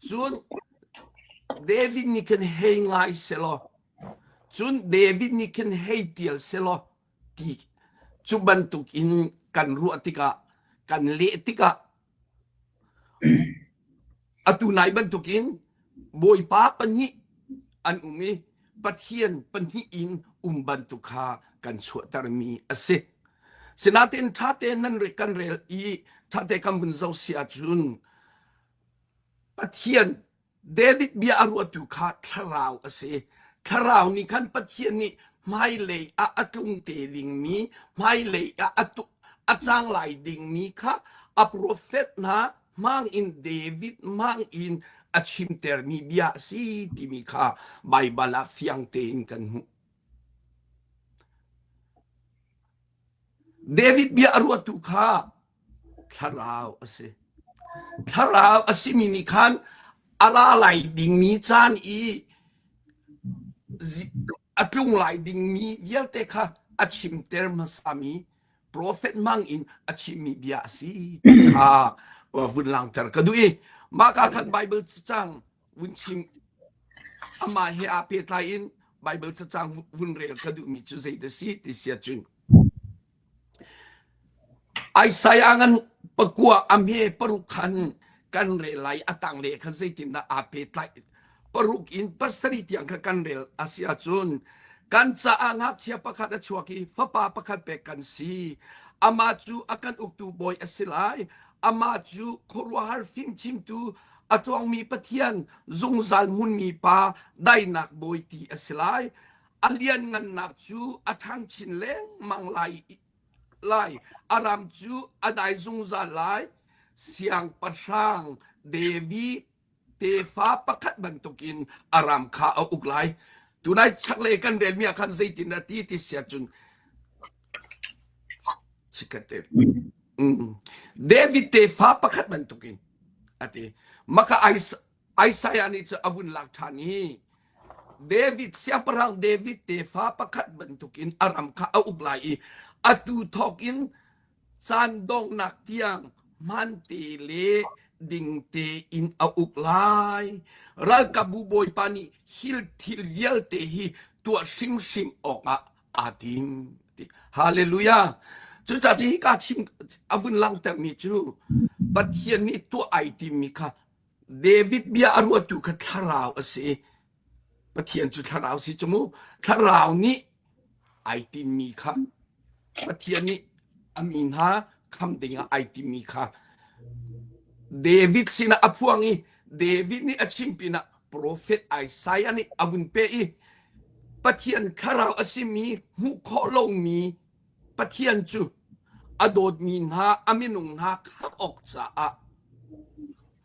Cun David nih khin hei ngai selaw, cun David nih khin hei ṭial selaw ti cu bantuk in kan ruah tikah kan leh tikah atu nai bantukin Bawipa pahnih an um i Pathian pahnih in um bantuk kha kan chuahtermi a si. Sinain ṭha tein nan kan rel i ṭha te kan vun zoh si ahcun Pathian David bia a ruahtu kha thlarau a si. Thlarau nih khan Pathian nih hmailei ah a tlung te dingmi, hmailei ah a, a cang lai dingmi kha a profet hna hmang in David hmang in a chimtermi bia a si timi kha Baibal ah fiang tein kan hmuh. David bia a ruahtu kha thlarau a si. Thlarau a simi nih khan a ra lai dingmi caan i a tlung lai dingmi vialte kha a chimter hmasami profet hmang in a chimmi bia a si ti kha vun langter ka duh i mah ka khan Bible cacang vun chim amah he aa pehtlai in Bible cacang vun rel ka duhmi cu zei dah si ti si ahcun Isaiah ngan pakua a hme paruk khan kan rel lai a tanglei khan zeitindah aa pehtlaih paruk in pasarih tiang kha kan rel a si ahcun kan caah ngakchia pakhat a chuak i fapa pakhat pek kan si amah cu a kan uktu bawi a si lai amah cu khuaruahhar fimchimtu a ṭuangmi Pathian zungzal hmunmi pa daihnak bawi ti a si lai a lianngannak cu a ṭhang chin lengmang lai lai a ram cu a dai zungzal lai siangpahrang David tefa pakhat bantukin a ram kha a uk lai tunai chaklei kan relmi ah khan zeitin a ti ti sia cun chikkhatte David tefa pakhat bantukin a ti maka Isaiah nih cu a vun lak ṭhan i David siangpahrang David tefa pakhat bantukin a ram kha a uk lai i atu thawk in caan donghnak tiang hmante le ding tein a uk lai. Ralkapbu bawipa nih hil thil vialte hi tuah hrimhrim awkah aa tim. Hallelujah. Cucaah hi ka chim a vun langhtermi cu Pathian nih tuah ai timmi kha David bia a ruattu kha thlarau a si. Pathian cu thlarau si cu mu. Thlarau nih ai timmi kha Pathian nih a mi hna kham dingah ai timmi kha David sinah a phuang i David nih a chim pinah profet Isaiah nih a vun pe i Pathian thlarau a simi hmuh khawh lomi Pathian cu a dawtmi hna a minung hna khamh awk caah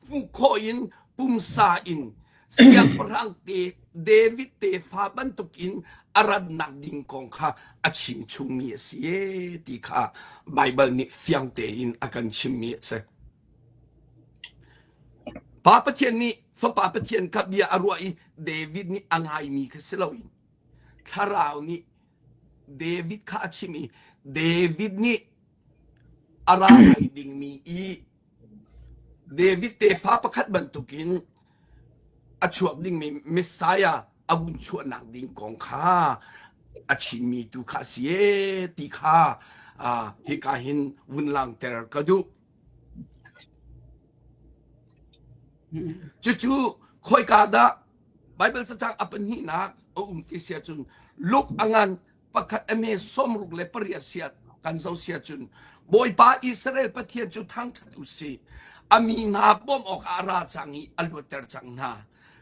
hmuh khawh in pumsa in siangpahrang te David tefa bantukin a ratnak ding kong kha a chim chungmi a si e ti kha Baibal nih fiang tein a kan chimmi a si. Pa Pathian nih Fapa Pathian kha bia a ruah i David nih a ngaimi kha si loin Thlarau nih David kha a chim i David nih a ra lai dingmi i David tefa pakhat bantukin a chuak dingmi Messiah a vun chuahnak ding kong kha a chimmi tu kha a si e ti kha hika hin vun langter ka duh. Cucu khoika dah Baibal cacang a pahnihnak a um ti si ahcun Luke a ngan pakhat a me 68 sia kan zo sia cun Bawipa Israel Pathian cu thangṭhat u sih. A mi hna bawmh awkah a ra cang i a luatter cang hna.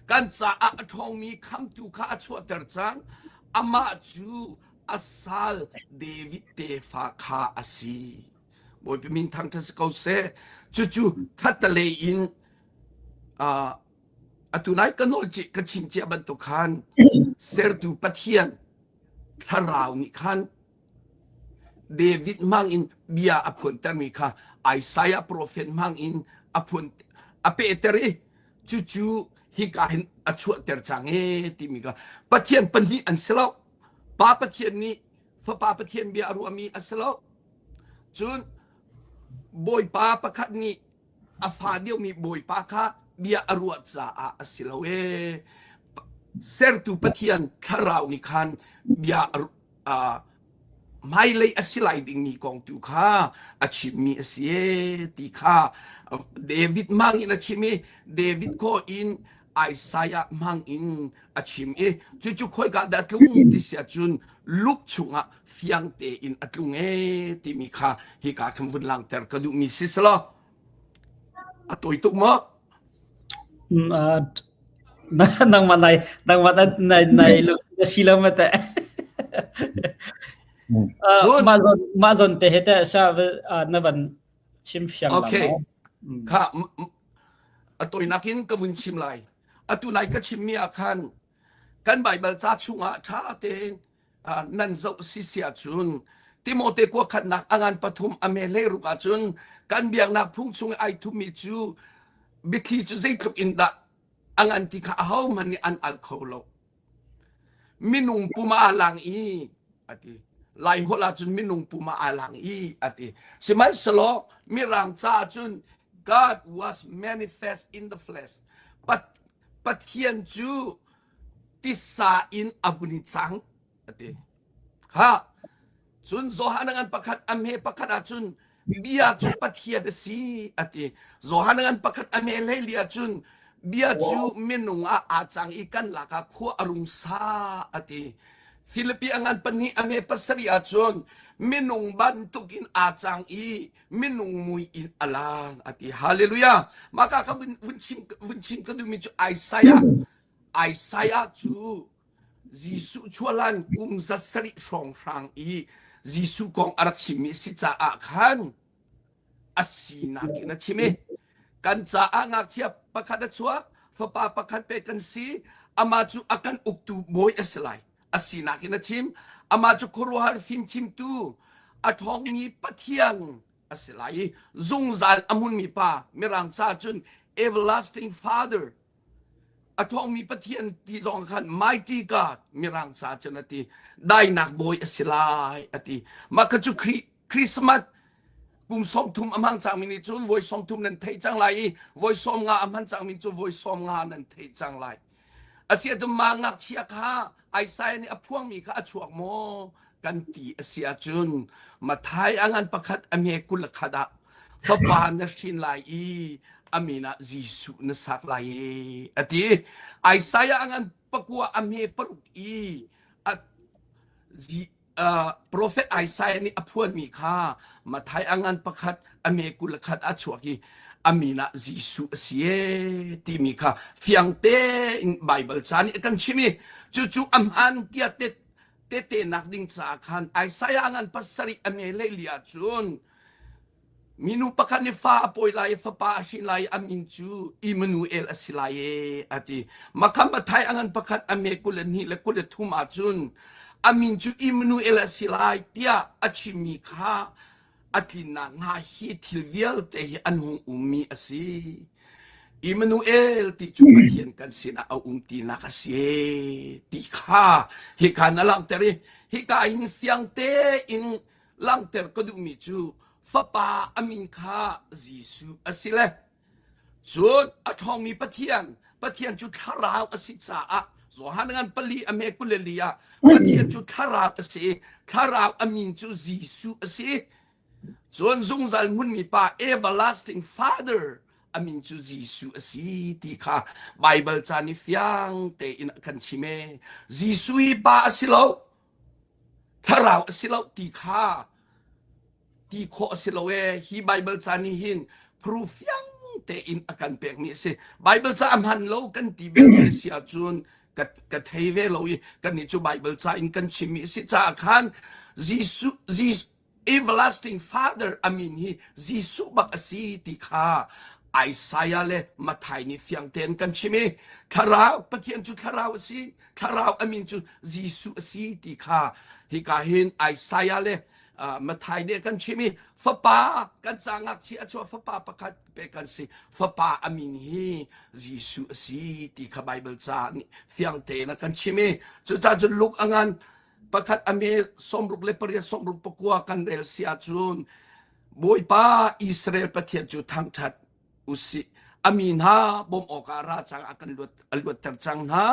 Kan caah a ṭhawngmi khamtu kha a chuahter cang. Amah cu a sal David tefa kha a si. Bawipa min thangṭhat si ko seh. Cucu khattalei in uh, atu nai ka nawl ka chim cia bantuk khan sertu Pathian thlarau nih khan David hmang in bia a phuantermi kha Isaiah profet hmang in a phuan a pehter i cucu hika hin a chuahter cang e timi kha Pathian pahnih an si lo Pa Pathian nih Fapa Pathian bia a ruahmi a si lo cun Bawipa pakhat nih a fa deuhmi bawipa kha bia a ruah caah a si lo ee. Sertu Pathian thlarau nih khan bia uh, hmailei a si lai dingmi kong tu kha a chimmi a si ee ti kha David hmang in a chim i David ko in Isaiah hmang in a chim i cucu khoika dah tlung ti si ahcun Luke chungah fiang tein a tlung ee timi kha hika khan vun langter ka duhmi si selaw a tawi tuk maw? Nangmah nai nangmah nai nai lu na si lo ma teh. Mah zon mah zon te he teh sha na van chim fiang la Okay. Kha a tawinak in ka vun chim lai. Atu nai ka chimmi ah khan kan Baibal ca chungah ṭha tein nan zoh si si ahcun Timote kua khatnak a ngan pathum a me hleiruk ahcun kan biaknak phung chung i ai thummi cu biathli cu zeitluk in dah a ngan ti kha ahohmanh nih an al kho lo. Minung pum ah aa lang i a ti. Lai holh ahcun minung pum ah aa lang i a ti. Sihmanhsehlaw Mirang ca ahcun God was manifest in the flesh. Pat, Pathian cu tisa in a vun i cang a ti. Ha! Cun Johan ngan pakhat a hme pakhat ahcun bia cu Pathian a si a ti. Johan ngan pakhat a hme hleili ahcun bia cu minung ah aa cang i kan lakah khua a rung sa a ti. Filipi a ngan pahnih a hme pasarih ahcun minung bantukin aa cang i minung mui in a lang a ti. Hallelujah. Mah ka kha vun chim vun chim ka duhmi cu Isaiah Isaiah cu Jesuh chuahlan kum za sarih hrawnghrang i Jesuh kong a rak chimmi a si caah khan a sinak in a chim i kan caah ngakchia pakhat a chuak fapa pakhat pek kan si amah cu a kan uktu bawi a si lai a sinak in a chim amah cu khuaruahhar fimchimtu a ṭhawngmi Pathian a si lai i zungzal a hmunmi pa mirang ca cun everlasting father a ṭhawngmi Pathian ti zong khan mighty God mirang ca cun a ti dainak bawi a si lai a ti mah kha cu Christmas. Kum 30 a hmang cangmi nih cun voi 30 nan theih cang lai i voi 50 a hman cangmi cu voi 50 nan theih cang lai. Asi ahcun mah ngakchia kha Isaiah nih a phuangmi kha a chuak maw kan ti a si ahcun Mathai a ngan pakhat a hme 21 ah fapa na hrin lai i a min ah Jesuh na sak lai i a ti. Isaiah a ngan pakua a hme paruk i a Profet Isaiah nih a phuanmi kha Mathai a ngan pakhat a me 21 a chuak i a min ah Jesuh a si e timi kha fiang tein Baibal ca nih a kan chim i cucu a hmaan tiah tehte nak ding caah khan Isaiah a ngan pasarih a me 14 ahcun Minu pakhat nih fa a pawi lai i fapa a hrin lai i a min cu Immanuel a si lai e a ti. Makham Mathai a ngan pakhat a me 22 le 23 ahcun a min cu Immanuel a si lai tiah a chimmi kha a tlinnak hnga hi thil vialte hi an hung ummi a si. Immanuel ti cu Pathian kan sinah a um tinak a si e ti kha hika na langhter i hika hin fiang tein langhter ka duhmi cu fapa a min kha Jesuh a si le cun a ṭhawngmi Pathian Pathian cu thlarau a si caah Johan ngan pali a me 24 ah Pathian cu thlarau a si thlarau a min cu Jesuh a si cun zungzal hmunmi pa everlasting father a min cu Jesuh a si ti kha Bible ca nih fiang tein a kan chim e Jesuh hi pa a si lo Thlarau a si lo ti kha ti khawh a si lo ee. Hi Baibal ca nih hin proof fiang tein a kan pekmi a si. Baibal ca a hman lo kan ti belte si ahcun ka, ka thei ve lo i kannih cu Baibal ca in kan chimmi a si caah khan Jesuh, Jesuh everlasting father a min hi Jesuh bak a si ti kha Isaiah le Matthai nih fiang tein kan chim i thlarau Pathian cu thlarau a si thlarau a min cu Jesuh a si ti kha hika hin Isaiah le uh, Matthai nih kan chim i fapa kan ca ngakchia a chuah fapa pakhat pe kan si fapa a min hi Jesuh a si ti kha Bible ca nih fiang tein a kan chim i cucaah cun Luke a ngan pakhat a me 68 69 kan rel si ahcun Bawipa Israel Pathian cu thangṭhat usih a mi hna bawmh awkah ra cang a kan luat a luatter cang hna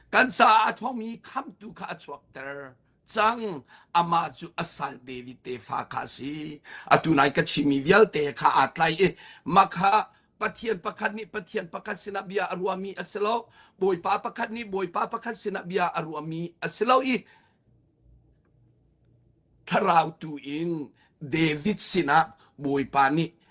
kan caah a ṭhawngmi khamtu kha a chuakter cang amah cu a sal David tefa kha a si atu nai ka chimmi vialte kha aa tlai i mah kha Pathian pakhat nih Pathian pakhat sinah bia a ruahmi a si lo Bawipa pakhat nih Bawipa pakhat sinah bia a ruahmi a si lo i thlarau tu in David sinah Bawipa nih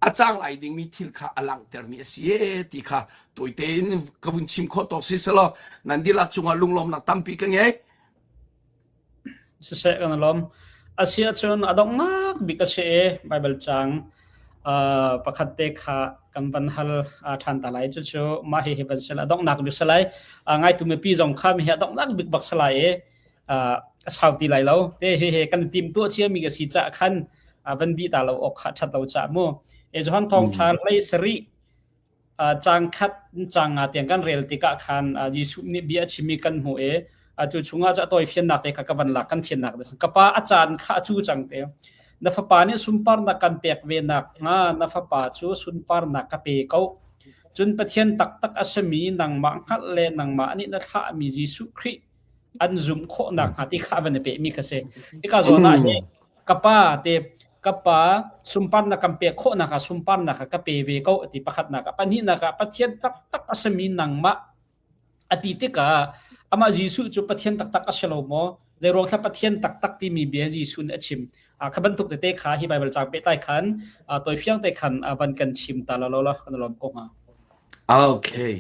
a cang lai dingmi thil kha a langhtermi a si e ti kha tawite in ka vun chim khawh tawk si selaw nan dihlak cungah lunglawmnak tampi ka ngei. Siseh kan lawm. A si ahcun a donghnak bik a si i Baibal caang uh, pakhat te kha kan van hal uh, ṭhan ta lai. Cucu mah hihi van si lai. A donghnak bik si lai. Uh, ngaitu mipi zong kha mi hi a donghnak bik bak si lai i uh, a sau ti lai lo. Te hihi kan tim tuah ciami ka si caah khan uh, van dih ta lo awk kha ṭhat lo caah mu. E Johan Thawngṭha hlei sarih Caang khat caang nga tiang kan rel tikah khan Jesuh nih bia a chimmi kan hmuh i cu chungah cu a tawifiannak te kha ka van lak kan fiannak te ka pa a caan kha a cu cang te na fapa nih sunparnak kan pek ve nak hnga na fapa cu sunparnak ka pe ko cun Pathian taktak a simi nangmah hngalh le nangmah nih na thlahmi Jesuh Khrih an zumh khawh nak hnga ti kha a van i pehmi kha si hika zawn ah hin ka pa te ka pa sunparnak kan pek khawhnak ah sunparnak ah ka pe ve ko ti pakhatnak ah pahnihnak ah Pathian taktak a simi nangmah a ti tikah amah Jesuh cu Pathian taktak a si lo maw zeiruang thla Pathian taktak timi bia Jesuh nih a chim kha bantuk tete kha hi Bible caang pehtlai khan tawifiang te khan van kan chim ta la lo la kan lawm ko hnga Okay.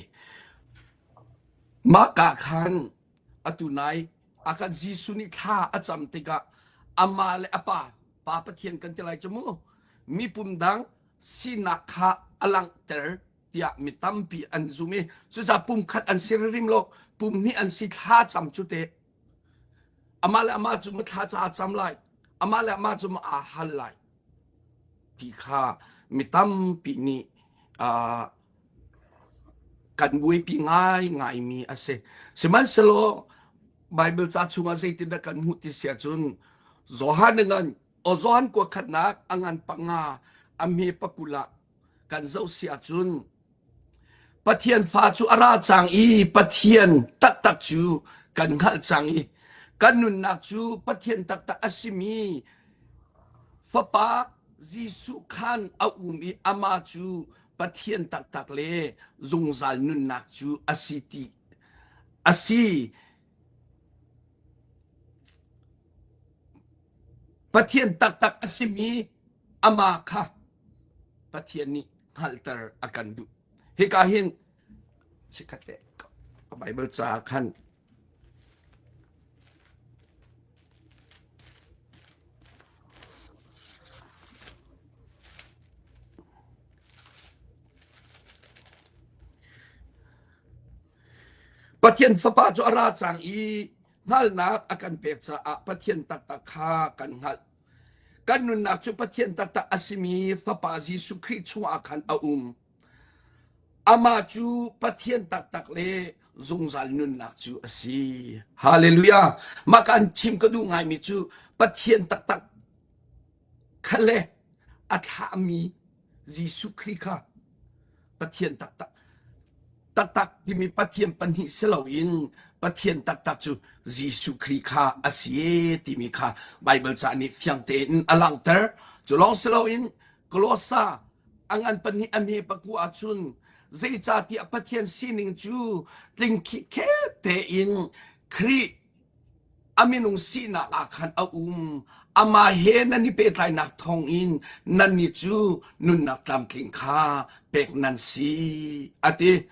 Mah ka khan atu nai a kan Jesuh nih thla a cam tikah amah le a pa pa Pathian kan ti lai cu mu mipum dang sinak kha a langhter tiah mi tampi an zum i cucaah pum khat an si rim lo pum hnih an si thla cam cu te amah le amah cu ma thla ca a cam lai amah le amah cu ma aa hal lai ti kha mi tampi nih uh, kan buaipi ngaingaimi a si. Sihmanhsehlaw Baibal ca chungah zeitindah kan hmuh ti si ahcun Johan ngan. Johan kua khatnak a ngan panga a hme pakul ah kan zoh si ahcun Pathian fa cu a ra cang i Pathian taktak cu kan hngalh cang i kan nunnak cu Pathian taktak a simi Fapa Jesuh khan a um i amah cu Pathian taktak le zungzal nunnak cu a si ti a si. Pathian taktak a simi amah kha Pathian nih hngalhter a kan duh. Hika hin chikkhat te ka Bible ca khan Pathian Fapa cu a ra cang i hngalhnak a kan pek caah Pathian taktak kha kan hngalh. Kan nunnak cu Pathian taktak a simi Fapa Jesuh Khrih chungah khan a um. Amah cu Pathian taktak le zungzal nunnak cu a si. Hallelujah! Mah kan chim ka duh ngaimi cu Pathian taktak kha le a thlahmi Jesuh Khrih kha Pathian taktak taktak timi Pathian pahnih si loin Pathian taktak cu Jesuh Khrih kha a si timi kha Baibal ca nih fiang tein a langhter. Cu lawng si loin Kolosa a ngan pahnih a hme pakua ahcun zeicahtiah Pathian sining cu tling khikhet tein Khrih a minung sinak ah khan a um. Amah he nan i pehtlainak thawngin nannih cu nunnak tlamtling kha pek nan si, a ti.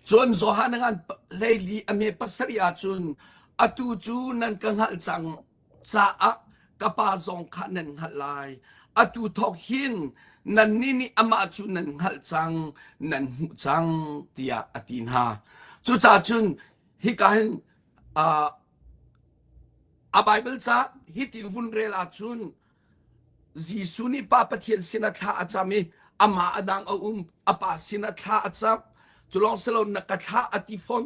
Cun Johan ngan 14 a hme pasarih ahcun atu cu nan ka hngalh cang caah ka Pa zong kha nan hngalh lai. Atu thawk hin nannih nih amah cu nan hngalh cang, nan hmuh cang, tiah a ti hna. Cucaah cun hika hin uh, a Bible ca hitin vun rel ahcun Jesuh nih Pa Pathian sinah thla a cam i amah a dang a um a pa sinah thla a cam cu lawng si lo na ka thla a ti fawn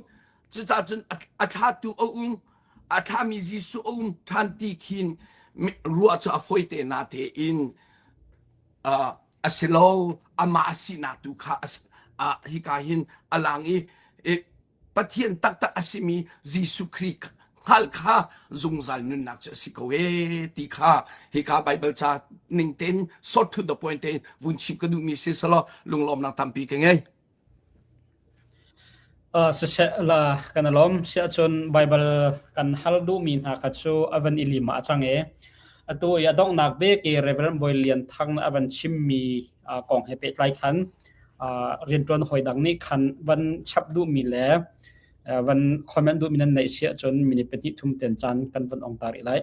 cucaah cun a thlatu a um a thlami Jesuh a um ṭhan ti khin ruah cu a fawi te na tein a si lo amah a sinak tu kha hika hin a lang i Pathian taktak a simi Jesuh Khrih hngalh kha zungzal nunnak cu a si ko ee ti kha hika Bible ca ning tein short to the point tein vun chim ka duhmi si selaw lunglawmnak tampi ka ngei. Uh, siseh la kan alom siah cun Bible kan hal duhmi hna kha cu a van i lim ah a cang e. Atu i a donghnak bik i Reverend Bawi Lian Thang a van chimmi uh, kong he pehtlai khan rianṭuan hawi dang nih khan van chap duhmi le van comment duhmi nan neih si ahcun minute pahnih thum ten caan kan van ong ta rih lai.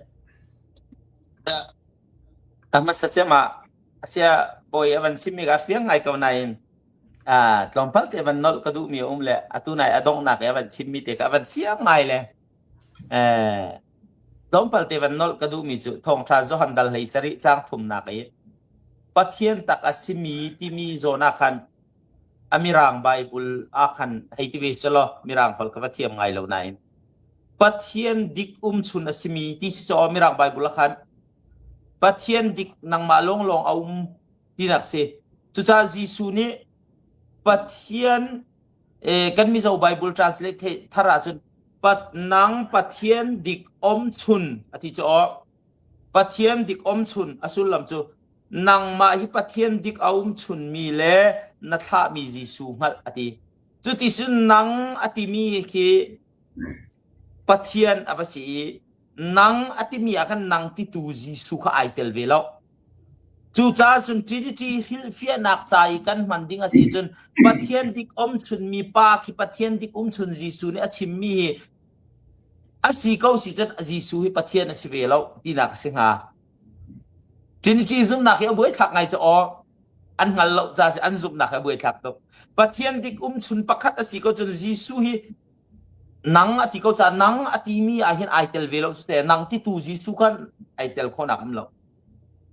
A hmasa cem ah asia bawi a van chimmi ka fiang ngai ko nain tlawmpal te van nolh ka duhmi a um le atu nai a donghnak i a van chimmi te ka van fiang ngai le tlawmpal te van nolh ka duhmi cu thawngṭha Johan dal hlei sarih caang thumnak i Pathian tak a simi timi zawn ah khan a Mirang Bible ah khan hei ti ve selaw Mirang holh ka va thiam ngai lo nain Pathian dik umchun a simi ti si caw Mirang Bible ah khan Pathian dik nangmah lawnglawng a um tinak si. Cucaah Jesuh nih Pathian eh, kan Mizo Bible translate thar ahcun pat nang Pathian dik omchun a ti cu aw Pathian dik umchun a sullam cu nangmah hi Pathian dik a umchunmi le na thlahmi Jesuh hngalh a ti. Cuti cun nang a timi khi Pathian a va si i nang a timi ah khan nang titu Jesuh kha ai tel ve lo. Cucaah cun Trinity hrilhfiahnak ca i kan hman ding a si cun Pathian dik umchunmi Pa khi Pathian dik umchun Jesuh nih a chimmi hi A si ko si cun Jesuh hi Pathian a si ve lo tinak a si hnga. Trinity zumhnak hi a buaithlak ngai cu aw. An hngal lo ca si an zumhnak hi a buaithlak tuk. Pathian dik umchun pakhat a si ko cun Jesuh hi nang a ti ko ca nang a timi ah hin ai tel ve lo cu te nang titu Jesuh khan ai tel khawhnak um lo.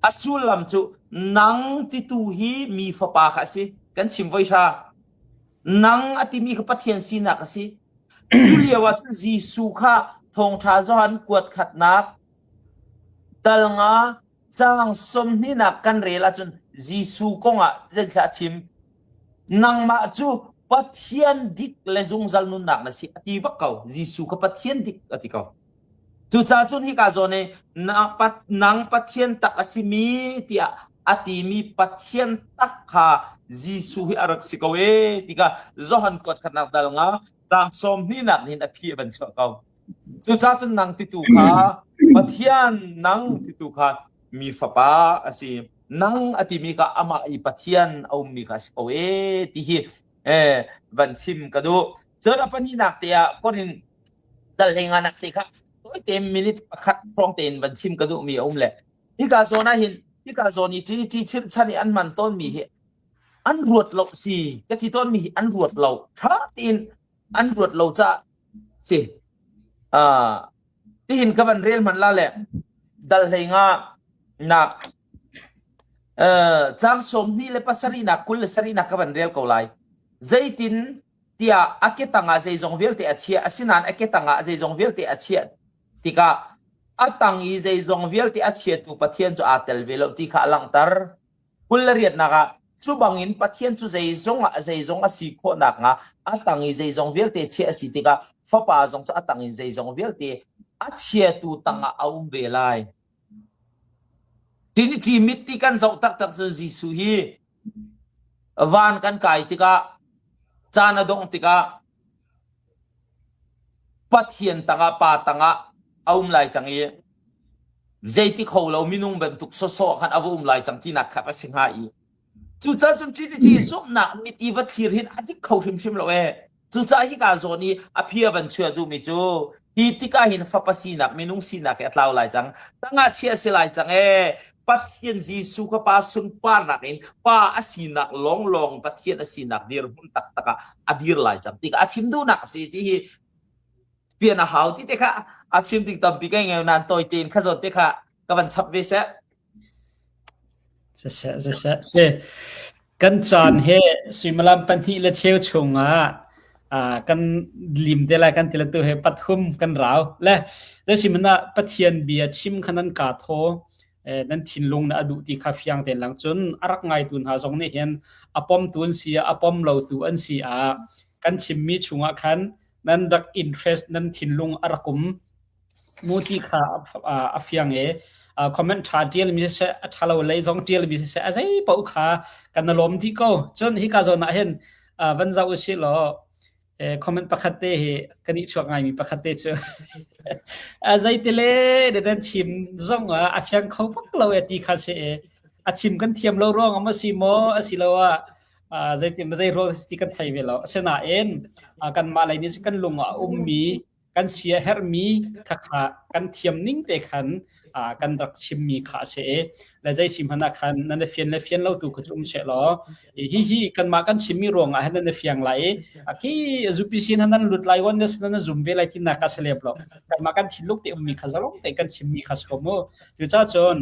A sullam cu nang titu hi mi fapa kha a si. Kan chim voi hra. Nang a timi kha Pathian sinak a si. Cu lio ah cun Jesuh kha thawngṭha Johan kuat khatnak. Dal nga caang sawmhnihnak kan rel ahcun Jesuh kong ah zeithlah a chim? Nangmah cu Pathian dik le zungzal nunnak na si a ti bak ko. Jesuh kha Pathian dik a ti ko. Cucaah cun hika zawn i nang Pathian tak a simi tiah a timi Pathian tak kha Jesuh hi a rak si ko ee ti kha Johan kuat khatnak dal nga tlang sawm hnihnak nih hin a phi a van chuah ko. Cucaah cun nang titu kha Pathian nang titu kha mi fapa a si. Nang a timi kha amah i Pathian a ummi kha a si ko ee ti hi eh, van chim ka duh. Cun a pahnihnak te ah Korin dal hlei nganak te kha tawite minute pakhat hrawng tein van chim ka duhmi a um le hika zawn ah hin hika zawn i Trinity chirhchan i an hman tawnmi hi an ruat lo si ka ti tawnmi hi an ruat lo ṭha tein an ruat lo caah si uh, tihin ka van rel hman la le dal hlei nga nak uh, cang sawm hnih le pasarih nak 27 nak ka van rel ko lai zeitin tiah a ke tangah zeizong vialte a chiah asinain a ke tangah zeizong vialte a chiah tikah a tang i zeizong vialte a chiatu Pathian cu aa tel ve lo ti kha a langhter. 28nak ah cu bangin Pathian cu zeizong ah zeizong a si khawh nakhnga a tang i zeizong vialte chiah a si tikah Fapa zong cu a tang in zeizong vialte a chiatu tangah a um ve lai. Trinity mit ti kan zoh taktak cun Jesuh hi van kan kai tikah caan a dongh tikah Pathian tangah Pa tangah a um lai cang i zeiti kho lo minung bantuk sawsawh khan a va um lai cang tinak kha a si hnga i cucaah cun Trinity zumhnak mit i va thlir hin a dik kho hrimhrim lo ee. Cucaah hika zawn i a phi a van chuah duhmi cu hi tikah hin fapa sinak minung sinak hi a tlau lai cang. Tangah chiah a si lai cang ee. Pathian Jesuh kha pa sunparnak in pa a sinak lawnglawng Pathian a sinak dirhmun taktak ah a dir lai cang ti kha a chim duhnak a si ti hi pian a hau ti te kha a chim ding tampi ka ngei nain tawi tein kha zawn te kha ka van chap ve seh. Siseh, siseh, si. Kan caan he suimilam pahnih le cheu chungah kan lim te lai kan ti le tu he pathum kan rau. Le zeisiman ah Pathian bia chim kha nan kaa thaw nan thinlung na a duh ti kha fiang tein lang cun a rak ngaitu hna zong nih hin a pomtu an si ah a pom lotu an si ah kan chimmi chungah khan nan rak interest nan thinlung a rak um mu ti kha a fiang i comment ṭha ṭialmi siseh a ṭhalo lei zong ṭialmi siseh a zei paoh kha kan i lawm dih ko. Cun hika zawn ah hin van zoh usih law comment pakhat te hi kan i chuak ngaimi pakhat te cu a zeitile nan chim zong ah a fiang kho bak lo e ti kha si i a chim kan thiam lo ruang ah maw si maw asiloah zeitin zei ruang ti kan thei ve lo. Asinain kanmah lei nih kan lung ah a ummi kan siaherhmi khakha kan thiam ning te khan kan rak chimmi kha a si i le zei si hmanh ah khan nan i fian le fian lo tu kha cu um seh law hi hi kanmah kan chimmi ruang ah hin nan i fiang lai i khi zupi sin han nan lut lai wan nan zum ve lai tinak ka si lep lo kanmah kan thinlung te ummi kha zalong te kan chimmi kha si ko mu cucaah cun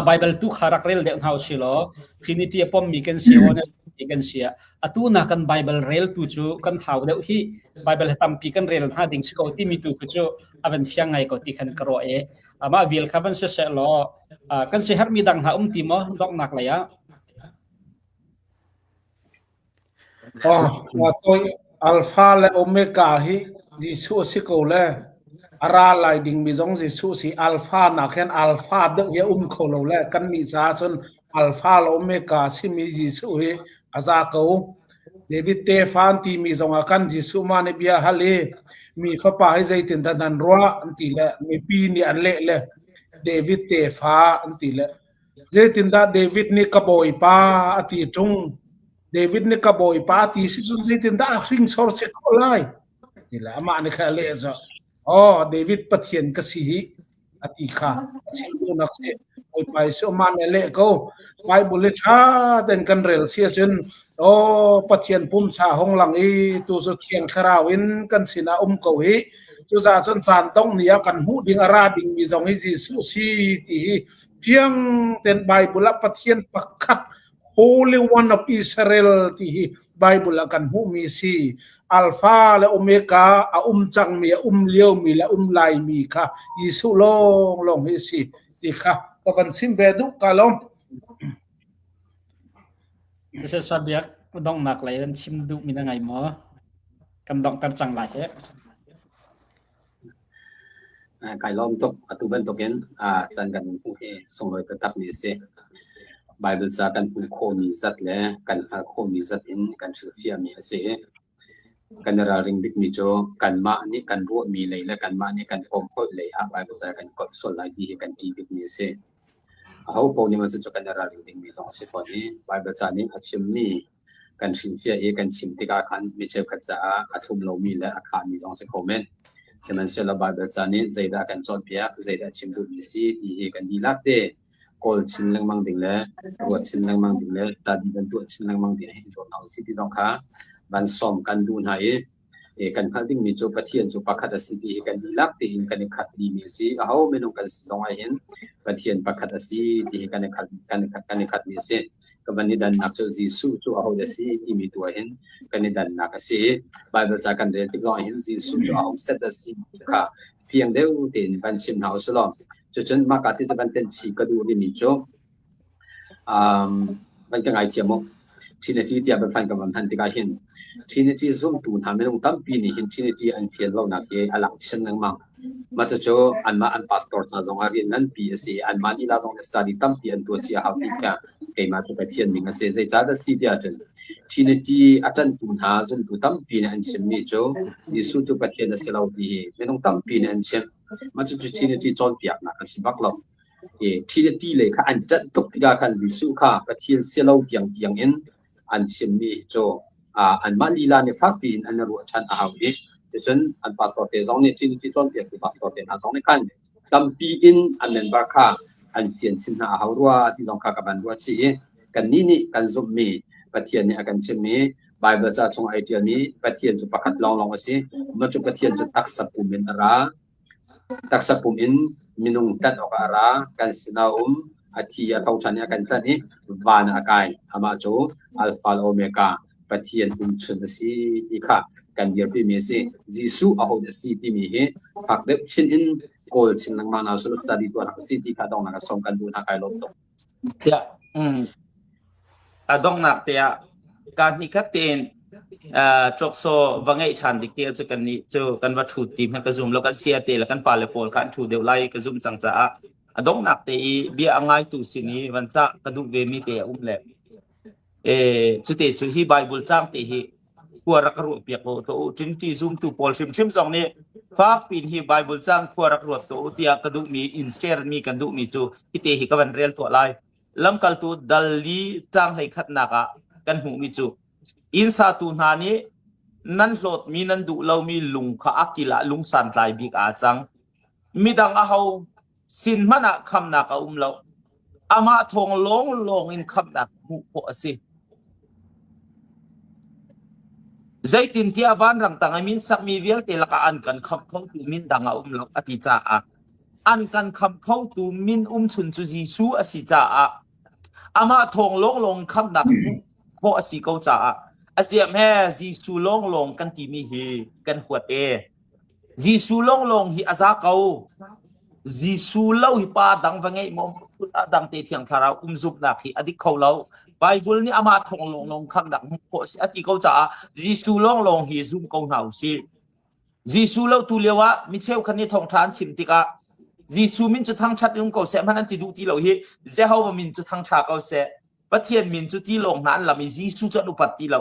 Bible tu kha rak rel deuh hna usih law Trinity a pommi kan si kan si atu na kan Bible rel tu cu kan hau deuh hi Bible hi tampi kan rel hna ding si ko timi tu cu a van fiang ngai ko ti khan ka ruah i amah vial kha van si seh law kan si hermi dang hna um ti maw donghnak lei ah Oh, toi Alpha le Omega hi Jesuh si ko le a ra lai dingmi zong Jesuh si Alpha nak hin Alpha deuh hi a um kho lo le kan nih caah cun Alpha le Omega simi Jesuh hi a za ko. David tefa an timi zongah kan Jesuh mah nih bia hal i mi fapa hi zeitindah nan ruah an ti le mipi nih an leh le David tefa an ti le zeitindah David nih ka bawipa a ti ṭung David nih ka bawipa a ti si cun zeitindah a hringsor si khawh lai ti le amah nih kha a leh cu oh David Pathian ka si hi a ti kha a chim duhnak si Bawipa Jesuh mah nih leh ko Bible hi ṭha tein kan rel si ahcun aw Pathian pumsa hung lang i tu cu Thiang Thlarau in kan sinah um ko hi cucaah cun caan dongh ni ah kan hmuh ding a ra dingmi zong hi Jesuh si ti hi fiang tein Bible ah Pathian pakhat Holy One of Israel ti hi Bible ah kan hmuhmi si. Alpha le Omega a um cangmi, a um liomi le a um laimi kha Jesuh lawnglawng hi a si. ti kha ka van chim ve duh ka lawm. Sabiak donghnak lei an chim duh mi na ngai maw? Kan donghter cang lai he. Kai lawm tuk. Atu bantukin caan kan hmuh hi sunglawi taktak mi a si. Bible ca kan hmuh khawhmi zat le kan hngalh khawhmi zat in kan hrilhfiahmi a si i kan i ralring bikmi cu kanmah nih kan ruahmi lei le kanmah nih kan pawmhawih lei ah Bible ca kan kolh sual lai ti hi kan ṭih bikmi a si. Aho paoh nih maw cucu kan i ralring dingmi zong a si fawn i Bible ca nih a chimmi kan hrilhfiah i kan chim tikah khan mi cheukhat caah a thlum lomi le a khahmi zong a si kho men. Sihmanhsehlaw Baibal ca nih zeidah kan cawnpiak, zeidah chim duhmi a si ti hi kan dihlak te kawl chin lengmang ding le ruat chin lengmang ding le study kan tuah chin lengmang ding hi zuam hna usih ti zong kha van sawm kan duh hna i kan hngalh dingmi cu Pathian cu pakhat a si ti hi kan dihlak tein kan i khat dihmi a si. Aho minung kan si zong ahhin Pathian pakhat a si ti hi kan i khat kan i kan i khatmi a si. Ka van i dannak cu Jesuh cu aho dah a si timi tu ahhin kan i dannak a si. Baibal ca kan rel tik zong ahhin Jesuh cu aho set a si ti kha fiang deuh tein van chim hna usih law cucun mah ka ti cu van tenh chih ka duh rihmi cu Um, van ka ngaithiam u. Trinity tiah biafang kan van hman tikah hin Trinity zumtu hna minung tampi nih hin Trinity an fian lonak hi a lang chin lengmang. Mah cucu anmah an pastor ca zongah rian nganpi a si i anmah lila zong nih study tampi an tuah cia hau ti kha keimah cu ka fian ning a si. Zeicahdah si tiah cun Trinity a ṭanhtu hna zumtu tampi nih an chimmi cu Jesuh cu Pathian a si lo ti hi minung tampi nih an chim. Mah cucu Trinity cawnpiaknak an si bak lo. Ṭhi le ṭi lei kha an ṭanh tuk tikah khan Jesuh kha Pathian si lo tiangtiang in an chimmi cu anmah lila nih fakpi in an i ruah ṭhan a hau i cucun an pastor te zong nih Trinity cawnpiaktu pastor te hna zong nih khan tampi in an member kha an fian chin hna a hau rua ti zong kha ka van ruah chih i kannih nih kan zumhmi Pathian nih a kan chimhmi Baibal ca chung ai ṭialmi Pathian cu pakhat lawnglawng a si. Mah cu Pathian cu taksa pum in a ra. Taksa pum in minung tlanh awkah a ra. Kan sinah a um. A thi a tho ṭhan i a kan tlanh i van ah a kai. Amah cu Alpha le Omega, Pathian umchun a si ti kha kan dirpimi a si. Jesuh ahodah a si timi hi fak deuh chin in kawl chin lengmang hna usih law study tuah hna usih ti kha donghnak ah sawm kan duh hna. Kai lawm tuk. Tiah a donghnak te ah kaa hnihkhat tein ṭawksaw va ngeih ṭhan dik ti cu kan nih cu kan va ṭhut ti hmanh ka zum lo kan sia te le kan pale pawl kha an ṭhu deuh lai ka zumh cang caah a donghnak te i bia a ngaitu sin i van cah ka duh ve mi te a um le Cute cu hi Bible caang te hi khua rak ruah piak u tuah u. Trinity zumtu pawl hrimhrim zong nih fak pin hi Bible caang khua rak ruat tuah u tiah ka duhmi in share mi kan duhmi cu hite hi ka van rel tuah lai. Lamkaltu dal li caang hlei khatnak ah kan hmuhmi cu inn satu hna nih nan hlawtmi nan duh lomi lung kha a kil ah lung santlai bik aa cang. Midang aho sin hmanh ah khamnak a um lo. Amah thawng lawnglawng in khamnak hmuh khawh a si. Zeitintiah vanrang tang i min sakmi vialte lakah an kan khamh khotu min dang a um lo a ti caah an kan khamh khotu min umchun cu Jesuh a si caah amah thawng lawnglawng in khamhnak hmuh khawh a si ko caah a siam he Jesuh lawnglawng kan timi hi kan huat e. Jesuh lawnglawng hi a za ko. Jesuh lo hi pa dang va ngeih maw dang te thiang thlarau um zumhnak hi a dik kho lo. Bible nih amah thawng lawnglawng khamnak hmuh khawh a si a ti ko caah Jesuh lawnglawng hi zum ko hna usih. Jesuh lo tu lio ah mi cheukhat nih thawngṭha an chim tikah Jesuh min cu thangṭhat in um ko seh hmanh an ti duh ti lo hi Jehovah min cu thangṭha ko seh. Pathian min cu ti lawng hna an lam i Jesuh cu an upat ti lo.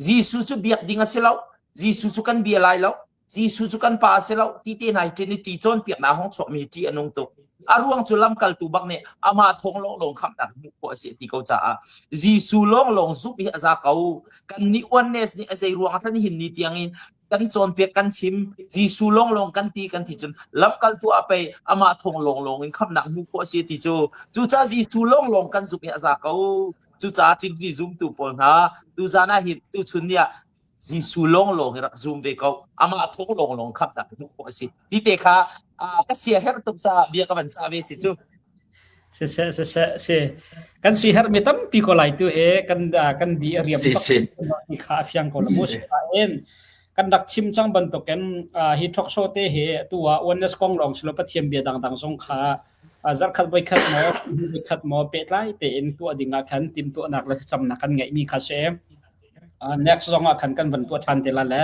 Jesuh cu biak ding a si lo. Jesuh cu kan bia lai lo. Jesuh cu kan pa a si lo ti te hna hi Trinity cawnpiaknak hong chuakmi hi ṭih a nung tuk. A ruang cu lamkaltu bak nih amah thawng lawnglawng khamhnak hmuh khawh a si ti ko caah Jesuh lawnglawng zumh hi a za ko. Kan nih oneness nih a zei ruang ah hin ni tiangin kan cawnpiak kan chim Jesuh lawnglawng kan ti kan ti cun lamkaltu ah pei amah thawng lawnglawng in khamhnak hmuh khawh a si ti cu cucaah Jesuh lawnglawng kan zumh hi a za ko. Cucaah Trinity zumtu pawl hna tuzan ah hin tuchun ni ah Jesuh lawnglawng hi rak zum ve ko. Amah thawng lawnglawng khamhnak hmuh khawh a si. Ti te kha ka sia herh tuk caah bia ka van cah ve si cu. Siseh siseh si kan si herh mi tampi ko lai tu he kan kan di a riam Si si. ti kha a fiang ko la mu si in kan rak chim cang bantukin hi talk show te he tu ah oneness kong lawng silo pathian bia dangdang zong kha. Zarhkhat voikhat maw, voikhat maw pehtlai tein tuah ding ah khan timhtuahnak le thlacamnak kan ngeihmi kha si. Next zong ah khan kan van tuah ṭhan te la le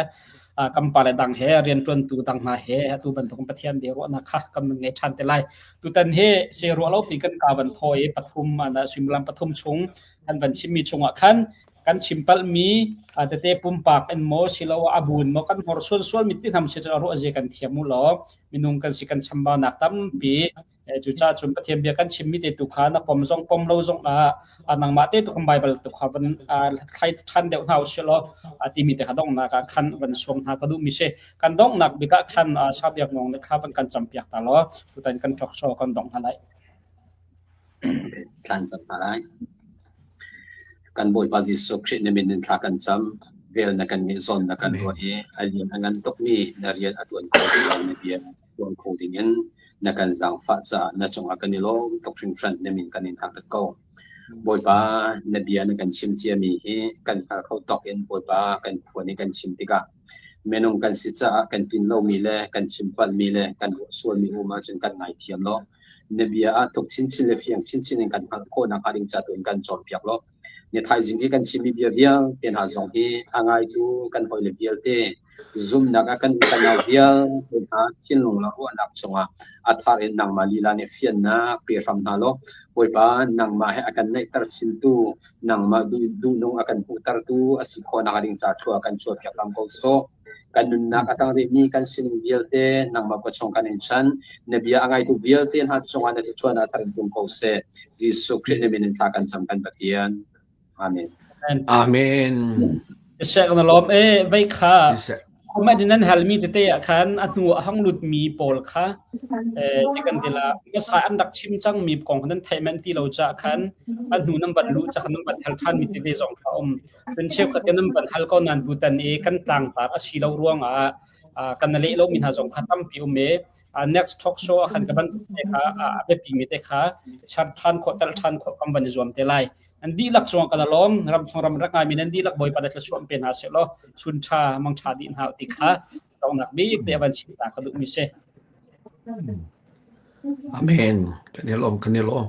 kan pale dang he rianṭuantu dang hna he atu bantuk Pathian bia ruahnak kha kan van ngei ṭhan te lai. Tutan hi se ruah lo pi kan ka van thaw i pathum suimilam pathum chung kan van chimmi chungah khan kan chim palhmi tete pumpak in maw siloah a bun maw kan hmor sual sual mi ti hnam si cu ruah zia kan thiam u law minung kan si kan chambaunak tampi Cucaah cun Pathian bia kan chimmi te tu kha na pom zong pom lo zong ah nangmah te tu kan Bible tu kha van thlai than deuh hna usih law timi te kha donghnak ah khan van sawm hna ka duhmi si. Kan donghnak bik ah khan sabiak nong le kha van kan campiak ta law tutan kan talk show kan dongh hna lai. Thlan cam hna lai. Kan Bawipa Jesuh Khrih na min in thla kan cam. Vel na kan ngeih zawn na kan ruah i a lian a ngan tukmi na rian a tuan kho ti lo na bia tuan kho dingin na kan zaangfah caah na cungah kan i lawm tuk hringhran na min kan in thangṭhat ko. Bawipa, na bia na kan chim ciami hi kan hngal kho tawk in Bawipa kan phuan i kan chim tikah minung kan si caah kan tlin lomi le kan chim palhmi le kan ruah sualmi um ahcun kan ngaithiam law na bia ah thuk chinchin le fiang chinchin in kan hngalh khawh nakhnga ding ca tu in kan cawnpiak law ni thaizing hi kan chimmi bia vialte hna zong hi a ngaitu kan hawile vialte Zumhnak ah kan unau vialte hna thinlung le ruahnak chungah a thar in nangmah lila nih fiannak pe hram hna law Bawipa nangmah he a kan naihter chintu nangmah duhnung a kan hmuhtertu a si khawh nakhnga ding ca thlua kan chuahpiak hram ko sawh. Kan nunnak a tang rihmi kan sining vialte nangmah kut chung kan in chan. Na bia a ngaitu vialte hna cungah na thluachuahnak thar in tum ko seh. Jesuh Khrih na min in thla kan cam kan Pathian. Amen. Amen. Sek na lawm e vei kha comment nan halmi tete ah khan a hnu a hang lut mi pawl kha eh kan tila ka sa an rak chim cang mi kong nan thei men ti lo cha khan a hnu nan ban lu cha nan ban hal than mi tete zong kha um tun cheu khat nan ban hal ko nan tu tan e kan tlang tar a si lo ruang ah kan le lo mi hna zong kha tampi um e next talk show ah khan ka ban te kha a biapi mi te kha char than kho tal than kho kam van zuam te lai An dihlak cungah kan lawm. Ram chung ram rak ngaimi nan dihlak Bawipa le thluachuah pe hna seh law chun ṭha mang ṭha dih hna ti kha donghnak bik te van chim ta ka duhmi si. Amen. Kan i lawm, kan i lawm.